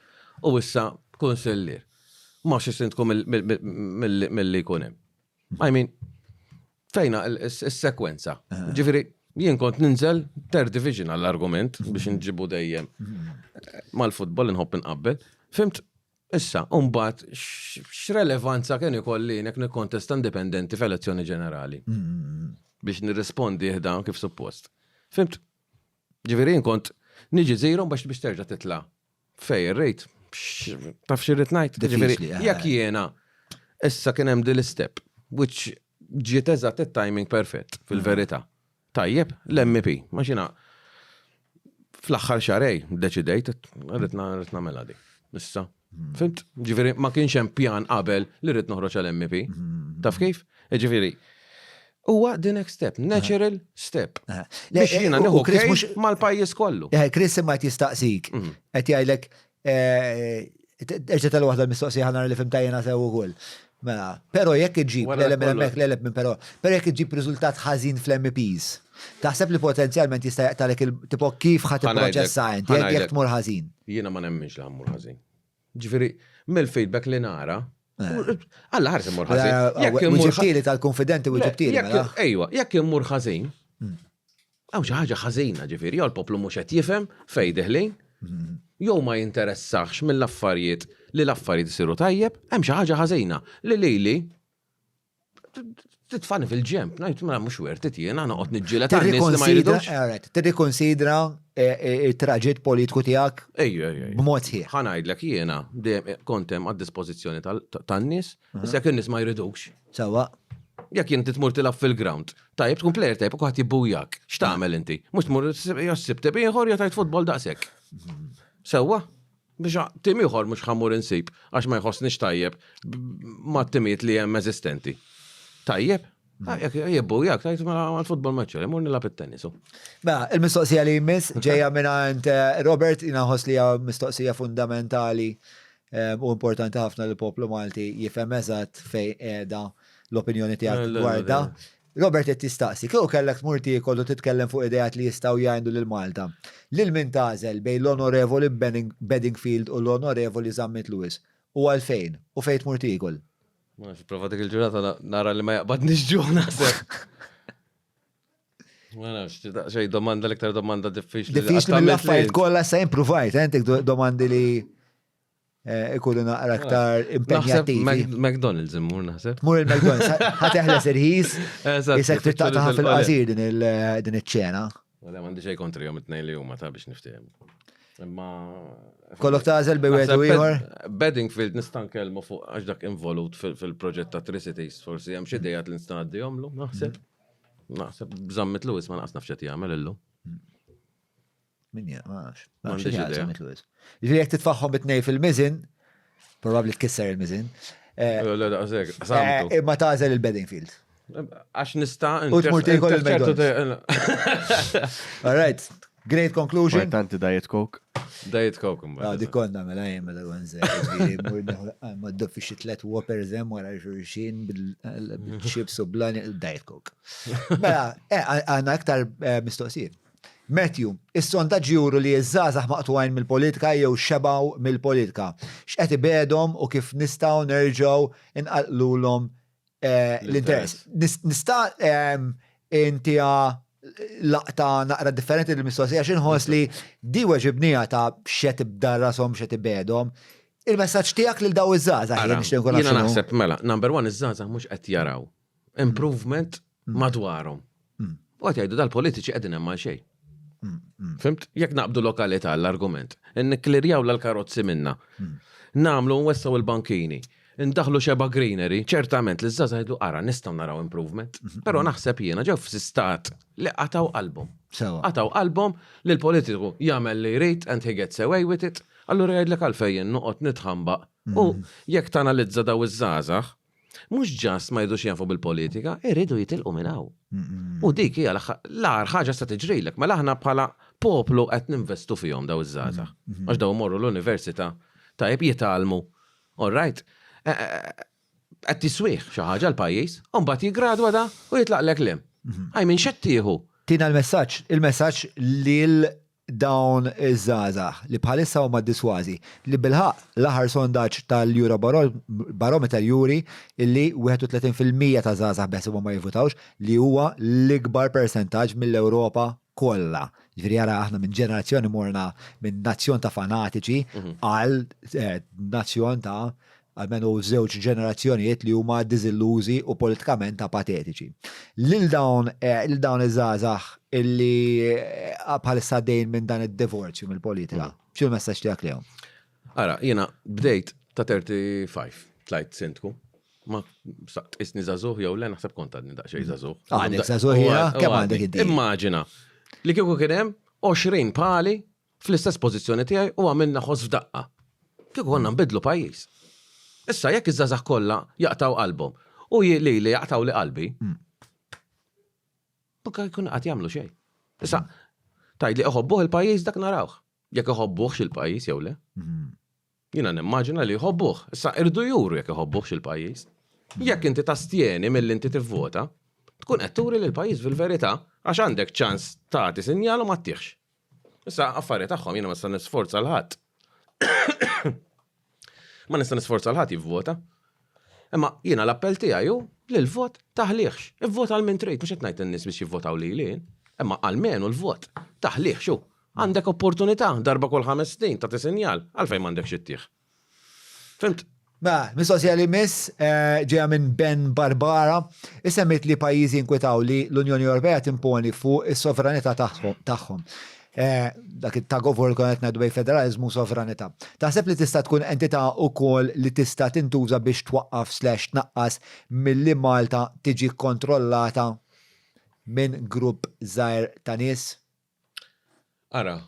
u issa kunsillier. Ma xi sindku milli jkun hemm. I mean, fejna s-sekwenza. Ġifieri, jien kont ninżel third division għall-argument biex nġibu dejjem mal-futbol inħobb inqabbel. Fhimt? Issa, mbagħad x'relevanza kien ikolli jien jekk nikkontesta indipendenti f'elezzjoni ġenerali? Biex nirrispondi dan kif suppost. Fhimt? Ġifieri jien kont niġi zero biex biex terġa' titla' fej irrid. Taf xi rrid ngħid? Ġifieri eh. jekk jiena issa kien hemm dil step which ġiet eżatt it-timing perfett fil-verità. Tajjeb, l-MEP, ma xina fl-aħħar xarej deċidejt rrid nagħmilha di. Issa. Fhimt? Ġifieri ma kienx hemm pjan qabel li rrid noħroġ għal MEP. Taf kif? Ġifieri huwa the next step, natural step. Biex jiena nieħu Chris mal-pajjiż kollu. Eh, Chris imma qed jistaqsik, mhm. qed jgħidlek eh, erġa' tal waħda l-mistoqsija ħa nara li fhimtha jiena sew ukoll. Mela, però jekk iġġib, le le mela hemmhekk le le minn però, però jekk iġġib riżultat ħażin fl-MEPs, taħseb li potenzjalment jista' jaqtalek il tipo kif ħa tipproċessa inti jekk tmur ħażin? Jiena ma nemminx li ħa mmur ħażin. Ġifieri, mill-feedback li nara, eh. Alla ħares immur ħażin. Eh, jekk immur ġibtieli tal-konfidenti u ġibtieli. Mela. Ejwa, jekk immur ħażin, hmm. Hawn xi ħaġa ħażina ġifieri, jew l-poplu mhux qed jifhem fejn deħlin, jew ma jinteressax mill-affarijiet li l-affarijiet isiru tajjeb, hemm xi ħaġa ħażina li lili titfani fil-ġemp, ngħid mela mhux worth it jiena noqgħod niġġieled għan-nies li ma jridux. Tirrikonsidra eh, eh, il-traġitt politiku tiegħek b'mod sħiħ. Ħa ngħidlek jiena dejjem kont hemm għad-dispożizzjoni tan-nies, issa jekk in-nies ma jridux. Sewwa. Jekk inti tmur tilgħab fil-ground, tajjeb tkun player tajjeb u kulħadd jibbujak. X'tagħmel inti? Mhux tmur jew ssib tim ieħor jew tgħid futbol daqshekk. Sewwa? Biex tim ieħor mhux ħa mmur insib għax ma jħossnix tajjeb mat-timijiet li hemm eżistenti. Tajjeb? Ah, jekk jibbujak, tajt mela mal-futbol match, imur nilgħab it-tennis. Mela, il-mistoqsija li jmiss ġejja mingħand eh, Robert, jiena nħoss li hija mistoqsija fundamentali eh, u importanti ħafna li l-poplu Malti jifhem eżatt fejn qiegħda l-opinjoni tiegħek dwar da. Robert qed jistaqsi, kieku kellek tmur tiekol u titkellem fuq ideat li jistgħu jgħinu lil Malta, lil min tagħżel bejn l-Onorevoli Bedingfield u l-Onorevoli Zammit Lewis? U għalfejn? U fejn tmur tiekol? Ma nafx, prova dik il-ġurnata nara li ma jaqbadnix ġuħ naħseb. Ma nafx, xej domanda l-iktar domanda diffiċli. Diffiċli mill-affarijiet kollha sa impruvajt, eh, intik domandi li eh, ikunu naqra aktar impenjattivi. McDonald's immur naħseb. Mur il-McDonald's, ħateħles irħis, jisek trid taqtaħa fil-qasir din iċ-ċena. Le m'għandi xejn kontrihom it-tnejn li huma ta' biex niftehmu. Imma Kollok tagħżel bejn wieħed u ieħor? Bedingfield nista' nkellmu fuq għax dak involut fil-proġett ta' Three Cities, forsi hemm xi idejat li nista' ngħaddihomlu, naħseb. Naħseb b'Zammit Lewis ma naqas naf x'qed jagħmel illum. Min jien, ma nafx. M'għandix idea. Zammit Lewis. Ġifieri jekk titfaħħom it-tnejn fil-miżin, probabbli tkisser il-miżin. Eh, Le, daqshekk, samtu. Eh, imma tagħżel il-Bedingfield. Għax nista' U tmur tiekol il-McDonald's. All right, great conclusion. Importanti Diet Coke. Diet Coke imbagħad. Ah, dik konna mela jien meta kont żgħir. Ma ddoffi xi tliet Whoppers hemm wara xulxin bil-chips u blani Diet Coke. Mela, eh, għandna aktar eh, mistoqsijiet. Matthew, is-sondaġġi juru li ż-żgħażagħ maqtugħin mill-politika jew xebgħu mill-politika. X'qed ibegħedhom u kif nistgħu nerġgħu nqanqlulhom l-interess? Nista' intiha laqta naqra differenti lill-mistoqsija għax inħoss li di weġibniha ta' x'qed ibdarrashom, x'qed ibegħedhom. Il-messaġġ tiegħek lil dawn iż-żgħażagħ jien nixtieq inkun naf x'inhu. Jiena naħseb mela, number one iż-żgħażagħ mhux qed jaraw improvement madwarhom. U qed jgħidu dal-politiċi qegħdin hemm għal xejn. Fimt? Jekk naqbdu lokalità l-argument, nikklirjaw l-karozzi minna, nagħmlu nwessaw il-bankini, ndaħlu xeba greenery, ċertament li żgħażagħ jgħidu ara nistgħu naraw improvement. Però naħseb jiena ġew f'stat li qataw qalbhom. Qataw qalbhom li l-politiku jagħmel li jrid and he gets away with it, allura jgħidlek għalfejn noqgħod nitħambaq. U jekk tanalizza daw iż-żgħażagħ, Mhux ġast ma jridux jafu bil-politika, iridu jitilqu minn hawn. U dik hija l-agħar ħaġa se tiġrilek. Mela aħna bħala poplu qed ninvestu fihom daw iż-żgħażagħ. Għax daw imorru l-università, tajjeb jitgħallmu. All right? E, e, e, qed tiswih xi ħaġa l-pajjiż, u mbagħad jiggradwa da u jitlaqlek l Għaj minn xed tieħu? Tina l-messaġġ, il-messaġġ lil dawn iż-żgħażagħ li bħalissa huma dissważi li bilħaqq l-aħħar sondaġġ tal-Eurobarometer juri li 31% taż-żgħażagħ beħsiebhom ma jivvutawx li huwa l-ikbar persentaġġ mill-Ewropa kollha. Jiġifieri ara aħna minn ġenerazzjoni morna minn nazzjon ta' fanatiċi għal nazzjon ta' almenu żewġ ġenerazzjonijiet li huma diżillużi u politikament apatetiċi. Lil dawn eh, lil dawn iż-żgħażagħ illi eh, bħalissa għaddejjin minn dan id-divorzju mill-politika, mm. x'inhu l-messaġġ tiegħek lejhom? Ara, jiena bdejt ta' 35 tlajt sindku. Ma tqisni żagħżugħ jew le naħseb kont għadni daqsxejn żagħżugħ. Għadek żagħżugħ jiena, kemm għandek id Immaġina li kieku kien hemm 20 pali fl-istess pożizzjoni tiegħi u għamilna ħoss f'daqqa. Kieku konna nbiddlu pajjiż. Issa jekk iż-żgħażagħ kollha jaqtgħu qalbhom u lili jaqtgħuli qalbi, ma jkunu qatt jagħmlu xejn. Issa, tgħidli iħobbuh il-pajjiż dak narawh. Jekk iħobbuhx il-pajjiż jew le. Jiena nimmaġina li jħobbuh. Issa irdu juru jekk iħobbuhx il-pajjiż. Jekk inti tastjeni milli inti tivvota, tkun qed turi li l-pajjiż fil-verità għax għandek ċans tagħti sinjal u ma ttihx. Issa affari tagħhom jiena ma nista' nisforza l ħadd. Ma nista' nisforza l ħadd jivvota. Imma jiena l-appell tiegħi hu li l-vot taħlihx. Ivvota għal min trid, mhux qed ngħid in-nies biex jivvotaw lili jien. Imma almenu l-vot taħlih xu. Għandek opportunità darba kull 5 snin tagħti sinjal għalfejn m'għandekx ittih. Fhimt? Mela, mistoqsija li jmiss ġejja minn Ben Barbara. Issemmiet li pajjiżi jinkwetaw li l-Unjoni Ewropea timponi fuq is-sovranità tagħhom. Dak it-tug of war li konna qed ngħidu bejn federaliżmu u sovranità. Taħseb li tista' tkun entità wkoll li tista' tintuża biex twaqqaf slash tnaqqas milli Malta tiġi kkontrollata minn grupp żgħir ta' nies? Ara,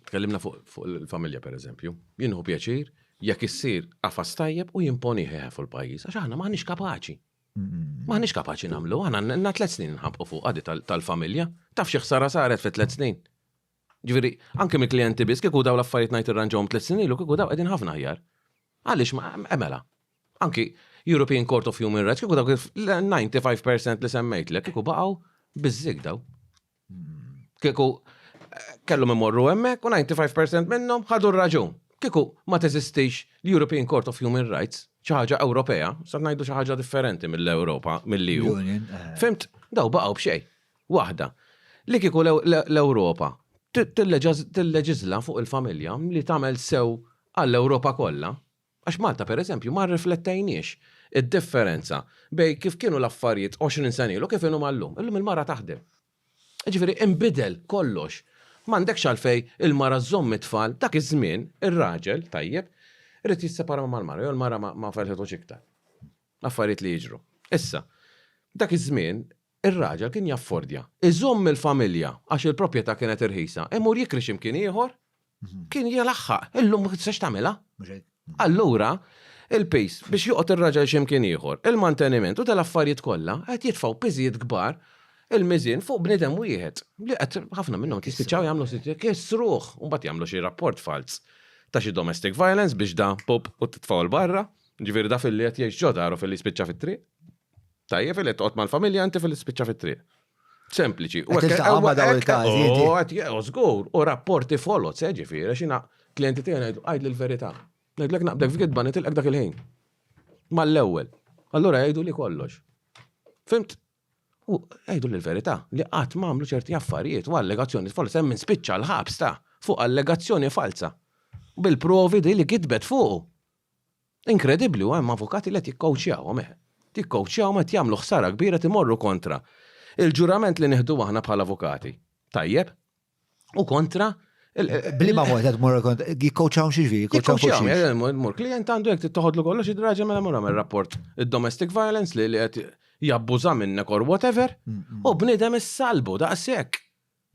tkellimna fuq fu il-familja per eżempju. Jien nieħu pjaċir jekk issir qafas tajjeb u jimponih fuq il-pajjiż, għax aħna m'aħniex kapaċi. M'aħniex kapaċi nagħmlu, aħna għandna tlet snin nħabqu fuq għadi tal-familja. Taf xi ħsara saret fi tlet snin. Ġifieri, anke mill-klijenti biss kieku daw l-affarijiet ngħid irranġawhom tlet snin ilu kieku daw qegħdin ħafna aħjar. Għaliex ma emela. Anki European Court of Human Rights kieku dawk il-95% li semmejtlek kieku baqgħu biż-żig daw. Kieku eh, kellhom imorru hemmhekk u 95% minnhom ħadu r-raġun. Kieku ma teżistix l-European Court of Human Rights, xi ħaġa Ewropea, sa ngħidu xi ħaġa differenti mill-Ewropa, mill-EU. Eh. Fimt, daw baqgħu b'xejn. Waħda. Li kieku l-Ewropa tilleġiżla fuq il-familja li tagħmel sew għall-Ewropa kollha, għax Malta pereżempju ma rriflettejniex id-differenza bejn kif kienu l-affarijiet 20 sena ilu kif inhuma llum. Illum il-mara taħdem. Jiġifieri inbidel kollox. M'għandekx għalfejn il-mara żżomm it-tfal, dak iż-żmien ir-raġel, tajjeb, ried jissepara mal-mara jew il-mara ma felħitux iktar. Affarijiet li jiġru. Issa, dak iż-żmien Ir-raġel kien jaffordja jżomm il-familja għax il-proprjetà kienet irħisa, imur jikri xi mkien ieħor, kien jlaħħaq. Illum ma tistax tagħmilha. Allura, il-piż biex joqgħod ir-raġel xi mkien ieħor, il-manteniment u dal-affarijiet kollha qed jitfgħu piżijiet kbar il-miżien fuq bniedem wieħed li qed ħafna minnhom qed jispiċċaw jagħmlu kisruh u mbagħad jagħmlu xi rapport falz ta' xi domestic violence biex da pup u titfgħu 'l barra. Ġifieri da filli qed jgħix ġo daru filli jispiċċa fit-triq. Tajjeb li toqgħod mal-familja inti fil spiċċa fit-triq. Sempliċi. U tiltaqa' ma' dawn il-każi. U qed żgur, u rapporti folot, se ġifieri, għax jiena klijenti tiegħi ngħidu għidli l-verità. Ngħidlek naqbdek f'gidba nitilqek dak il-ħin. Mal-ewwel. Allura jgħidu li kollox. Fimt? U jgħidu li l-verità li qatt ma għamlu ċerti affarijiet u allegazzjoni falsa hemm min spiċċa l-ħabs ta' fuq allegazzjoni falsa. Bil-provi di li kitbet fuqu. Inkredibbli u hemm avukati li qed jikkowċjawhom, eħe. Jikkowċjawhom qed jagħmlu ħsara kbira qed imorru kontra il-ġurament li nieħdu aħna bħala avukati. Tajjeb? U kontra Bliema mod qed tmorru kontra jikkowċjawhom xi ġifieri, jikkowċjawhom fuq xiex. Mur klient għandu jekk toħodlu kollox id-raġel mela mur għamel rapport id-domestic violence li qed jabbuża minnek or whatever u bniedem issalbu daqshekk.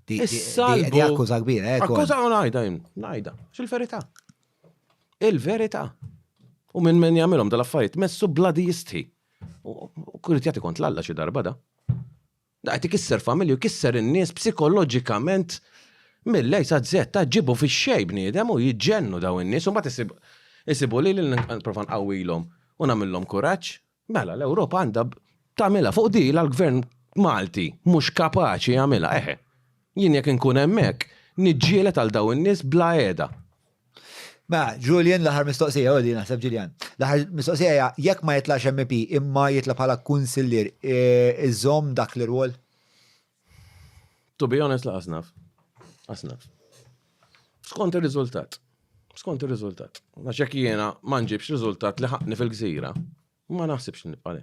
Is-salbu. Di akkuża kbira, eh. Akkuża u ngħidha jien, ngħidha. X'il-verità? Il-verità. U minn min jagħmilhom dal-affarijiet messu bladi jistħi. U kurid jagħti kont l-Alla xi darba da. Da qed ikisser familju, jkisser in-nies psikoloġikament mill-lej sa Z ta' ġibu fix-xejn bniedem u jiġġennu daw in-nies u mbagħad isibu li li nprova nqawwilhom u nagħmilhom kuraġġ Mela l-Ewropa għandha tagħmilha fuq di la l-gvern Malti mhux kapaċi jagħmilha, eħe. Jien jekk inkun hemmhekk niġġieled għal dawn in-nies bla qiegħda. Mela, Julian, l-aħħar mistoqsija, u di naħseb Julian. L-aħħar mistoqsija hija jekk ma jitlax MEP imma jitla' bħala kunsillier, iżomm dak l-irwol? To be honest, laqas naf. Laqas naf. Skont ir-riżultat. Skont ir-riżultat. Għax jekk jiena ma nġibx riżultat li ħaqni fil-gżira, ma naħsibx li nibqa' le.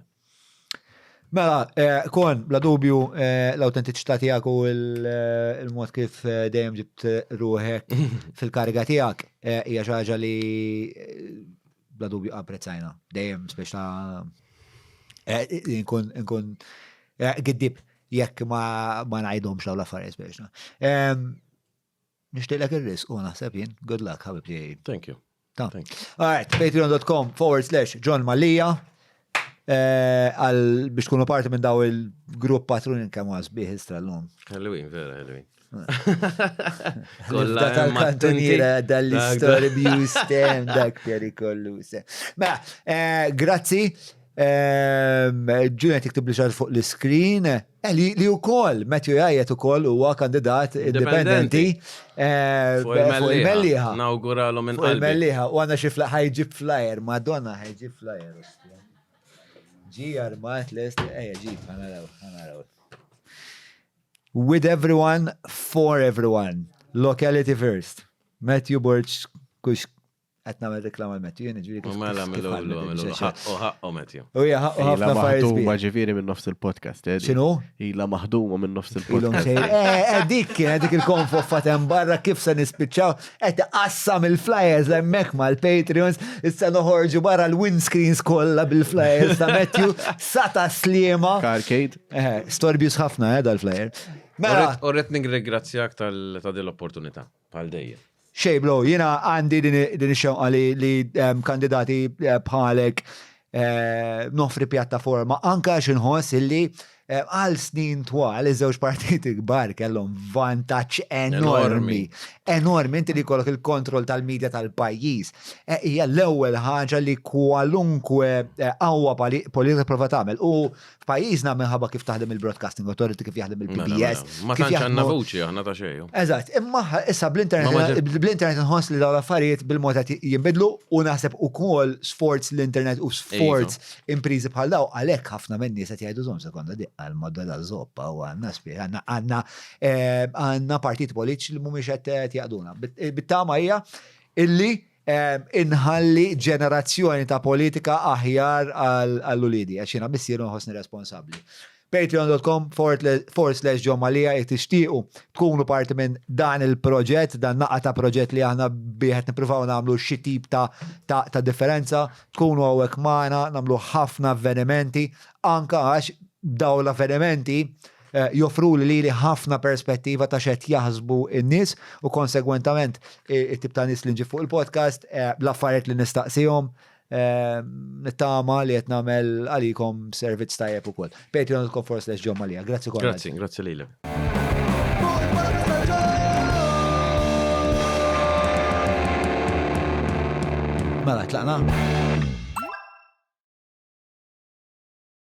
Mela, eh, kon, bla dubju, eh, l-autentiċità tiegħek u eh, l-mod kif dejjem ġibt ruħek fil-kariga tiegħek hija xi ħaġa li bla dubju apprezzajna. Dejjem speċa nkun nkun giddib jekk ma ma ngħidhomx dawn l-affarijiet speċa. Nixtieqlek ir-risq u naħseb jien. Good luck, ħabib tiegħi. Thank you. Thank you. All right, patreon.com forward slash John Mallia eh, għal biex tkunu parti minn daw il-grupp patruni kemm għasbieħ istra l-lum. Halloween, vera Halloween. Kolla tal-kantoniera dal-istorbju stem dak perikollu. Mela, eh, grazzi. Ehm, Ġunja tiktib li xar fuq l-screen, eh, li u kol, Matthew Jajjet u kol huwa kandidat indipendenti eh, fuq il-Melliħa. Nawguralu minn qalbi. Il-Melliħa, u għanna xi ħajġib flyer, Madonna ħajġib flyer. Ġi armat lest, ejja ġib, ħanaraw, ħanaraw. With everyone, for everyone. Locality first. Matthew Borg, kux qed nagħmel reklama għal Matthew, jien ġifieri kif. Mela mill-ewwel mill-ewwel ħaqqu ħaqqu Matthew. U hija ħaqqu ħafna affarijiet. Maħduma ġifieri minn nofs il-podcast. Eh, X'inhu? Ilha maħduma minn nofs il-podcast. Eh, eh, dik kienet dik il-konfoffa hemm barra kif se nispiċċaw qed iqassam il-flyers hemmhekk mal-Patreons, issa noħorġu barra l-windscreens kollha bil-flyers ta' Matthew, sa ta' sliema. Carcade. Eh, storbjus ħafna eh dal-flyer. Mela. U rrid nirringrazzjak ta' din l-opportunità bħal dejjem. Xej bro, jiena għandi din ix-xewqa li kandidati eh, bħalek eh, noffri pjattaforma anka għax inħoss illi eh, għal snin twal iż-żewġ partiti kbar kellhom vantaġġ enormi. Enormi inti li jkollok il-kontroll tal-medja tal-pajjiż. Hija l-ewwel ħaġa li kwalunkwe qawwa politika prova tagħmel. U F'pajjiżna minħabba kif taħdem il-Broadcasting Authority, kif jaħdem Mela, il-PBS. mela. Ma kif tantx għandna jaħdmu- vuċi aħna ta' xejn. Eżatt, imma issa Ma bl-internet bl-internet nħoss li dawn l-affarijiet bil-mod qed jinbidlu u naħseb ukoll sforz l-internet u sforz Iva. impriżi bħal daw għalhekk ħafna minn nies qed jgħidu żomm sekonda diqqa l-modda ta' zoppa u għandna spie għandna għandna eh, għandna partiti politiċi li mhumiex qed qed jaqduna. Bit-tama hija illi inħalli ġenerazzjoni ta' politika aħjar għall-uliedi, għax jiena missier u nħossni responsabbli. Patreon.com forward slash John Mallia jekk tixtiequ tkunu parti minn dan il-proġett, dan naqa ta' proġett li aħna bih qed nippruvaw nagħmlu xi tip ta' ta' differenza, tkunu hawnhekk magħna, nagħmlu ħafna avvenimenti, anka għax dawn l-avvenimenti eh, joffruli lili ħafna perspettiva ta' xed jaħsbu n-nies u konsegwentament it-tip ta' nies li nġib fuq il-podcast, eh, l-affarijiet li nistaqsihom, eh, nittama li qed nagħmel għalikom servizz tajjeb ukoll. Patreon.com forward slash John Mallia. Grazzi Konrad. Grazzi, grazzi lilek. Mela, tlaqna?